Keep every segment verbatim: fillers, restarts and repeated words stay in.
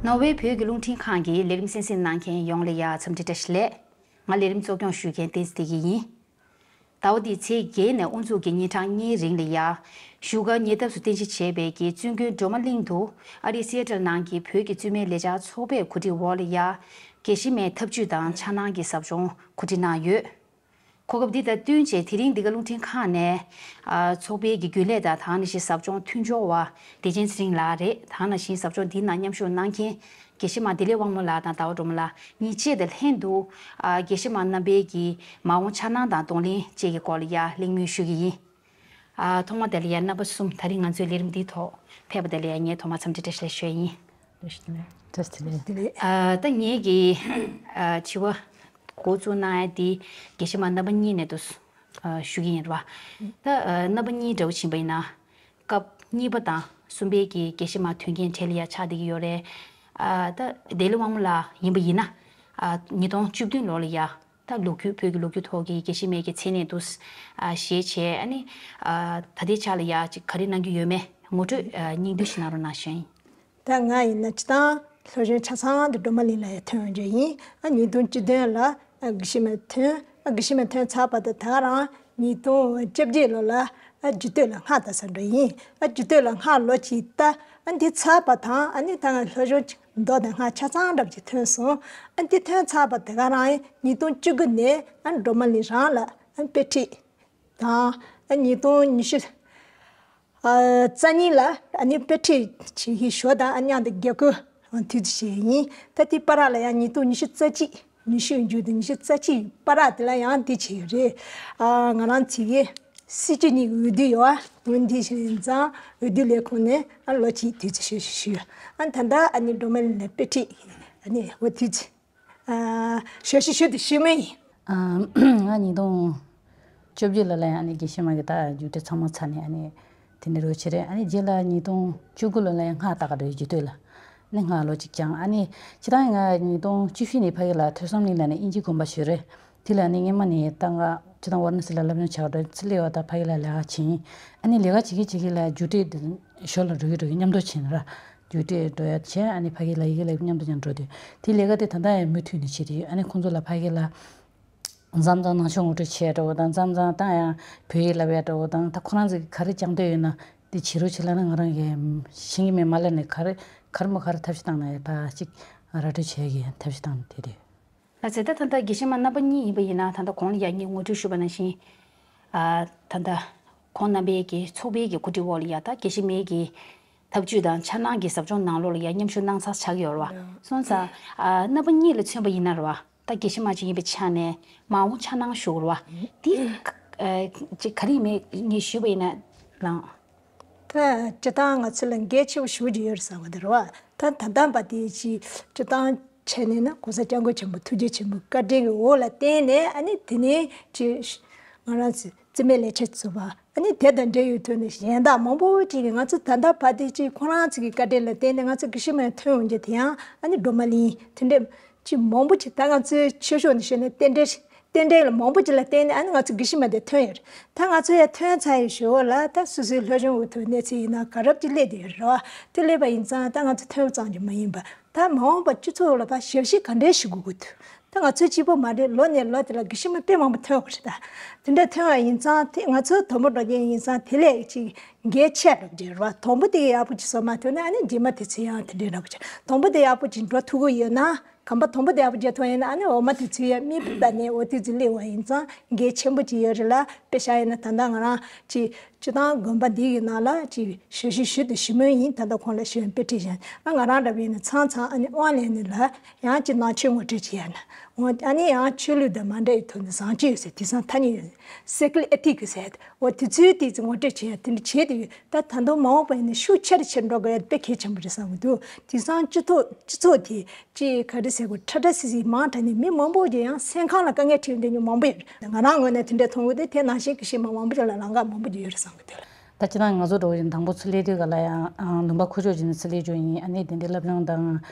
ནོར་ཝེ་བོད་ཀྱི་རླུང་འཕྲིན་ཁང་གི་ལས་རིམ་གསན་གཟིགས་གནང་མཁན་ཡོངས་ལ་ཡ་འཚམས་འདྲི་བཀྲ་ཤིས་བདེ་ལེགས། ང་ལས་རིམ་གཙོ་སྐྱོང་ཞུ་མཁན་བསྟན་འཛིན་བདེ་སྐྱིད་ཡིན། ཟླ་བ་འདིའི་ཚེས་བརྒྱད་ནས་དབུ་འཛུགས་ཀྱི་ཉིན་གྲངས་གཉིས་རིང་ལ་ཡ། བཞུགས་སྒར་ཉེ་འདབས་སུ་རྟེན་གཞི་བྱས་པའི་གི་བཙུན་དགོན་སྒྲོལ་མ་གླིང་དུ་ཨ་རིའི་སི་ཨེ་ཊལ་ནང་གི་བོད་ཀྱི་བཙུན་མའི་ལས་འཆར་ཚོགས་པས་གོ་སྒྲིག་འོག་ལ་ཡ། དགེ་བཤེས་མའི་ཐབས་ཇུས་དང་འཆར་སྣང་གི་ཟབ་སྦྱོང་གོ་སྒྲིག་གནང་ཡོད། གོ་སྐབས་འདི་དང་བསྟུན་བྱས་དེ་རིང་འདི་ག་རླུང་འཕྲིན་ཁང་ནས་ཨ་ཚོགས་པའི་གི་རྒྱུན་ལས་དང་དེ་ནང་བཞིན་ཟབ་སྦྱོང་མཐུན་སྦྱོར་བ་བདེ་ཆེན་ཚེ་རིང་ལགས་རེད། དེ་ནང་བཞིན་ཟབ་སྦྱོང་འདིའི་ནང་མཉམ་ཞུགས་གནང་མཁན་དགེ་བཤེས་མ་བདེ་ལེགས་དབང་མོ་ལགས་དང་ཟླ་བ་སྒྲོལ་མ་ལགས་གཉིས་བཅས་དང་ལྷན་དུ་ཨ་དགེ་བཤེས་མ་རྣམ་པའི་གི་མ་འོངས་འཆར་སྣང་དང་གདོང་ལེན་བཅས་ཀྱི་སྐོར་ལ་ཡ་གླེང་མོལ་ཞུ་གི་ཡིན། ཨ་ཐོག་མ་དེ་ལ་ཡ་རྣམ་པ་གསུམ་ད་རིང་ང་ཚོའི་ལས་རིམ་འདིའི་ཐོག་ཕེབས་པ་དེ་ལ་ཡ་ངས་ཐོག་མ་འཚམས་འདྲི་བཀྲ་ཤིས་བདེ་ལེགས་ཞུ་ཡ་ཡིན། བཀྲ་ཤིས་བདེ་ལེགས། བཀྲ་ཤིས་བདེ་ལེགས། ཨ་ད་ངེད་ཀྱི་ཨ་དྲི་བ་འགོ་བཙུགས་གནང་ཡ་དེ་དགེ་བཤེས་མ་རྣམ་པ་གཉིས་ནས་དུ་ཨ་ཞུ་གི་ཡིན་ར་བ། ད་ཨ་རྣམ་པ་གཉིས་འདྲ་བོ་ཕྱིན་པ་ཡིན་ན་སྐབས་གཉིས་པ་དང་གསུམ་པའི་གི་དགེ་བཤེས་མ་དོན་རྐྱེན་གྲས་ལ་ཡ་ཆགས་བསྡད་ཀྱི་ཡོད་རེད། ཨ་ད་བདེ་ལེགས་དབང་མོ་ལགས་ཡིན་པ་ཡིན་ན་ཨ་ཉིས་སྟོང་བཅུ་བདུན་ལོ་ལ་ཡ། ད་ལོ་རྒྱུས་བོད་ཀྱི་ལོ་རྒྱུས་ཐོག་གི་དགེ་བཤེས་མའི་གི་མཚན་གནས་དུ་ཨ་བཞེས་བྱས་ཨ་ནི་ཨ་ད་ལྟའི་ཆ་ལ་ཡ་ཅིག་ག་རེ་གནང་གི་ཡོད་མེད་ངོ་སྤྲོད་ཨ་སྙིང་བསྡུས་ཤིག་གནང་རོགས་གནང་ཞུ་ཡིན། ད་ང་ཡིན་ན་སྤྱིར་བཏང་སློབ་སྦྱོང་ཆ་ཚང་དུ་སྒྲོལ་མ་གླིང་ལ་ཡ་ཐོན་ཡོང་རྒྱུ་ཡིན། ཨ་ཉིས་སྟོང་བཅུ་བདུན་ལ་ཨ་དགེ་བཤེས་མ་ཐོན། ཨ་དགེ་བཤེས་མ་ཐོན་ཚར་བ་དང་ད་ག་རང་ཉིས་སྟོང་བཅོ་བརྒྱད་ལོ་ལ་ཨ་རྒྱུད་སྟོད་ལ་སྔགས་བཏང་ས་འགྲོ་ཡིན། ཨ་རྒྱུད་སྟོད་ལ་སྔགས་ལོ་གཅིག་ལྟ། ཨ་འདི་ཚར་བ་དང་ཨ་ནི་ད་ང་སློབ་སྦྱོང་མདོ་དང་སྔགས་ཆ་ཚང་འདྲ་པོ་ཅིག་ཐོན་སོང་། ཨ་འདི་ཐོན་ཚར་བ་དེ་ག་རང་ཉིས་སྟོང་བཅུ་དགུ་ནས་ཨ་སྒྲོལ་མ་གླིང་རང་ལ་ཨ་དཔེ་ཁྲིད་དང་ཨ་ཉིས་སྟོང་ཉི་ཤུ་ཨ་རྩ་གཉིས་ལ་ཨ་ནི་དཔེ་ཁྲིད་བྱེད་ཀྱི་ཞོ་དང་ཨ་མཉམ་དུ་དགེ་བསྐོས་དུས་ཚོད་བྱས་ཡིན། ད་དེ་བར་ལ་ཡང་ཉིས་སྟོང་ཉི་ཤུ་རྩ་གཅིག་ཉི་ཤུ་མཇུག་དང་ཉི་ཤུ་རྩ་གཅིག་བར་དེ་ལ་ཡང་དེ་བྱས་ཡོད་རེད། ཨ་ང་རང་ཚོའི་སྲིད་སྤྱི་གཉིས་ཀྱི་འོས་བསྡུ་ཡོད་ཨ། འོན་ཏེ་བྱས་ཙང་འོས་བསྡུ་ལས་ཁུངས་ནས་ཨ་ལོ་གཅིག་དུས་ཚོད་ཞུ་ཞུ་ཞུ། ཨ་ད་ལྟ་ཨ་ནི་སྒྲོལ་མ་གླིང་ལ་དཔེ་ཁྲིད་ཨ་ནི་འོ་དུས་ཚོད་ཨ་ཞུ་ཞུ་ཞུ་དུ་ཞུ་མུས་ཡིན། ཨ་ང་ཉིས་སྟོང་བཅོ་བརྒྱད་ལོ་ལ་ཡང་ཨ་ནི་དགེ་བཤེས་མ་གི་ད་རྒྱུགས་སྤྲོད་ཚང་མ་ཚར་ནས་ཨ་ནི་དེ་འདྲ་རོགས་བྱེད་རེད། ཨ་ནི་རྗེས་ལ་ཉིས་སྟོང་བཅུ་དགུ་ལོ་ལ་ཡང་སྔགས་བཏགས་ག་རེ་རྒྱུད་སྟོད་ལ་ནི་སྔགས་ལོ་གཅིག་སྦྱངས། ཨ་ནི་སྤྱིར་བཏང་ང་ཉིས་སྟོང་བཅུ་བཞི་ནས་ཕ་གི་ལ་ཐོས་བསམ་གླིང་ལ་ནི་དབྱིན་ཇི་དགོན་པ་ཞུས་རེད། དེ་ལ་ནི་སྔོན་མ་ནས་ད་ང་སྤྱིར་བཏང་ཝ་ར་ཎ་སི་ལ་སློབ་སྦྱོང་བྱ་བ་འགྲོ་ཚེ་སླེབས་པ་ད་ཕ་གི་ལ་ལས་ཀ་བྱེད་ཡིན། ཨ་ནི་ལས་ཀ་བྱེད་ཀྱི་བྱེད་ཀྱི་ལ་རྒྱུགས་སྤྲོད་དེ་ཞོར་ལ་འགྲོ་གི་འགྲོ་གི་མཉམ་དུ་བྱེད་ན་ར་རྒྱུགས་སྤྲོད་འགྲོ་ཡ་བྱས། ཨ་ནི་ཕ་གི་ལ་ཡི་གེ་ལབ་མཉམ་དུ་ཀྱང་འགྲོ་དུས་དེ་ལས་ཀ་དེ་ད་ལྟ་ཡང་མུ་མཐུད་ནས་བྱེད་དུས་ཨ་ནི་ཁོང་ཚོ་ལ་ཕ་གི་ལ། མཚམས་མཚམས་ནང་ཆོས་ངོ་སྤྲོད་བྱས་འགྲོ་བ་དང་མཚམས་མཚམས་ད་ཡང་བོད་ཡིག་བསླབ་ཡ་འགྲོ་བ་དང་ད་ཁོ་རང་ཚོ་གི་ག་རེ་སྦྱང་འདོད་ཡོད་ན་དེ་བྱེད་རོགས་བྱེད་ལབ་ན་ང་རང་གི་ཤེས་ཀྱི་མེད་མ་ལབ་ནས་ག་རེ་ག་རེ་མོ་ག་རེ་ཐབས་ཤེས་བཏང་ན་ཡང་ད་ཅིག་ར་སྤྲོད་བྱེད་ཀྱི་ཐབས་ཤེས་བཏང་ནས་དེ་རེད། ལགས་སེ། ད་ད་ལྟ་དགེ་བཤེས་མ་རྣམ་པ་གཉིས་ཡིན་པ་ཡིན་ན་ད་ལྟ་གོང་ལ་ཡ་ངས་ངོ་སྤྲོད་ཞུས་པ་ནང་བཞིན་ཨ་ད་ལྟ་ཁོང་རྣམ་པའི་གི་ཚོགས་པའི་གི་གོ་སྒྲིག་འོག་ལ་ཡ་ད་དགེ་བཤེས་མའི་གི་ཐབས་ཇུས་དང་འཆར་སྣང་གི་ཟབ་སྦྱོང་ནང་ལོགས་ལ་ཡ་མཉམ་ཞུགས་གནང་ཚར་ཆགས་ཀྱི་ཡོད་རེད་བ། སོང་ཙང་ཨ་རྣམ་པ་གཉིས་ལ་མཚོན་པ་ཡིན་ན་རེད་བ། ད་དགེ་བཤེས་མ་ཅིག་ཡིན་པའི་ཆ་ནས་མ་འོངས་འཆར་སྣང་ཞུ་དགོས་རེད་བ། འདི་ཨ་ཅིག་ག་རེ་ཡིན་མིན་ངས་ཞུས་པ་ཡིན་ན་ལགས། ད་སྤྱིར་བཏང་ང་ཚོ་ལ་འགན་ཆེ་བོ་ཞེ་པོ་ཅིག་ཡོད་རེད་བསམ་གི་འདུག་རེད་བ། ད་ད་ལྟ་བར་དེ་ཅིག་སྤྱིར་བཏང་བྱས་ནས་ན་༸གོང་ས་༸སྐྱབས་མགོན་ཆེན་པོ་ཐུགས་རྗེ་ཆེན་པོའི་བཀའ་དྲིན་གྱི་འོག་ལ་བརྟེན་ནས་ཨ་ནི་དེ་ནས་ཅིག་ང་རང་ཚོ་བཙུན་མའི་ལས་འཆར་བཙུགས་པ། ཨ་ནི་དེ་དང་འབྲེལ་ཡོད་ཐོག་ནས་གཞན་དག་མང་པོ་ཅིག་གིས་ང་ཚོ་ད་ལྟ་བར་དེ་ཅིག་ཁོ་རང་ཚོ་གི་བཀའ་དྲིན་ལ་བརྟེན་ནས་ང་ཚོ་དགེ་བཤེས་མ་ཐོན་ཡོང་རྒྱུ་དེ་ཡང་ཨ་ནི་སྒྲོལ་མ་གླིང་དེ་འདྲ་ཅིག་མང་པོ་ཅིག་ད་ང་ཚོའི་ཆོས་ཕྱོགས་ནས་བཤད་ན་རྟེན་འབྲེལ་རྟེན་འབྲེལ་ལ་མང་པོ་ཅིག་ལ་བརྟེན་ནས་ཨ་ནི་ང་ཚོ་དགེ་བཤེས་མ་དེ་ཐོན་ཡོད་རེད། ད་ང་ཚོ་ཡང་ཐོན་ཚར་ཡོད་ཞོར་ལ་ད་སོ་སོའི་སློབ་སྦྱོང་འོག་ཏུ་གནས་ཚུལ་ཡིན་ན་ག་རབ་ཅིག་སླེབས་བསྡད་ཡོད་རེད་བ། དེ་སླེབས་པ་ཡིན་ཙང་ད་ང་ཚོ་ཐོན་ཙམ་གྱིས་མ་ཡིན་པ། ད་མ་འོངས་པ་སྤྱི་ཚོགས་ལ་ཕར་ཞབས་ཕྱི་ག་འདྲས་ཞིག་དགོས་ཀྱི་འདུག་ད་ང་ཚོའི་སྤྱི་པོ་མ་རེད། ལོ་ནས་ལོ་དེ་ལ་དགེ་བཤེས་མ་དཔེ་མང་པོ་ཐོན་དགོས་རེད། ད་དེ་འདྲ་ཐོན་བ་ཡིན་ཙང་དེ་ང་ཚོ་དང་པོ་འགྲོ་མཁན་ཡིན་ཙང་དེ་ལས་ཅིག་འགན་ཆེ་འགྲོ་གི་རེད་བ། དང་པོ་དེ་ཡག་པོ་ཅིག་བཟོ་མ་ཐུབ་ན་ཨ་ནི་རྗེས་མ་དེ་ཚོ་ཡང་དེ་འདྲའི་འདྲ་པོ་ཅིག་དང་པོ་དེ་ཡག་པོ་ཅིག་འགྲོ་ཐུབ་ཀྱི་ཡོད་ན། གོམ་པ་དང་པོ་དེ་ཡག་པོ་རྒྱག་ཐུབ་ཡིན་ན་ཨ་ནི་འོག་མ་དེ་ཚོ་ཡང་མིག་དཔེ་ལྟ་ནས་འོ་དེ་ཚོ་སླེབས་པ་ཡིན་ཙང་འགན་ཆེན་པོ་ཅིག་ཡོད་རེད་ལ། དཔེ་བཞག་ཡིན་ན་ད་ལྟ་ང་རང་ཅིག་སྤྱིར་བཏང་དགོན་པ་འདི་ཡི་ནང་ལ་ཅིག་ཞབས་ཕྱི་ཞུ་དང་ཞུ་མུས་ཡིན། ད་ལྟ་ཁོང་ལ་ཞུ་དཔེ་ཁྲིད་བཞིན་ཨ་ང་རང་འདྲ་བོ་ཡིན་ན་མཚམས་མཚམས་ཨ་ནི་དབང་ལེན་ནས་ལ་ཡང་ཅིག་ནང་ཆོས་ངོ་སྤྲོད་བྱེད་ཡ་ན་འོ་ཨ་ནི་ཡང་ཆོས་ལུགས་དང་མ་འདྲ་བའི་ཐོག་ནས་བཟང་སྤྱོད་ཟེར་དེང་སང་ཐ་སྙད་ཡོད། སེ་ཀུལ་ཨེ་ཐིག་ཟེར་འོ་དེ་ཚོའི་ཏིག་ཙི་ངོ་སྤྲོད་བྱེད་ཡ་དེ་འདྲ་བྱེད་དུ་ཡོད། ད་ད་དུང་མ་འོངས་པ་ཡིན་ན་ཤུགས་ཆེ་རུ་ཆེ་རུ་འགྲོ་དགོས་ཡ་དཔེ་གལ་ཆེན་པོ་རེད་བསམ་གྱི་འདུག་དེང་སང་སྤྱི་ཚོགས་སྤྱི་ཚོགས་དེ་ཅིག་ག་རེ་ཟེར་དགོས། ཁྲ་ཁྲ་སིལ་སིལ་མང་དྲགས་ནས་མི་མང་པོ་ཅིག་ཡང་སེམས་ཁམས་ལ་དཀའ་ངལ་འཕྲད་འདོད་མི་མང་པོ་ཡོད་རེད། ང་རང་ངོས་ནས་དེ་འདྲ་མཐོང་གི་འདུག་དེ་ནང་བཞིན་དགེ་བཤེས་མ་མང་པོ་ཅིག་ལ་ལམ་ཁ་མང་པོ་ཅིག་ཡོད་རེད་བསམ་གི་འདུག་ད་སྤྱིར་བཏང་ང་ཚོ་འགྲོ་བཞིན་དང་པོ་ཚུར་སླེབས་དུས་ག་ལ་ཡང་ལུང་པ་ཁུག་ཀྱོག་ཅིག་ནས་ཚུར་སླེབས་རྒྱུ་ཡིན། ཨ་ནི་དེ་འདྲའི་སློབ་སྦྱོང་དང་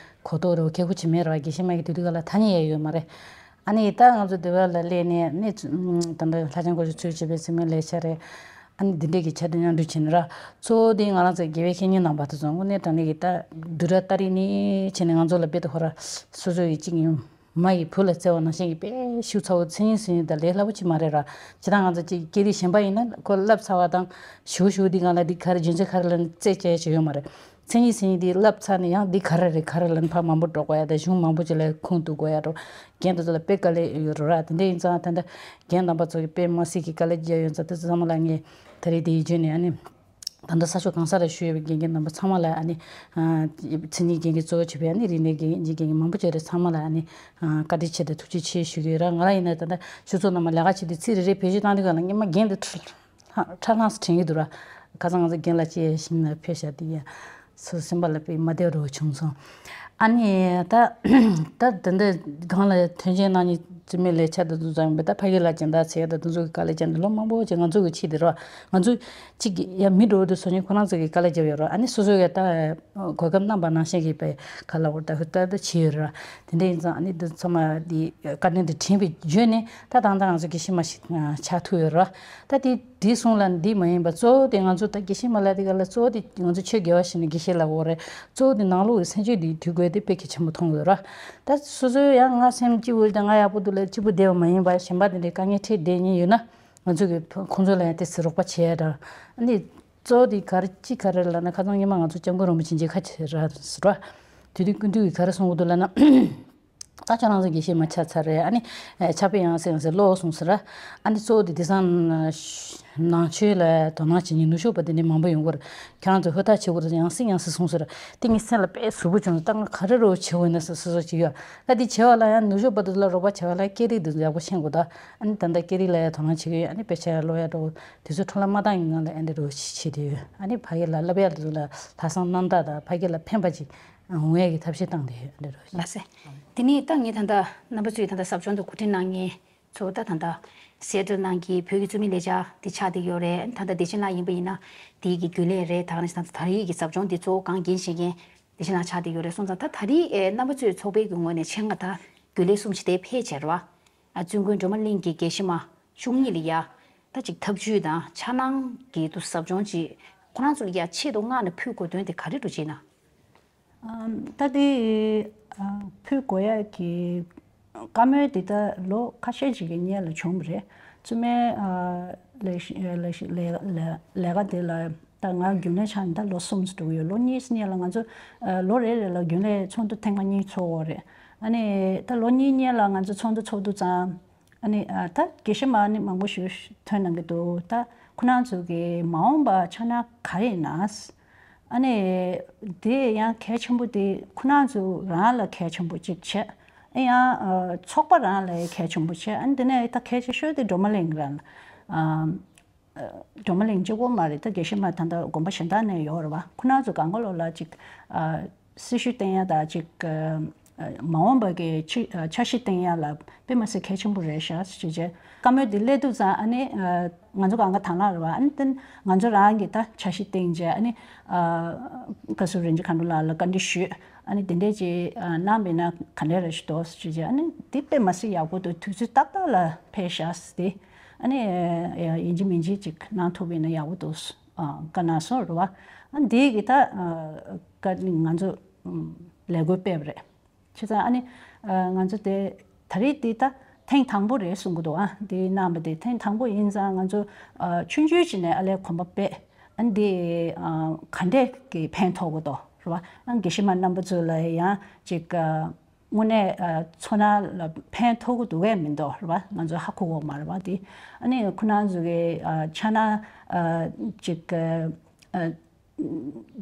གོ་རྟོགས་རེད་བ་གལ་ཁུ་ཅིག་མེད་རེད་བ། དགེ་བཤེས་མ་གི་དུས་དུས་ག་ལ་ཐ་སྙད་ཡང་ཡོད་མ་རེད། ཨ་ནི་ད་ང་ཚོ་འདི་བ་ལ་སླེབས་ནས་ནི་ད་འདྲ་ལྷ་ལྕམ་སྐུ་ཞབས་ཚུལ་བཞི་པའི་བཙུན་མའི་ལས་འཆར་རེད། ཨ་ནི་འདི་འདྲས་ཀྱི་ཆ་དེ་མཉམ་འདུས་བྱས་ནས་ར། གཙོ་བོ་དེ་ང་རང་ཚོ་དགེ་བའི་བཤེས་གཉེན་རྣམ་པ་དེ་ཚོ་དངོས་གནས་དྲང་གནས་ཀྱི་ད་བསྡུས་གྲྭ་ལྟ་རེ་ནས་བྱས་ནས་ང་ཚོ་ལ་རྦད་དེ་ཁོ་ར་སོ་སོ་ཡི་གཅིག་ཡིན། མ་ཡི་བུ་ལ་བརྩེ་བ་ནང་བཞིན་གྱི་དཔེ་ཞིབ་ཚགས་པོ་མཚན་ཉིད་ཟེར་ཡིན་ད་ལས་སླ་པོ་ཅིག་མ་རེད་ར། ཇི་ལྟར་ང་ཚོ་གཅིག་སྐད་རིགས་གཞན་པ་ཡིན་ན་ཁོ་བསླབ་ཚར་བ་དང་ཞུ་ཞུ་འདི་ང་ལ་འདི་ག་རེ་རྒྱུ་མཚན་ག་རེ་ལ་རྩད་བཅད་ཡ་ཅིག་ཡོད་མ་རེད། མཚན་ཉིད་ཟེར་ཡིན་འདི་བསླབ་ཚར་ནས་ཡང་འདི་ག་རེ་རེད་ག་རེ་ལ་ཕར་མང་པོ་འགྲོ་དགོས་ཡ་དང་གཞུང་མང་པོ་ཅིག་ལ་ཁུངས་གཏུག་དགོས་ཡ་འགྲོ། རྒན་དེ་ཚོ་ལ་དཔེ་དཀའ་ལས་ཡོད་རེད་ར། དེ་འདྲ་ཡིན་ཙང་ད་ལྟ་རྒན་རྣམ་པ་ཚོ་གི་དཔེ་མ་སྲིད་ཀྱི་དཀའ་ལས་རྒྱག་ཡོད་ཙང་དེ་ཚོ་ཚང་མ་ལ་ངས་ད་རེས་དེ་ཡི་བརྗོད་ནས་ཨ་ནི། ད་ལྟ་ས་ཕྱོགས་གང་ས་ར་བཞུགས་ཡོད་པའི་དགེ་རྒན་རྣམ་པ་ཚང་མ་ལ་ཨ་ནི། མཚན་ཉིད་རྒན་གྱིས་གཙོ་བོ་བྱས་པའི་ཨ་ནི་རིག་གནས་དགེ་རྒན་དགེ་རྒན་མང་པོ་བྱས་རེད། ཚང་མ་ལ་ཨ་ནི། བཀའ་དྲིན་ཆེ་དང་ཐུགས་རྗེ་ཆེ་ཞུ་གི་ཡོད་ར། ང་རང་ཡིན་ན་ད་ལྟ་ཞུ་ཚོགས་ནང་མ་ལས་ཀ་བྱེད་དུས་ཚིག་རེ་རེ་བེད་སྤྱོད་བཏང་དུས་ག་ལ་སྔན་མ་རྒན་དེ་ཁྲ་ལྷངས་སུ་དྲན་གྱི་འདུག་ར། ཁ་སང་ང་ཚོ་རྒན་ལགས་ཅིག་ཡ་ཤིང་ལ་ཕེབས་ཤག་དེ་ཡ། སོ་སེམས་པ་ལ་དཔེ་མ་བདེ་བ་བྱུང་སོང་། ཨ་ནི་ད་ད་ད་འདི་སྒང་ལ་དོན་ཆེན་གནང་ནི་བཙུན་མའི་ལས་འཆར་དེ་ཚོ་ཙམ་ཡིན་པ། ད་ཕ་གི་ལ་སྦྱིན་བདག་བྱས་ད་དེ་ཚོ་གི་དཀའ་ལས་བརྒྱབ་ནས་ལོ་མང་པོ་ཅིག་ང་ཚོ་གི་ཆེད་དུ་རོ། ང་ཚོ་གཅིག་གི་ཡ་མི་འགྲོ་བ་དེ་ཚོ་ནི་ཁོ་རང་ཚོ་གི་དཀའ་ལས་བརྒྱབ་ཡོད་རོ། ཨ་ནི་སོ་སོ་གི་ད་གོ་སྐབས་གནང་པ་ནང་བཞིན་གི་པའི་ཁ་ལ་བོར་ད་ཧུར་ཐག་ད་བྱས་ཡོད་རོ། དེ་འདྲ་ཡིན་ཙང་ཨ་ནི་འདི་ཚང་མ་འདི་བཀའ་དྲིན་དེ་དྲན་པའི་བརྗོད་ནས་ད་ད་ལྟ་ང་ཚོ་དགེ་བཤེས་མ་ཞིག་ཆགས་ཐུབ་ཡོད་རོ། ད་དེ། དེའི་གསུང་ལ་འདི་མ་ཡིན་པ་གཙོ་བོ་དེ་ང་ཚོ་ད་དགེ་བཤེས་མ་ལབ་དེ་ག་ལ་གཙོ་བོ་དེ་ང་ཚོ་ཆོས་དགེ་བ་ཞིག་ནི་དགེ་བཤེས་ལབ་དགོས་རེད། གཙོ་བོ་དེ་ནང་ལོགས་ཀྱི་སེམས་ཅན་དེ་དུས་དགོས་དེ་དཔེ་གལ་ཆེན་པོ་མཐོང་དགོས་ར། ད་སོ་སོའི་ཡང་ང་སེམས་སྐྱིད་པོ་དང་ང་ཡག་པོ་འདུག་ལ་སྐྱིད་པོ་བསྡད་པ་མ་ཡིན་པ་གཞན་པ་དེ་འདྲའི་དཀའ་ངལ་འཕྲད་བསྡད་མཁན་ཡོད་ན་ང་ཚོ་གི་ཁོང་ཚོ་ལ་ཡང་དེ་ཚེ་རོགས་པ་བྱེད་ཡ་འདྲ། ཨ་ནི་གཙོ་བོ་དེ་ག་རེ་ཅི་ག་རེ་ལབ་ན་ཁ་སང་ཉི་མ་ང་ཚོ་སྐྱབས་མགོན་རིན་པོ་ཆེ་མཇལ་ཁ་བྱེད་ར་ཟེར་ར། དུས་དུས་ཀུན་ཏུ་གི་ག་རེ་གསུང་གི་འདུག་ལབ་ན། ད་ཁྱོད་རང་ཚོ་དགེ་བཤེས་མ་ཆགས་ཚར་རེད། ཨ་ནི་ཕྱག་དཔེ་ཡང་སེ་ཡང་སེ་ཀློག་སོང་ཟེར། ཨ་ནི་གཙོ་བོ་དེ་དེང་སང་ནང་ཆོས་ལ་དོ་སྣང་བྱེད་མཁན་ནུབ་ཕྱོགས་པ་དེ་འདྲ་མང་པོ་ཡོང་གི་རེད། ཁྱོད་རང་ཚོ་ཧུར་ཐག་བྱེད་དགོས་རེད། ཡང་སེ་ཡང་སེ་གསུངས་ཟེར། དེ་ངའི་སེམས་ལ་དཔེ་ཟུག་པོ་བྱུང་སོང་། ད་ང་ག་རེ་རོགས་བྱེད་འོས་ན་ཟེར་སོ་སོ་བྱེད་ཡོད། ད་དེ་བྱེད་པ་ལ་ཡང་ནུབ་ཕྱོགས་པ་དེ་ཚོ་ལ་རོགས་པ་བྱེད་པ་ལ་སྐད་རིགས་དེ་ཚོ་ཡག་པོ་ཤེས་དགོས། ད་ཨ་ནི་ད་ལྟ་སྐད་རིགས་ལ་ཡང་དོ་སྣང་བྱེད་ཀྱི་ཡོད། ཨ་ནི་དཔེ་ཆ་ཀློག་ཡ་འགྲོ་དེ་ཚོ་འཕྲོ་བརླག་མ་བཏང་ཡིན་ནང་ལ་ཨ་འདྲ་རོགས་བྱེད་བྱེད་དེ་ཡོད། ཨ་ནི་ཕ་གི་ལ་བསླབ་ཡ་དེ་ཚོ་ལ་ལྷག་བསམ་རྣམ་དག་དང་ཕ་གི་ལ་ཕན་པ་ཅིག་འོང་ཡས་ཀྱི་ཐབས་ཤེས་བཏང་དེ་འདྲ་རོ། ལགས་སེ། དེ་ནས་ད་ངས་ད་ལྟ་རྣམ་པ་ཚོས་ད་ལྟ་ཟབ་སྦྱོང་དུ་གོ་སྒྲིག་གནང་མཁན་ཚོ་ད་ད་ལྟ་གསལ་བསྒྲགས་གནང་གི་བོད་ཀྱི་བཙུན་མའི་ལས་འཆར་དེ་ཆགས་བསྡད་ཡོད་རེད། ད་ལྟ་བདེ་ཆེན་ལགས་ཡིན་པ་ཡིན་ན་དེའི་གི་རྒྱུན་ལས་རེད། ད་ག་ནང་བཞིན་ད་ད་རེས་ཀྱི་ཟབ་སྦྱོང་འདི་གཙོ་བོ་གང་འགན་བཞེས་མཁན་བདེ་ཆེན་ལགས་ཆགས་བསྡད་ཡོད་རེད་སོང་ཙང་ད་ད་རེས་ཨེ་རྣམ་པ་ཚོའི་ཚོགས་པའི་གི་ངོས་ནས་མཆན་ང་ད་རྒྱུན་ལས་གསུམ་ཞིག་དེ་ཕེབས་བྱས་རེད་བ། ཨ་བཙུན་དགོན་སྒྲོལ་མ་གླིང་གི་དགེ་བཤེས་མ་བཅུ་གཉིས་ལ་ཡ་ད་ཅིག་ཐབས་ཇུས་དང་འཆར་སྣང་གི་དུ་ཟབ་སྦྱོང་ཅིག་ཁོ་རང་ཚོ་ལ་ཡ་ཆེད་དུ་མངགས་ནས་ཕུལ་དགོས་དོན་དེ་ག་རེ་འདྲ་བྱས་ན། ཨམ། ད་དེ་ཨ་ཕུལ་དགོས་ཡ་གི་བཀའ་མོལ་དེ་ད་ལོ་ཁ་ཤས་ཅིག་གི་སྔོན་ལ་བྱུང་བ་རེད། བཙུན་མའི་ཨ་ལས་ལས་ལས་ལས་ལས་ཀ་དེ་ལ་ད་ང་རྒྱུན་ལས་ཆགས་ནས་ད་ལོ་གསུམ་ཙམ་འགྲོ་གི་ཡོད། ལོ་གཉིས་སྔོན་ལ་ང་ཚོ་ཨ་ལོ་རེ་རེ་ལ་རྒྱུན་ལས་ཚོགས་འདུ་ཐེངས་མ་གཉིས་ཚོགས་ཡོད་རེད། ཨ་ནི་ད་ལོ་གཉིས་སྔོན་ལ་ང་ཚོ་ཚོགས་འདུ་ཚོགས་དུས་ཙང་། ཨ་ནི་ཨ་ད་དགེ་བཤེས་མ་ནི་མང་པོ་ཞིག་ཐོན་གནང་གི་འདུག་ད་ཁོ་རང་ཚོ་གི་མ་འོངས་པ་འཆར་སྣང་ག་རེ་ཡིན་ན། ཨ་ནི་དེ་ཡང་གལ་ཆེན་པོ་དེ་ཁོ་རང་ཚོ་རང་ལ་གལ་ཆེན་པོ་གཅིག་བྱས། ཨ་ཡང་ཨ་ཚོགས་པ་རང་ལ་གལ་ཆེན་པོ་བྱས། ཨ་ནི་དེ་ནས་ད་གལ་ཆེ་ཤོས་དེ་སྒྲོལ་མ་གླིང་རང་ཨ། སྒྲོལ་མ་གླིང་གཅིག་པོ་མ་རེད། ད་དགེ་བཤེས་མ་ད་ལྟ་དགོན་པ་གཞན་དག་ནས་ཡོད་རེད་བ། ཁོ་རང་ཚོ་གང་ག་ལོག་ལ་ཅིག་ཨ་སྲི་ཞུ་བཏོན་ཡ་དང་ཅིག་ཨ་མ་འོངས་པ་གི་ཕྱི་ཨ་འཆར་གཞི་བཏོན་ཡ་ལ་དཔེ་མ་སྲིད་གལ་ཆེན་པོ་རེད་ཤག་ཅེས་བྱས། བཀའ་མོལ་འདི་སླེབས་དུས་ཙང་ཨ་ནི་ཨ་ང་ཚོ་གང་ག་དང་བླངས་རེད་བ། ཨ་ནི་དེ་ང་ཚོ་རང་གི་ད་འཆར་གཞི་བཏོན་བྱས་ཨ་ནི་ཨ་བཀའ་ཟུར་རིན་ཆེན་མཁའ་འགྲོ་ལགས་ལ་བཀའ་འདྲི་ཞུས། ཨ་ནི་དེ་འདྲས་ཅིག་ཨ་གནང་བས་ན་ག་འདྲས་རེད་ཤག་འདུག་ཅེས་བྱས། ཨ་ནི་འདི་དཔེ་མ་སྲིད་ཡག་པོ་འདུག་དུས་ཚོད་ཏག་ཏག་ལ་ཕེབས་ཤག་དེ། ཨ་ནི་ཡིན་གཅིག་མིན་གཅིག་ཅིག་གནང་ཐུབ་པ་ཡིན་ན་ཡག་པོ་འདུག་ཨ་བཀའ་གནང་སོང་རེད་བ། ཨ་འདི་གི་ད་ཨ་བཀའ་ང་ཚོ་ཨམ་ལས་འགུལ་སྤེལ་བ་རེད། བྱས་ཙང་ཨ་ནི་ཨ་ང་ཚོ་དེ་ད་རེས་འདི་ད་ཐེངས་དང་པོ་རེད་གསུང་གི་འདུག་ཨ་འདི་གནང་བ་དེ་ཐེངས་དང་པོ་ཡིན་ཙང་ང་ཚོ་ཨ་ཆུང་ཆུང་ཅིག་ནས་ཨ་ལས་གོམ་པ་སྤོས། ཨ་འདི་ཨ་ག་འདྲས་ཀྱི་ཕན་ཐོགས་ཀྱི་འདུག་རེད་བ། ཨ་དགེ་བཤེས་མ་རྣམ་པ་ཚོ་ལ་ཡང་ཅིག་ཨ། དངོས་གནས་ཨ་ཚོར་སྣང་ལ་ཕན་ཐོགས་ཀྱི་འདུག་གས་མི་འདུག་རེད་བ། ང་ཚོ་ཧ་གོ་གི་ཡོད་མ་རེད་བ། དེ་ཨ་ནི་ཁོ་རང་ཚོ་གི་ཨ་འཆར་སྣང་ཨ་ཅིག་ཨ་ཨ་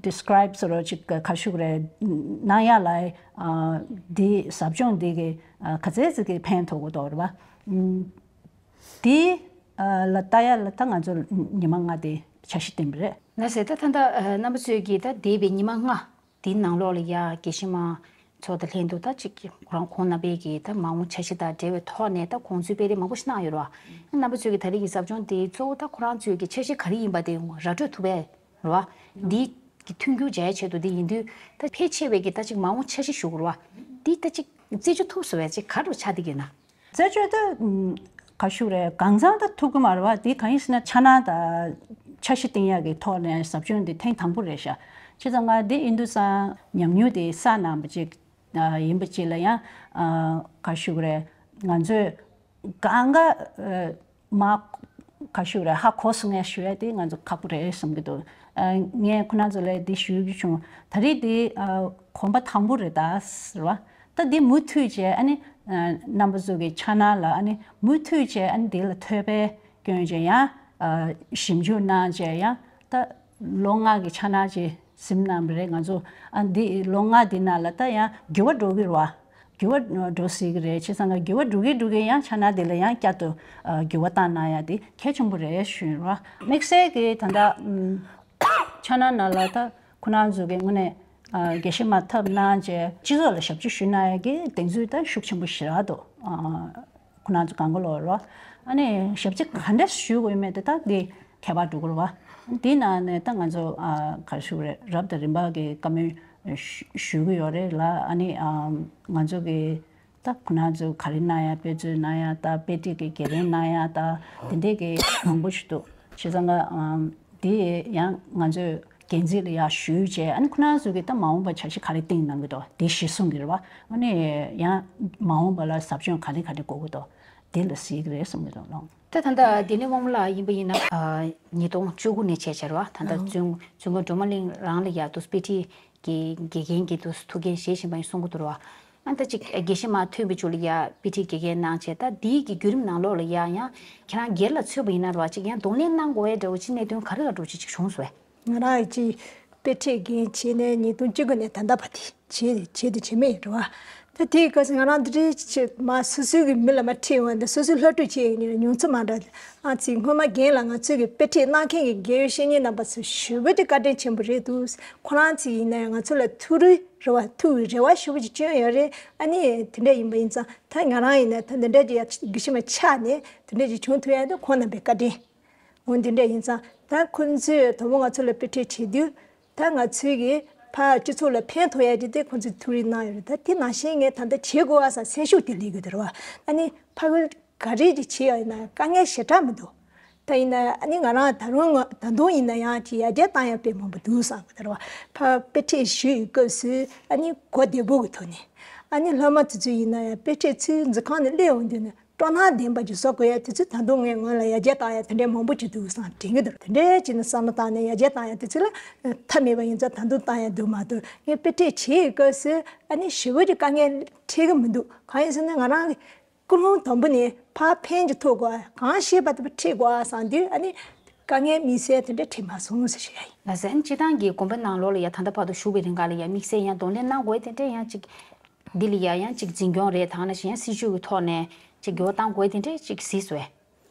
ཌི་སི་ཀི་རའིབ་ཟེར་རོ་ཅིག་ག་ཞུ་གི་རེད། གནང་ཡ་ལ་ཨ་འདི་ཟབ་སྦྱོང་འདི་གི་ཨ་ག་ཚད་ཅིག་གི་ཕན་ཐོགས་ཀྱི་འདུག་རེད་བ། ཨམ་དེ་ཨ་ལ་ལྟ་ཡ་ལ་ད་ང་ཚོ་ཉི་མ་ལྔ་དེ་འཆར་གཞི་བཏིང་བ་རེད། ལགས་སེ། ད་ད་ལྟ་ཨ་རྣམ་པ་ཚོས་ཀྱིས་ད་འདས་པའི་ཉི་མ་ལྔ། དེའི་ནང་ལོགས་ལ་ཡ་དགེ་བཤེས་མ་ཚོ་དང་ལྷན་དུ་ད་ཅིག་ཁོ་རང་ཁོང་རྣམ་པས་ཀྱི་ད་མ་འོངས་འཆར་གཞི་དང་འབྲེལ་བའི་ཐོག་ནས་ད་དགོངས་ཚུལ་སྤེལ་རེས་མང་པོ་ཞིག་གནང་ཡོད་རེད་བ། རྣམ་པ་ཚོས་ཀྱི་ད་རེས་ཀྱི་ཟབ་སྦྱོང་དེ་གཙོ་བོ་ད་ཁོ་རང་ཚོས་ཀྱི་འཆར་གཞི་ག་རེ་ཡིན་པ་དེ་ར་སྤྲོད་ཐུབ་པས་རེད་བ། འདི་གི་མཐུན་འགྱུར་བྱ་ཡ་ཆེད་དུ་འདི་ཡིན་དུས་ད་ཕལ་ཆེ་བས་ཀྱི་ད་ཅིག་མ་འོངས་འཆར་གཞི་ཞུ་དགོས་རེད་བ། འདི་ད་ཅིག་རྩད་གཅོད་ཐུབ་སོང་བས་ཅིག་ག་རུ་ཆགས་བསྡད་ཀྱི་ཡོད་ན། རྩད་གཅོད་ད་ཨམ་ག་ཞུ་རེད། གང་ཚང་ད་ཐུབ་ཀྱི་མ་རེད་བ། དེ་གང་ཡིན་ཟེར་ན་འཆར་སྣང་ད་ འཆར་གཞི་བཏིང་ཡག་གི་ཐོག་ནས་ཟབ་སྦྱོང་འདི་ཐེངས་དང་པོ་རེད་ཤག་བྱས་ཙང་ང་འདི་ཡིན་དུས་ཙང་ཉམས་མྱོང་དེ་བསགས་གནང་བ་ཅིག་ཡིན་པ་ཅིག་ལ་ཡང་ག་ཞུ་གི་རེད། ང་ཚོས་གང་ག་མ་ག་ཞུ་རེད། ཧ་གོ་སོང་ངས་ཞུ་ཡ་དེ་ང་ཚོ་ཁག་པོ་རེད་བསམ་གྱི་འདུག་ཨ། ངས་ཁོ་ན་ཚོ་ལ་འདི་ཞུ་རྒྱུ་བྱུང་། ད་རེས་འདི་ཨ་གོམ་པ་དང་པོ་རེད་ད་ཟེར་བ། ད་འདི་མུ་མཐུད་བྱས་ཨ་ནི་ཨ་རྣམ་པ་ཚོ་གི་ཕྱག་ནང་ལ་ཨ་ནི་མུ་མཐུད་བྱས་ཨ་ནི་འདི་ལ་ཐོས་པའི་སྐྱོན་བྱས་ཡང་ཨ་ཞིབ་འཇུག་གནང་བྱས་ཡང་ད་ལོ་ལྔ་གི་ཕྱག་ནང་ཅིག་ཟིན་གནང་བ་རེད། ང་ཚོ་ཨ་འདི་ལོ་ལྔ་འདི་ནང་ལ་ད་ཡང་འགྱུར་བ་འགྲོ་གི་རེད་བ། འགྱུར་བ་འགྲོ་སྲིད་ཀྱི་རེད། བྱས་ཙང་ང་འགྱུར་བ་འགྲོ་གི་འགྲོ་གི་ཡང་ཕྱག་ན་དེ་ལ་ཡང་བསྐྱར་དུ་ཨ་འགྱུར་བ་བཏང་གནང་ཡ་དེ་གལ་ཆེན་པོ་རེད་ཞུ་ཡིན་རོ། དམིགས་བསལ་གྱི་ད་ལྟ་ཨམ་ཕྱག་ན་ནང་ལ་ད་ཁོ་རང་ཚོ་གི་དངོས་གནས་ཨ་དགེ་བཤེས་མ་ཐོབ་གནང་བྱས་སྤྱི་ཚོགས་ལ་ཞབས་ཕྱི་ཞུ་གནང་ཡ་གི་གདེང་ཚོད་ད་ཤུགས་ཆེན་པོ་ཞེ་དྲག་འདུག་ཨ་ཁོ་རང་ཚོ་གང་ག་ལོར་རོ། ཨ་ནི་ཞབས་ཕྱི་ག་འདྲ་ཞུ་དགོས་ཡོད་མེད་དེ་ད་འདི་ཁྱད་པར་འགྲོ་གི་རེད་བ། འདི་ནང་ནས་ད་ང་ཚོ་ཨ་ག་རེ་ཞུ་དགོས་རེད། རབ་དང་རིམ་པ་གི་བཀའ་མོལ་ཞུ་ཞུ་གི་ཡོད་རེད་ལ། ཨ་ནི་ཨ་ང་ཚོ་གི་ད་ཁོ་ན་ཚོ་ག་རེ་གནང་ཡ་དཔེ་མཛོད་གནང་ཡ་ད་དཔེ་ཁྲིད་ཀྱི་དགེ་རྒན་གནང་ཡ་ད་དེ་འདྲས་ཀྱི་མང་པོ་ཞིག་འདུག་བྱས་ཙང་ང་ཨ་འདི་ཡང་ང་ཚོས་འགན་འཛིན་ལ་ཡར་ཞུས་བྱས། ཨ་ནི་ཁོ་རང་ཚོ་གིས་ད་མ་འོངས་པར་འཆར་གཞི་ག་རེ་བཏིང་གནང་གི་འདུག་དེ་གཞིར་བཟུང་གི་རེད་བ། ཨ་ནི་ཡང་མ་འོངས་པ་ལ་ཟབ་སྦྱོང་ག་རེ་ག་རེ་དགོས་ཀྱི་འདུག་དེ་ལ་གཟིགས་ཀྱི་རེད་བསམ་གྱི་འདུག་ལགས། ད་ད་ལྟ་བདེ་ལེགས་དབང་མོ་ལགས་ཡིན་པ་ཡིན་ན། ཨ་ཉིས་སྟོང་བཅུ་དགུ་ནས་བྱས་བྱས་རེད་བ། ད་ལྟ་ཨང་བཙུན་བཙུན་དགོན་སྒྲོལ་མ་གླིང་རང་ལ་ཡ་དུ་དཔེ་ཁྲིད་ཀྱི་དགེ་རྒན་གྱི་དུ་ཐུགས་འགན་བཞེས་བཞིན་པ་ཡིན་གསུང་གི་འདུག་རེད་བ། ཨ་ད་ཅིག་དགེ་བཤེས་མ་ཐོན་པའི་མཇུག་ལ་ཡ་དཔེ་ཁྲིད་དགེ་རྒན་གནང་བྱས། ད་འདིའི་གི་བརྒྱུད་རིམ་ནང་ལོགས་ལ་ཡ་ཡང་ཁྱེད་རང་སྒེར་ལ་མཚོན་པ་ཡིན་ན་རེད་བ། ཅིག་ཡང་གདོང་ལེན་གནང་དགོས་ཡ་འདྲ་བོ་ཅིག་གནད་དོན་ག་རེ་ག་འགྲོ་ཅིག་ཅིག་བྱུང་སོང་བས། ང་རང་ཡི་ཅིག་དཔེ་ཁྲིད་འགན་བྱས་ནས་ཉིས་སྟོང་བཅུ་དགུ་ནས་ད་ལྟ་བར་དེ་བྱས་བྱས་དུ་བྱེད་མེད་རེད་བ། ད་དེའི་སྐབས་སུ་ང་རང་འདི་འདྲའི་ཆེད་མ་སོ་སོའི་གི་མི་ལ་མ་ཁྲིད་འོང་། འདི་སོ་སོའི་སློབ་ཕྲུག་བྱས་ཡིན་ན་མྱོང་ཚོར་མ་འདྲ། ཨ་ཙི་སྔོན་མ་རྒན་ལ་ང་ཚོའི་གི་དཔེ་ཁྲིད་གནང་མཁན་གི་དགེ་བའི་བཤེས་གཉེན་རྣམ་པ་ཚོ་ཞེ་པོ་ཅིག་བཀའ་དྲིན་ཆེན་པོ་རེད་འདུག་ཁོ་རང་ཚོ་ཡིན་ན་ཡང་ང་ཚོ་ལ་ཐུགས་རེ་རེ་བ་ཐུགས་རེ་བ་ཞེ་པོ་ཅིག་བསྐྱོན་ཡོད་རེད། ཨ་ནི་དེ་འདྲ་ཡིན་པ་ཡིན་ཙང་ད་ང་རང་ཡིན་ན་ད་འདི་འདྲ་ཅིག་ཡ་དགེ་བཤེས་མ་ཆགས་ནས་དེ་འདྲ་ཅིག་བྱུང་ཐུབ་ཡ་ད་ཁོང་རྣམ་པའི་བཀའ་དྲིན། འོ་འདི་འདྲ་ཡིན་ཙང་ད་ཁོང་ཚོས་དང་པོ་ང་ཚོ་ལ་དཔེ་ཁྲིད་བྱེད་དུས། ད་ང་ཚོའི་གི་ཕར་སྤྱི་ཚོགས་ལ་ཕན་ཐོགས་ཡ་ཅིག་དེ་ཁོང་ཚོས་ཐུགས་རེ་གནང་ཡོད་རེད། ད་དེ་ནང་བཞིན་ངས་ད་ལྟ་བྱེད་དགོས་བ་ས་སེམས་ཤུགས་དེ་སླེབས་ཀྱི་འདུག་རེད་བ། ཨ་ནི་ཕ་གི་ག་རེ་ཅིག་བྱེད་ཡ་ཡིན་ན་དཀའ་ངལ་ཞེ་དྲག་མི་འདུག་ད་ཡིན་ན་ཨ་ནི་ང་རང་ད་རུང་ང་ད་དུང་ཡིན་ན་ཡང་ཅིག་ཡར་རྒྱས་བཏང་ཡ་དཔེ་མང་པོ་འདུག་བསམ་གི་འདུག་རེད་བ། ཕར་དཔེ་ཁྲིད་ཞུ་ཡི་སྐབས་སུ་ཨ་ནི་གོ་བདེ་པོ་གི་ཐོག་ནས་ཨ་ནི་སློབ་མ་དེ་ཚོ་ཡིན་ན་ཡང་དཔེ་ཁྲིད་ཚོའི་འཛིན་ཁང་ནས་སླེབས་འོང་དུས་ནས། སྤྲོ་སྣང་ལྡན་པ་ཅིག་བཟོ་དགོས་ཡ་དེ་ཚོ་ད་དུང་ངས་སྔོན་ལ་ཡར་རྒྱས་བཏང་ཡ་དེ་འདྲའི་མང་པོ་ཅིག་འདུག་བསམ་དྲན་གྱི་འདུག་དེ་འདྲའི་ཅིག་ནས་བསམ་བློ་བཏང་ནས་ཡར་རྒྱས་བཏང་ཡ་དེ་ཚོ་ལ་མཐའ་མེད་པ་ཡིན་ཙང་ད་དུང་བཏང་ཡ་འདུག་མ་གཏོགས། ངས་དཔེ་ཁྲིད་བྱེད་ཡི་སྐབས་སུ་ཨ་ནི་ཞེ་པོ་ཅིག་དཀའ་ངལ་འཕྲད་ཀྱི་མི་འདུག་གང་ཡིན་ཟེར་ན་ང་རང་གི་ཀུན་སློང་དང་པོ་ནས་ཕར་ཕན་ཅིག་ཐོགས་དགོས། གང་ཤེས་པ་དེ་ཁྲིད་དགོས་བསམ་དུས་ཨ་ནི་དཀའ་ངལ་དམིགས་བསལ་དེ་འདྲ་འཕྲད་མ་སོང་ཟེར་ཞུ་ཡ་ཡིན། ལགས་སོ། ཨ་ནི་སྤྱིར་བཏང་གི་དགོན་པ་ནང་ལོགས་ལ་ཡ་ད་ལྟ་བར་དུ་བཞུགས་པའི་རིང་ག་ལ་ཡ་དམིགས་བསལ་ཡང་གདོང་ལེན་གནང་དགོས་དེ་འདྲ་ཡང་ཅིག་འདི་ལ་ཡ་ཡང་ཅིག་འཛིན་སྐྱོང་རེད་དང་ནང་བཞིན་ཡང་སྲིད་ཇུས་ཀྱི་ཐོག་ནས་ཅིག་འགྱུར་བ་གཏང་དགོས་དེ་འདྲས་ཅིག་གཟིགས་སོང་།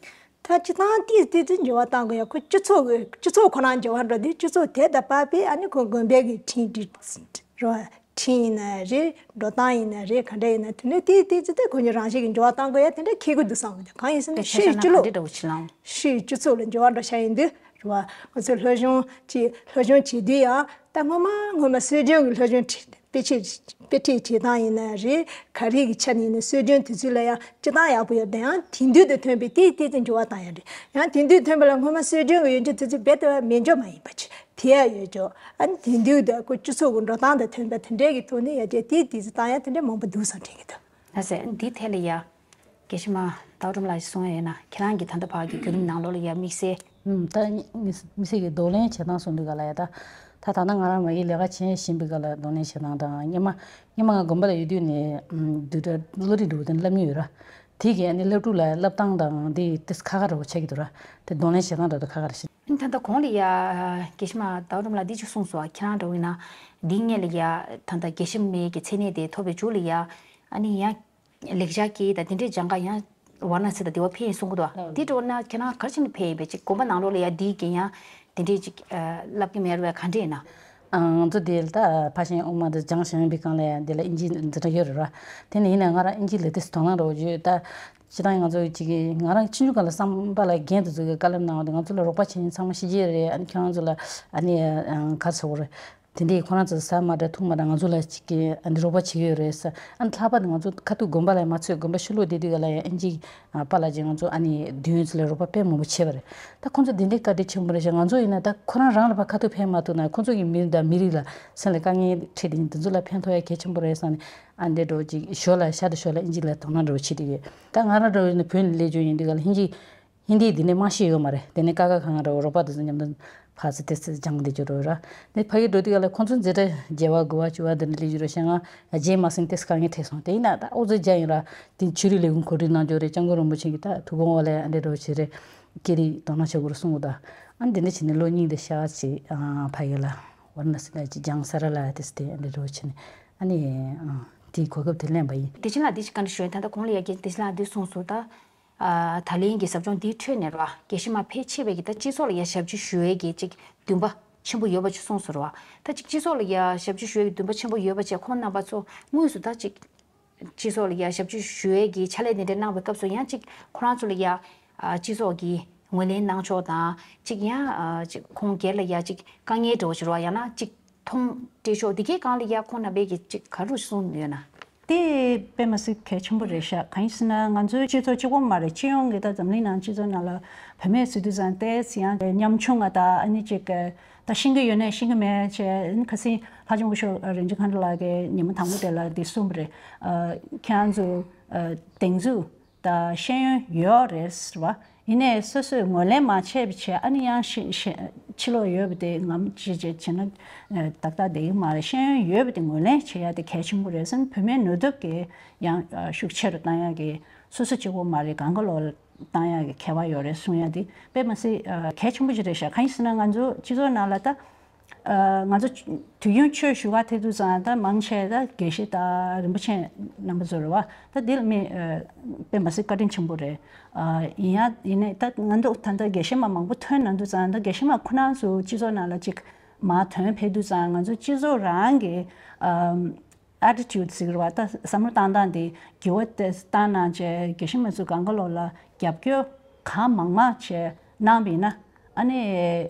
ད་སྤྱི་བཏང་ཏིས་ཏིས་ཏིས་འགྱུར་བ་གཏང་དགོས་ཡ་ཁོ་སྤྱི་ཚོགས་ཀྱི་སྤྱི་ཚོགས་ཁོ་རང་འགྱུར་བ་འགྲོ་དུས་སྤྱི་ཚོགས་དེ་དང་བབ་པའི་ཨ་ནི་ཁོ་དགོན་པའི་གི་ཁྲིམས་ཀྱི་རེད་བ། ཁྲིམས་ཡིན་ན་རེད། འགྲོ་སྟངས་ཡིན་ན་རེད། ག་འདྲ་ཡིན་ན་དེ་འདྲས་ཏིས་ཏིས་ཏིས་ཏིས་ཁོ་གཉིས་རང་བཞིན་གྱི་འགྱུར་བ་གཏང་དགོས་ཡ་དེ་འདྲས་ཁེལ་གི་འདུག་བསམ་གི་འདུག་གང་ཡིན་ཟེར་ན་ཤེས་སྤྱི་ལོ་ག་འདྲ་འདྲ་བོ་ཕྱི་ལང་། ཤེས་སྤྱི་ཚོགས་ལ་འགྱུར་བ་འགྲོ་ཤ་ཡིན་དུས་རེད་བ། ང་ཚོས་སློབ་སྦྱོང་ཅིག་སློབ་སྦྱོང་བྱེད་དུས་ཡང་ད་སྔོན་མ་སྔོན་མ་སྲོལ་རྒྱུན་གྱི་སློབ་སྦྱོང་ཁྲིད། དཔེ་ཁྲིད་དཔེ་ཁྲིད་བྱེད་སྟངས་ཡིན་ན་རེད། ག་རེ་གི་ཆ་ནས་ཡིན་ན་སྲོལ་རྒྱུན་དེ་ཚོ་ལ་ཡང་སྤྱི་བཏང་ཡག་པོ་ཡོད་པ་དང་། ཡང་དེང་དུས་དང་མཐུན་པའི་ཏིས་ཏིས་ཏིས་འགྱུར་བ་བཏང་ཡ་རེད། ཡང་དེང་དུས་མཐུན་པ་ལ་སྔོན་མ་སྲོལ་རྒྱུན་གྱི་ཡོན་ཆབ་དེ་ཚོ་རྦད་དེ་མེད་འཇོག་མ་ཡིན་པ་ཅིག་དེ་ཡང་ཡོད་འཇོག་ཨ་ནི་དེང་དུས་དང་ཁོ་སྤྱི་ཚོགས་ཀྱི་འགྲོ་སྟངས་དང་མཐུན་པ་དེ་འདྲའི་གི་ཐོག་ནས་ཡར་རྒྱས་ཏིས་ཏིས་ཏིས་བཏང་ཡ་དེ་འདྲ་མང་པོ་འདུག་བསམ་དྲན་གྱི་འདུག་ལགས་སེ། ཨ་ནི་འདི་ཐད་ལ་ཡ། དགེ་བཤེས་མ་ཟླ་བ་སྒྲོལ་མ་ལགས་ཀྱིས་གསུང་ཡ་ཡོད་ན། ཁྱེད་རང་གིས་ད་ལྟ་བར་གྱི་བརྒྱུད་རིམ་ནང་ལོགས་ལ་ཡ་དམིགས་བསལ། ཨུམ། ད་དམིགས་བསལ་གྱི་གདོང་ལེན་བྱེད་སྟངས་གསུང་དུས་ག་ལ་ཡ་ད། ད་ད་ལྟ་ང་རང་མ་གི་ལས་ཀ་བྱེད་བཞིན་པའི་སྐབས་ལ་གདོང་ལེན་བྱེད་སྟངས་དང་། སྔོན་མ་སྔོན་མ་ང་དགོན་པ་ལ་ཡོད་དུས་ནས་ཨུམ་བསྡུས་གྲྭ་བློ་རིག་འདྲ་བོ་དེ་བསླབ་མྱོང་ཡོད་ར། དེ་གིས་ཨ་ནི་སློབ་ཕྲུག་ལ་བསླབ་སྟངས་དང་དེ་ཏིས་ཁག་ཁག་འདྲ་བོ་ཆགས་ཀྱི་འདུག་ར། དེ་གདོང་ལེན་བྱེད་སྟངས་འདྲ་བོ་དེ་ཁག་ཁག་རེད་ཤག་ཨ་ནི་ད་ལྟ་གོང་ལ་ཡ་དགེ་བཤེས་མ་ཟླ་བ་སྒྲོལ་མ་ལགས་འདི་ཅིག་གསུངས་སོང་། ཁྱེད་རང་འདྲ་བོ་ཡིན་ན་འདི་སྔོན་ལ་ཡ་ད་ལྟ་དགེ་བཤེས་མའི་གི་མཚན་གནས་དེ་ཐོབ་པའི་མཇུག་ལ་ཡ་ཨ་ནི་ཡང་ལེགས་སྦྱར་སྐད་དང་དེ་འདྲའི་སྦྱང་ག་ཡང་ཝཱ་ར་ཎ་སི་དང་དེ་བ་ཕེབས་ཡིན་གསུང་གི་འདུག་ཨ་དེ་འདྲ་བོ་ན་ཁྱེད་རང་ག་རེ་བྱས་ནས་ཕེབས་ཡིན་པས། ཅིག་དགོན་པ་ནང་ལོགས་ལ་ཡ་འདིའི་གི་ཡང་དེ་འདྲའི་ཅིག་ཨ་བསླབ་ཀྱི་མེད་རེད་བས། ག་འདྲས་ཡིན་ན། ཨ། ང་ཚོ་འདི་ལ་ད་ཕར་ཕྱིན་དབུ་མ་དེ་སྦྱངས་བཞག་པའི་སྒང་ལ་ཡང་འདི་ལ་ཨིན་ཇི་འཛིན་གྲྭ་ཡོད་རེད་ར། དེ་ནས་ཡིན་ན་ང་རང་ཨིན་ཇི་ལ་ཏིས་དོ་སྣང་འདྲ་བོ་ཡོད་ད། སྤྱིར་བཏང་ང་ཚོ་ཅིག་ང་རང་ཆུང་ཆུང་སྒང་ལ་བསམ་པ་ལ་རྒན་དེ་ཚོ་གིས་བཀའ་སློབ་གནང་བ་དེ། ང་ཚོ་ལ་རོགས་པ་བྱེད་མཁན་ཚང་མ་ཕྱི་རྒྱལ་རེད། ཨ་ནི་ཁྱེད་རང་ཚོ་ལ་ཨ་ནི་ཨ་ག་རེ་ཟེར་དགོས་རེད། དེ་འདྲའི་ཁོ་རང་ཚོ་ཟ་མ་འདྲ་འཐུང་མ་འདྲ་ང་ཚོ་ལ་ཅིག་གི་ཨ་འདི་རོགས་པ་བྱེད་ཀྱི་ཡོད་རེད་ཟེར། ཨ་ནི་ལྷག་པར་དུ་ང་ཚོ་ཁ་ཐུག་དགོན་པ་ལ་མ་ཚོད་དགོན་པ་ཕྱི་ལོགས་བསྡད་དུས་ག་ལ་ཡང་ཨིན་ཇི་པཱ་ལགས་ཀྱིས་ང་ཚོ་ཨ་ནི་དུས་ཡུན་ཚོ་ལ་རོགས་པ་དཔེ་མང་པོ་བྱས་པ་རེད། ད་ཁོ་ཚོ་འདི་འདྲའི་བཀའ་དྲིན་ཆེན་པོ་རེད་ཤག་ང་ཚོ་ཡིན་ན་ད་ཁོ་རང་རང་ལ་ཕར་ཁ་ཐུག་ཕན་མ་ཐུག་ན་ཁོ་ཚོ་གི་མི་དང་མི་རིགས་ལ་སེམས་ལ་དཀའ་ངལ་འཕྲད་དེ་འདི་ཚོ་ལ་ཕན་ཐོགས་ཡ་གལ་ཆེན་པོ་རེད་བསམ་ནས་ཨ་འདྲའི་འགྲོ་ཅིག་ཞོར་ལ་ཤར་དང་ཞོར་ལ་ཨིན་ཇི་ལ་དོ་སྣང་འདྲ་བོ་བྱེད་དེ་ཡོད། ད་ང་རང་འདྲ་བོ་ཡིན་ན་བོད་ནས་སླེབས་རྒྱུ་ཡིན་དུས་ག་ལ་ཧིན་ཇི་ཧིན་དིའི་འདི་ནས་རྨང་གཞི་ཡོད་མ་རེད། དེ་ནས་ཀ་ཁ་གང་འདྲ་བོ་རོགས་པ་དེ་ཚོ་མཉམ་དུ་ཕར་ཚུར་དེ་ཚོ་སྦྱང་བསྡད་རྒྱུ་རེད་ར། ནས་ཕ་གི་འགྲོ་དུས་ག་ལ་ཁོང་ཚོ་འཛིན་གྲྭ་བརྒྱད་པ་དགུ་པ་བཅུ་པ་འདི་འདྲ་སླེབས་རྒྱུ་རེད་ཤག་ང་རྗེས་མ་སེང་ཏེ་དཀའ་ངལ་འཕྲད་སོང་། དེ་ཡིན་ན་ད་ཨོ་ཙི་རྒྱ་ཡིན་ར། དེ་ཆོས་རིག་ལས་ཁུངས་གོ་སྒྲིག་གནང་རྒྱུ་རེད། སྐྱབས་མགོན་རིན་པོ་ཆེ་གི་ད་ཐུགས་དགོངས་འོག་ལ་ཨ་འདྲ་འདྲ་བོ་བྱས་རེད། སྐད་རིགས་དོ་སྣང་བྱེད་དགོས་རེད་གསུངས་འདུག་ད་ཨ་འདི་འདྲ་བྱས་ནས་ལོ་གཉིས་འདི་ཤག་ཅིག་ཕ་གི་ལ་ཝཱ་ར་ཎ་སི་ལ་ཅིག་སྦྱངས་ས་ར་ལ་དེ་སྟེ་ཨ་འདྲ་འདྲ་བོ་བྱས་ནས་ཨ་ནི་དེའི་གོ་སྐབས་དེ་ལེན་པ་ཡིན། དེ་ཕྱིན་ལ་འདི་ཞིག་ག་འདྲ་ཞུ་ཡ་ད་ལྟ་གོང་ལ་ཡ་གི་དེ་ཕྱིན་ལ་འདི་གསུངས་སོང་ད། ཨ་ད་ལན་གྱི་ཟབ་སྦྱོང་འདིའི་ཁྲོད་ནས་ར་རྒྱལ་སྤྱི་མར་ཕལ་ཆེ་བས་ཀྱི་ད་སྤྱི་ཚོགས་ལ་ཡ་ཞབས་ཕྱི་ཞུ་ཡས་ཀྱི་ཅིག་འདུན་པ་ཆེན་པོ་ཡོད་པ་ཅིག་གསུངས་སོང་ར། ད་ཅིག་སྤྱི་ཚོགས་ལ་ཡ་ཞབས་ཕྱི་ཞུ་ཡས་ཀྱི་འདུན་པ་ཆེན་པོ་ཡོད་པ་བཅས་ཁོང་རྣམ་པ་ཚོ་དངོས་སུ་ད་ཅིག་སྤྱི་ཚོགས་ལ་ཡ་ཞབས་ཕྱི་ཞུ་ཡས་ཀྱི་ཕྱག་ལས་དེ་འདྲ་གནང་བའི་སྐབས་སུ་ཡང་ཅིག་ཁོ་རང་ཚོ་ལ་ཡ་ཨ་སྤྱི་ཚོགས་ཀྱི་ངོས་ལེན་གནང་ཕྱོགས་དང་ཅིག་ཡང་ཨ་ཅིག་ཁོང་སྒེར་ལ་ཡ་ཅིག་དཀའ་ངལ་འདྲ་བོ་ཞིག་ར་ཡང་ན་ཅིག་མཐོང་སྤྲད་ཆོག་འདི་གའི་སྒང་ལ་ཡ་ཁོང་རྣམ་པས་ཀྱི་ཅིག་ག་རུ་གསུངས་ཡོད་ན། དེ་དཔེ་མ་སྲིད་གལ་ཆེན་པོ་རེད་ཤག་གང་ཡིན་ཟེར་ན་ང་ཚོའི་སྤྱི་ཚོགས་གཅིག་པོ་མ་རེད། སྤྱི་ཡོངས་ཀྱི་ད་འཛམ་གླིང་ནང་སྤྱི་ཚོགས་ནང་ལ་བུད་མེད་ཟེར་དུས་ཙང་ཏོག་ཙམ་ཡང་ཉམ་ཆུང་ང་ད་ཨ་ནི་ཅིག་ད་ཤེས་ཀྱི་ཡོད་ནའི་ཤེས་ཀྱི་མེད་བྱས་ཁ་སང་ལྷ་ལྕམ་སྐུ་ཞབས་རིན་ཆེན་མཁའ་འགྲོ་ལགས་ཀྱིས་ཉི་མ་དང་པོ་དེ་ལ་འདི་གསུངས་པ་རེད། ཁྱེད་རང་ཚོ་གདེང་ཚོད་ད་ཤེས་ཡོན་ཡོད་རེད་ཟེར་བ། ཡིན་ནའི་སོ་སོས་ངོས་ལེན་མ་བྱས་པ་བྱས་ཨ་ནི་ཡང་ཤི་ཤི་ཕྱི་ལོགས་ཡོད་པ་དེ་ངམ་ཅི་བྱེད་བྱེད་ན་ཏག་ཏག་བསྡད་ཀྱི་མ་རེད། ཤེས་ཡོན་ཡོད་པ་དེ་ངོས་ལེན་བྱེད་ཡ་དེ་གལ་ཆེན་པོ་རེད་བསམ། བུད་མེད་ནུས་སྟོབས་ཀྱི་ཡང་ཤུགས་ཆེ་རུ་བཏང་ཡ་གི་སོ་སོ་གཅིག་པོ་མ་རེད། གང་ག་ལོག་ལ་བཏང་ཡ་གི་ཁྱད་པར་ཡོད་རེད་གསུང་ཡ་དེ་དཔེ་མ་སྲིད་གལ་ཆེན་པོ་ཞིག་རེད་ཤག་གང་ཡིན་ཟེར་ན་ང་ཚོ་སྤྱི་ཚོགས་ནང་ལ་ད། ང་ཚོ་དུས་རྒྱུན་ཆོས་ཞུ་ག་ཐད་དུས་ཙང་ད་མང་ཆེ་ད་དགེ་བཤེས་དང་རིན་པོ་ཆེ་རྣམ་པ་ཚོ་རེད་བ། ད་འདི་ལ་མི་དཔེ་མ་སྲིད་བཀའ་དྲིན་ཆེན་པོ་རེད། ཡིན་ཡང་ཡིན་ནའི་ད་ང་ཚོ་ད་ལྟ་དགེ་བཤེས་མ་མང་པོ་ཐོན་གནང་དུས་ཙང་ད་དགེ་བཤེས་མ་ཁོ་རང་ཚོ་སྤྱི་ཚོགས་ནང་ལ་ཅིག་མར་ཐོན་ཕེབས་དུས་ཙང་ང་ཚོ་སྤྱི་ཚོགས་རང་གི་attitude་ཟེར་བ་ད་བསམ་བློ་བཏང་སྟངས་དེ་འགྱུར་བ་དེ་བཏང་གནང་བྱས་དགེ་བཤེས་མ་ཚོ་གང་ག་ལོག་ལ་རྒྱབ་སྐྱོར་གང་མང་མང་བྱས་གནང་བ་ཡིན་ན། ཨ་ནི་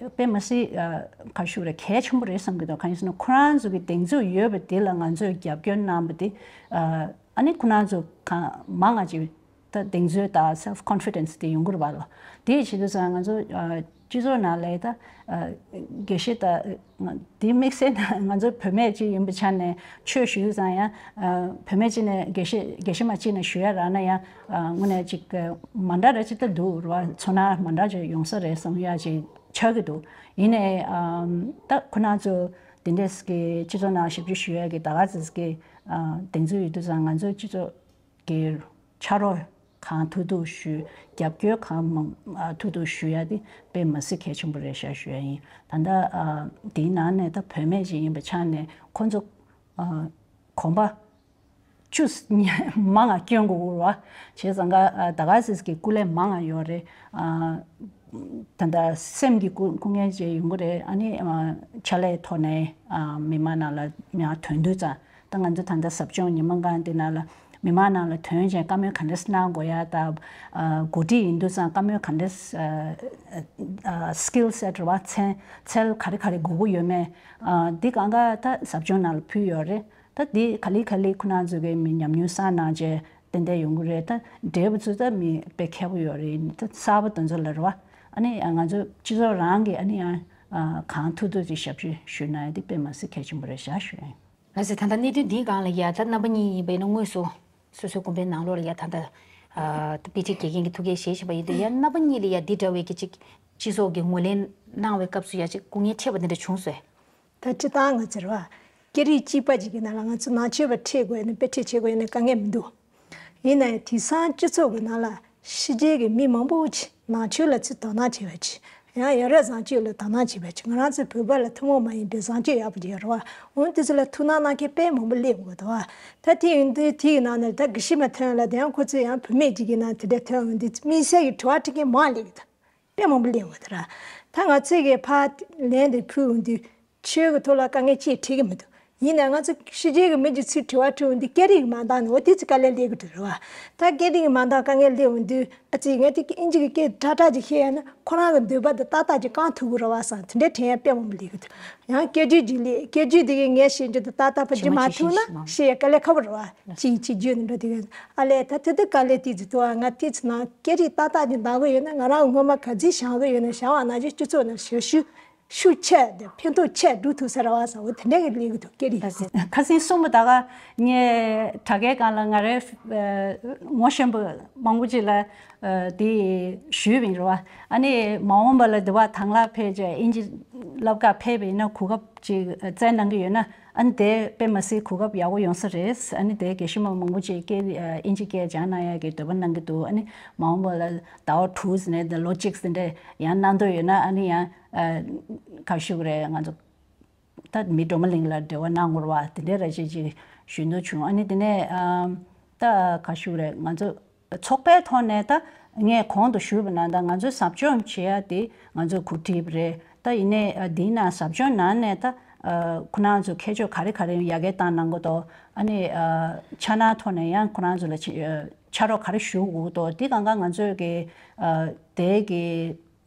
དཔེ་མ་སྲིད་ཨ་ག་རེ་ཞུ་རེད། གལ་ཆེན་པོ་རེད་བསམ་གྱི་འདུག་གང་ཡིན་ཟེར་ན་ཁོ་རང་ཚོ་གི་གདེང་ཚོད་ཡོད་པ་དེ་ལ་ང་ཚོས་རྒྱབ་སྐྱོར་གནང་བ་དེ་ཨ་ཨ་ནི་ཁོ་རང་ཚོ་གང་མང་ང་ཅིག་ད་གདེང་ཚོད་དང་self confidence་དེ་ཡོང་གི་རེད་བ་ལ། དེ་བྱེད་དུས་ཙང་ང་ཚོ་ཨ་སྤྱི་ཚོགས་ནང་ལ་ད་ཨ་དགེ་བཤེས་ད་དེ་དམིགས་བསལ་ན་ང་ཚོ་བུད་མེད་ཅིག་ཡིན་པའི་ཆ་ནས་ཆོས་ཞུ་དུས་ཙང་ཡང་ཨ་བུད་མེད་ཅིག་ནས་དགེ་བཤེས་དགེ་བཤེས་མ་ཅིག་ནས་ཞུ་ཡ་རག་ན་ཡང་། དངོས་གནས་ཅིག་མ་འདྲ་ར་ཅིག་ད་འདུག་ར་ཚོར་སྣང་མ་འདྲ་ཅིག་ཡོང་ས་རེད་བསམ་ཡ་ཅིག་ཆགས་ཀྱི་འདུག་ཡིན་ནའི་ད་ཁོ་རང་ཚོ་དེ་འདྲས་ཀྱི་སྤྱི་ཚོགས་ནང་ཞབས་ཕྱི་ཞུ་ཡ་གི་ད་ག་ཚོད་ཀྱི་གདེང་ཚོད་ཡོད་དུས་ཙང་ང་ཚོའི་སྤྱི་ཚོགས་ཀྱི་ཕྱག་རོགས་གང་ཐུབ་ཐུབ་ཞུ། རྒྱབ་སྐྱོར་གང་མང་ཐུབ་ཐུབ་ཞུ་ཡ་དེ་དཔེ་མ་སྲིད་གལ་ཆེན་པོ་རེད་ཤག་ཞུ་ཡ་ཡིན། ད་ལྟ་དེའི་ནང་ནས་ད་བུད་མེད་ཅིག་ཡིན་པའི་ཆ་ནས་ཁོ་ཚོ་གོམ་པ། བཅུ་མང་ང་སྐྱོན་དགོས་ཀྱི་རེད་བ། བྱས་ཙང་ཀ་ད་ག་སིས་ཀྱི་སྐུ་ལས་མང་ང་ཡོད་རེད། ད་ལྟ་སེམས་ཀྱི་སྐུ་སྐུ་ངལ་ཅིག་ཡོང་གི་རེད། ཨ་ནི་ཕྱག་ལས་ཐོག་ནས་མི་མང་ནང་ལ་ཡང་ཐོན་དུས་ཙང་ད་ང་ཚོ་ད་ལྟ་ཟབ་སྦྱོང་ཉི་མ་འགའ་འདི་ནང་ལ་མི་མང་ནང་ལ་ཐོན་བྱས་བཀའ་མོལ་ག་འདྲས་གནང་དགོས་ཡ་ད་འགོ་ཁྲིད་ཡིན་དུས་ཙང་བཀའ་མོལ་ག་འདྲས་skill set་རེད་བ། ཚན་རྩལ་ག་རེ་ག་རེ་དགོས་ཀྱི་ཡོད་མེད་འདི་གང་ག་ད་ཟབ་སྦྱོང་ནང་ལ་ཕུལ་ཡོད་རེད། ད་འདི་ག་ལེ་ག་ལེ་ཁོ་རང་ཚོ་གི་མི་ཉམས་མྱོང་བསགས་གནང་བྱས་ཏན་ཏན་ཡོང་གི་རེད། ད་འབྲས་བུ་ཚོ་ད་མི་དཔེ་མཁས་པོ་ཡོད་རེད། ད་གསར་པ་དེ་ཚོ་ལ་རེད་བ། ཨ་ནི་ང་ཚོ་སྤྱི་ཚོགས་རང་གི་ཨ་ནི་ཡང་གང་ཐུབ་ཐུབ་ཅིག་ཞབས་ཕྱི་ཞུས་ན་འདི་དཔེ་མ་སྲིད་གལ་ཆེན་པོ་རེད་ཤག་ཞུ་ཡིན། ལགས་སོ། ད་ལྟ་གནད་དོན་འདིའི་སྒང་ལ་ཡ་ད་རྣམ་པ་གཉིས་ཡིན་པ་ཡིན་ན་དངོས་སུ་སོ་སོའི་དགོན་པའི་ནང་ལོགས་ལ་ཡ་ད་ལྟ་དཔེ་ཁྲིད་དགེ་རྒན་གྱི་ཐུགས་འགན་བཞེས་བཞིན་པ་ཡིན་དུས་ཡ་རྣམ་པ་གཉིས་ལ་ཡ་འདི་འདྲ་བའི་གི་ཅིག་སྤྱི་ཚོགས་ཀྱི་ངོས་ལེན་གནང་བའི་སྐབས་སུ་ཡ་ཅིག་སྐུ་ངལ་འཕྲད་པ་འདི་འདྲ་བྱུང་སོང་། ད་སྤྱིར་བཏང་ང་ཚོར་བ། སྐད་རིགས་གཅིག་པ་ཅིག་གི་ནང་ལ་ང་ཚོ་ནང་ཆོས་པ་ཁྲིད་དགོས་ཡ་ནི་དཔེ་ཁྲིད་བྱེད་དགོས་ཡ་ནི་དཀའ་ངལ་མི་འདུག་ཡིན་ན་ཡང་དེང་སང་སྤྱི་ཚོགས་ཀྱི་ནང་ལ་ཕྱི་རྒྱལ་གྱི་མི་མང་པོ་ཅིག་ནང་ཆོས་ལ་ཚུར་དོ་སྣང་བྱེད་པ་ཅིག་ཡང་ཡ་རབས་བཟང་སྤྱོད་ལ་དོ་སྣང་བྱེད་པ་ཅིག་ང་རང་ཚོ་བོད་པ་ལ་ཐུན་མོང་མ་ཡིན་པའི་བཟང་སྤྱོད་ཡག་པོ་ཅིག་ཡོད་རེད་བ། འོན་ཏེ་ཚོ་ལ་ཐུགས་སྣང་གནང་མཁན་དཔེ་མང་པོ་སླེབས་ཡོང་གི་འདུག་བ། ད་དེ་ཡིན་དུས་དེ་ཡི་ནང་ནས་ད་དགེ་བཤེས་མ་ཐོན་ལ་དེ་ཡང་ཁོ་ཚོས་ཡང་བུད་མེད་ཅིག་གི་ནང་དེ་འདྲ་ཐོན་འོང་དུས་དམིགས་བསལ་གྱི་དྲི་བ་དྲི་མཁན་མང་སླེབས་ཀྱི་འདུག་དཔེ་མང་པོ་སླེབས་ཡོང་གི་འདུག་ར། ད་ང་ཚོས་ཀྱི་ཕར་ལན་དེ་ཕུལ་འོང་དུས་ཆོས་ཀྱི་ཐོག་ལ་དཀའ་ངལ་ཅིག་འཕྲད་ཀྱི་མི་འདུག་ཡིན་ནའང་ང་ཚོ་ཕྱི་རྒྱལ་གྱི་མི་གྱི་ཚུར་དྲི་བ་དྲི་འོང་དུས་སྐད་རིགས་མ་འདང་ནས་འོ་དེ་ཚོ་དཀའ་ལས་སླེབས་ཀྱི་འདུག་རེད་བ། ད་སྐད་རིགས་མ་འདང་དཀའ་ངལ་སླེབས་འོང་དུས་ཨ་ཙི་ངས་དེ་ཨིན་ཇི་གི་སྐད་དྲག་དྲག་ཅིག་བཤད་ཡ་ན་ཁོ་རང་གི་འདོད་པ་དེ་ཏག་ཏག་ཅིག་བསྐང་ཐུབ་ཀྱི་རེད་བ་བསམ་དེ་འདྲའི་དྲན་ཡ་དཔེ་མང་པོ་སླེབས་ཀྱི་འདུག་ཡང་སྐད་རྒྱུད་ཅིག་སླེབས་སྐད་རྒྱུད་དེ་གས་ངས་བཤད་རྒྱུ་དེ་ཏག་ཏག་ཕར་རྒྱུད་མ་ཐུབ་ན་བཤད་ཡ་དཀའ་ལས་ཁག་པོ་རེད་བ། ཅིག་ཅིག་རྒྱུད་འདི་འདྲ་དེ་གས་ཨ་ལས་ད་དེ་དུས་དཀའ་ལས་དེ་ཚོ་ཐུག་ཨ་ང་དེ་ཚོ་ནང་སྐད་རིགས་ཏག་ཏག་ཅིག་འདང་གི་ཡོད་ན་ང་རང་སྔོན་མ་ག་ཚོད་བཞེངས་གི་ཡོད་ན་བཞེངས་བ་ནང་བཞིན་སྤྱི་ཚོགས་ནང་ཞབས་ཞུ། ཤུགས་ཆེ་དེ་ཕན་ཐོགས་ཆེ་འགྲོ་ཐུབ་ས་རེད་བ་བསམ་འོ་དེ་འདྲ་གི་ལས་གི་འདུག་སྐད་རིགས། ཁ་སང་གསུངས་པ་ད་ག་ངས་དྲ་རྒྱའི་སྒང་ལ་ང་རའི་ངོ་ཤེས་པ་མང་པོ་ཅིག་ལ་དེ་ཞུས་པ་ཡིན་རེད་བ། ཨ་ནི་མ་འོངས་པ་ལ་དེ་བ་དང་བླངས་ཕེབས་བྱས་ཨིན་ཇི་བསླབ་ག་ཕེབས་པ་ཡིན་ན་གོ་སྐབས་ཅིག་བཙལ་གནང་གི་ཡོད་ན་ཨ་ནི་དེ་དཔེ་མ་སྲིད་གོ་སྐབས་ཡག་པོ་ཡོང་ས་རེད། ཨ་ནི་དེ་དགེ་བཤེས་མ་མང་པོ་ཅིག་སྐད་ཨིན་ཇི་སྐད་སྦྱང་གནང་ཡ་གི་འདོད་པ་གནང་གི་འདུག་ཨ་ནི་མ་འོངས་པ་ལ་ཟླ་བ་དྲུག་ཙམ་ནས་ལོ་གཅིག་ཙམ་འདྲ་ཡང་གནང་འདོད་ཡོད་ན་ཨ་ནི་ཡང་ག་ཞུ་གི་རེད། ང་ཚོ་ད་མི་སྒྲོལ་མ་གླིང་ལ་འབྲེལ་བ་གནང་དགོས་རེད་བ། དེ་འདྲའི་ར་ཅིག་ཅིག་ཞུ་འདོད་བྱུང་། ཨ་ནི་དེ་ནས་ཨམ་ད་ག་ཞུ་རེད། ང་ཚོ་ཚོགས་པའི་ཐོག་ནས་ད་ངས་གོང་དུ་ཞུས་པ་ནང་ལྟར་ང་ཚོའི་ཟབ་སྦྱོང་བྱེད་ཡ་དེ་ང་ཚོས་གོ་སྒྲིག་རེད། ད་ཡིན་ནའི་ཨ་འདིའི་ནང་ཟབ་སྦྱོང་ནང་ནས་ད་ཨ་ཁོ་རང་ཚོ་ཁྱད་ཆོས་ག་རེ་ག་རེ་ཡར་རྒྱས་བཏང་གནང་དགོས་དོ། ཨ་ནི་ཨ་འཆར་སྣང་ཐོག་ནས་ཡང་ཁོ་རང་ཚོ་ལ་ཆ་ཨ་ཕྱག་རོགས་ག་རེ་ཞུ་དགོས་དོ། དེ་གང་ག་ང་ཚོས་ཀྱི་ཨ་དེ་གི་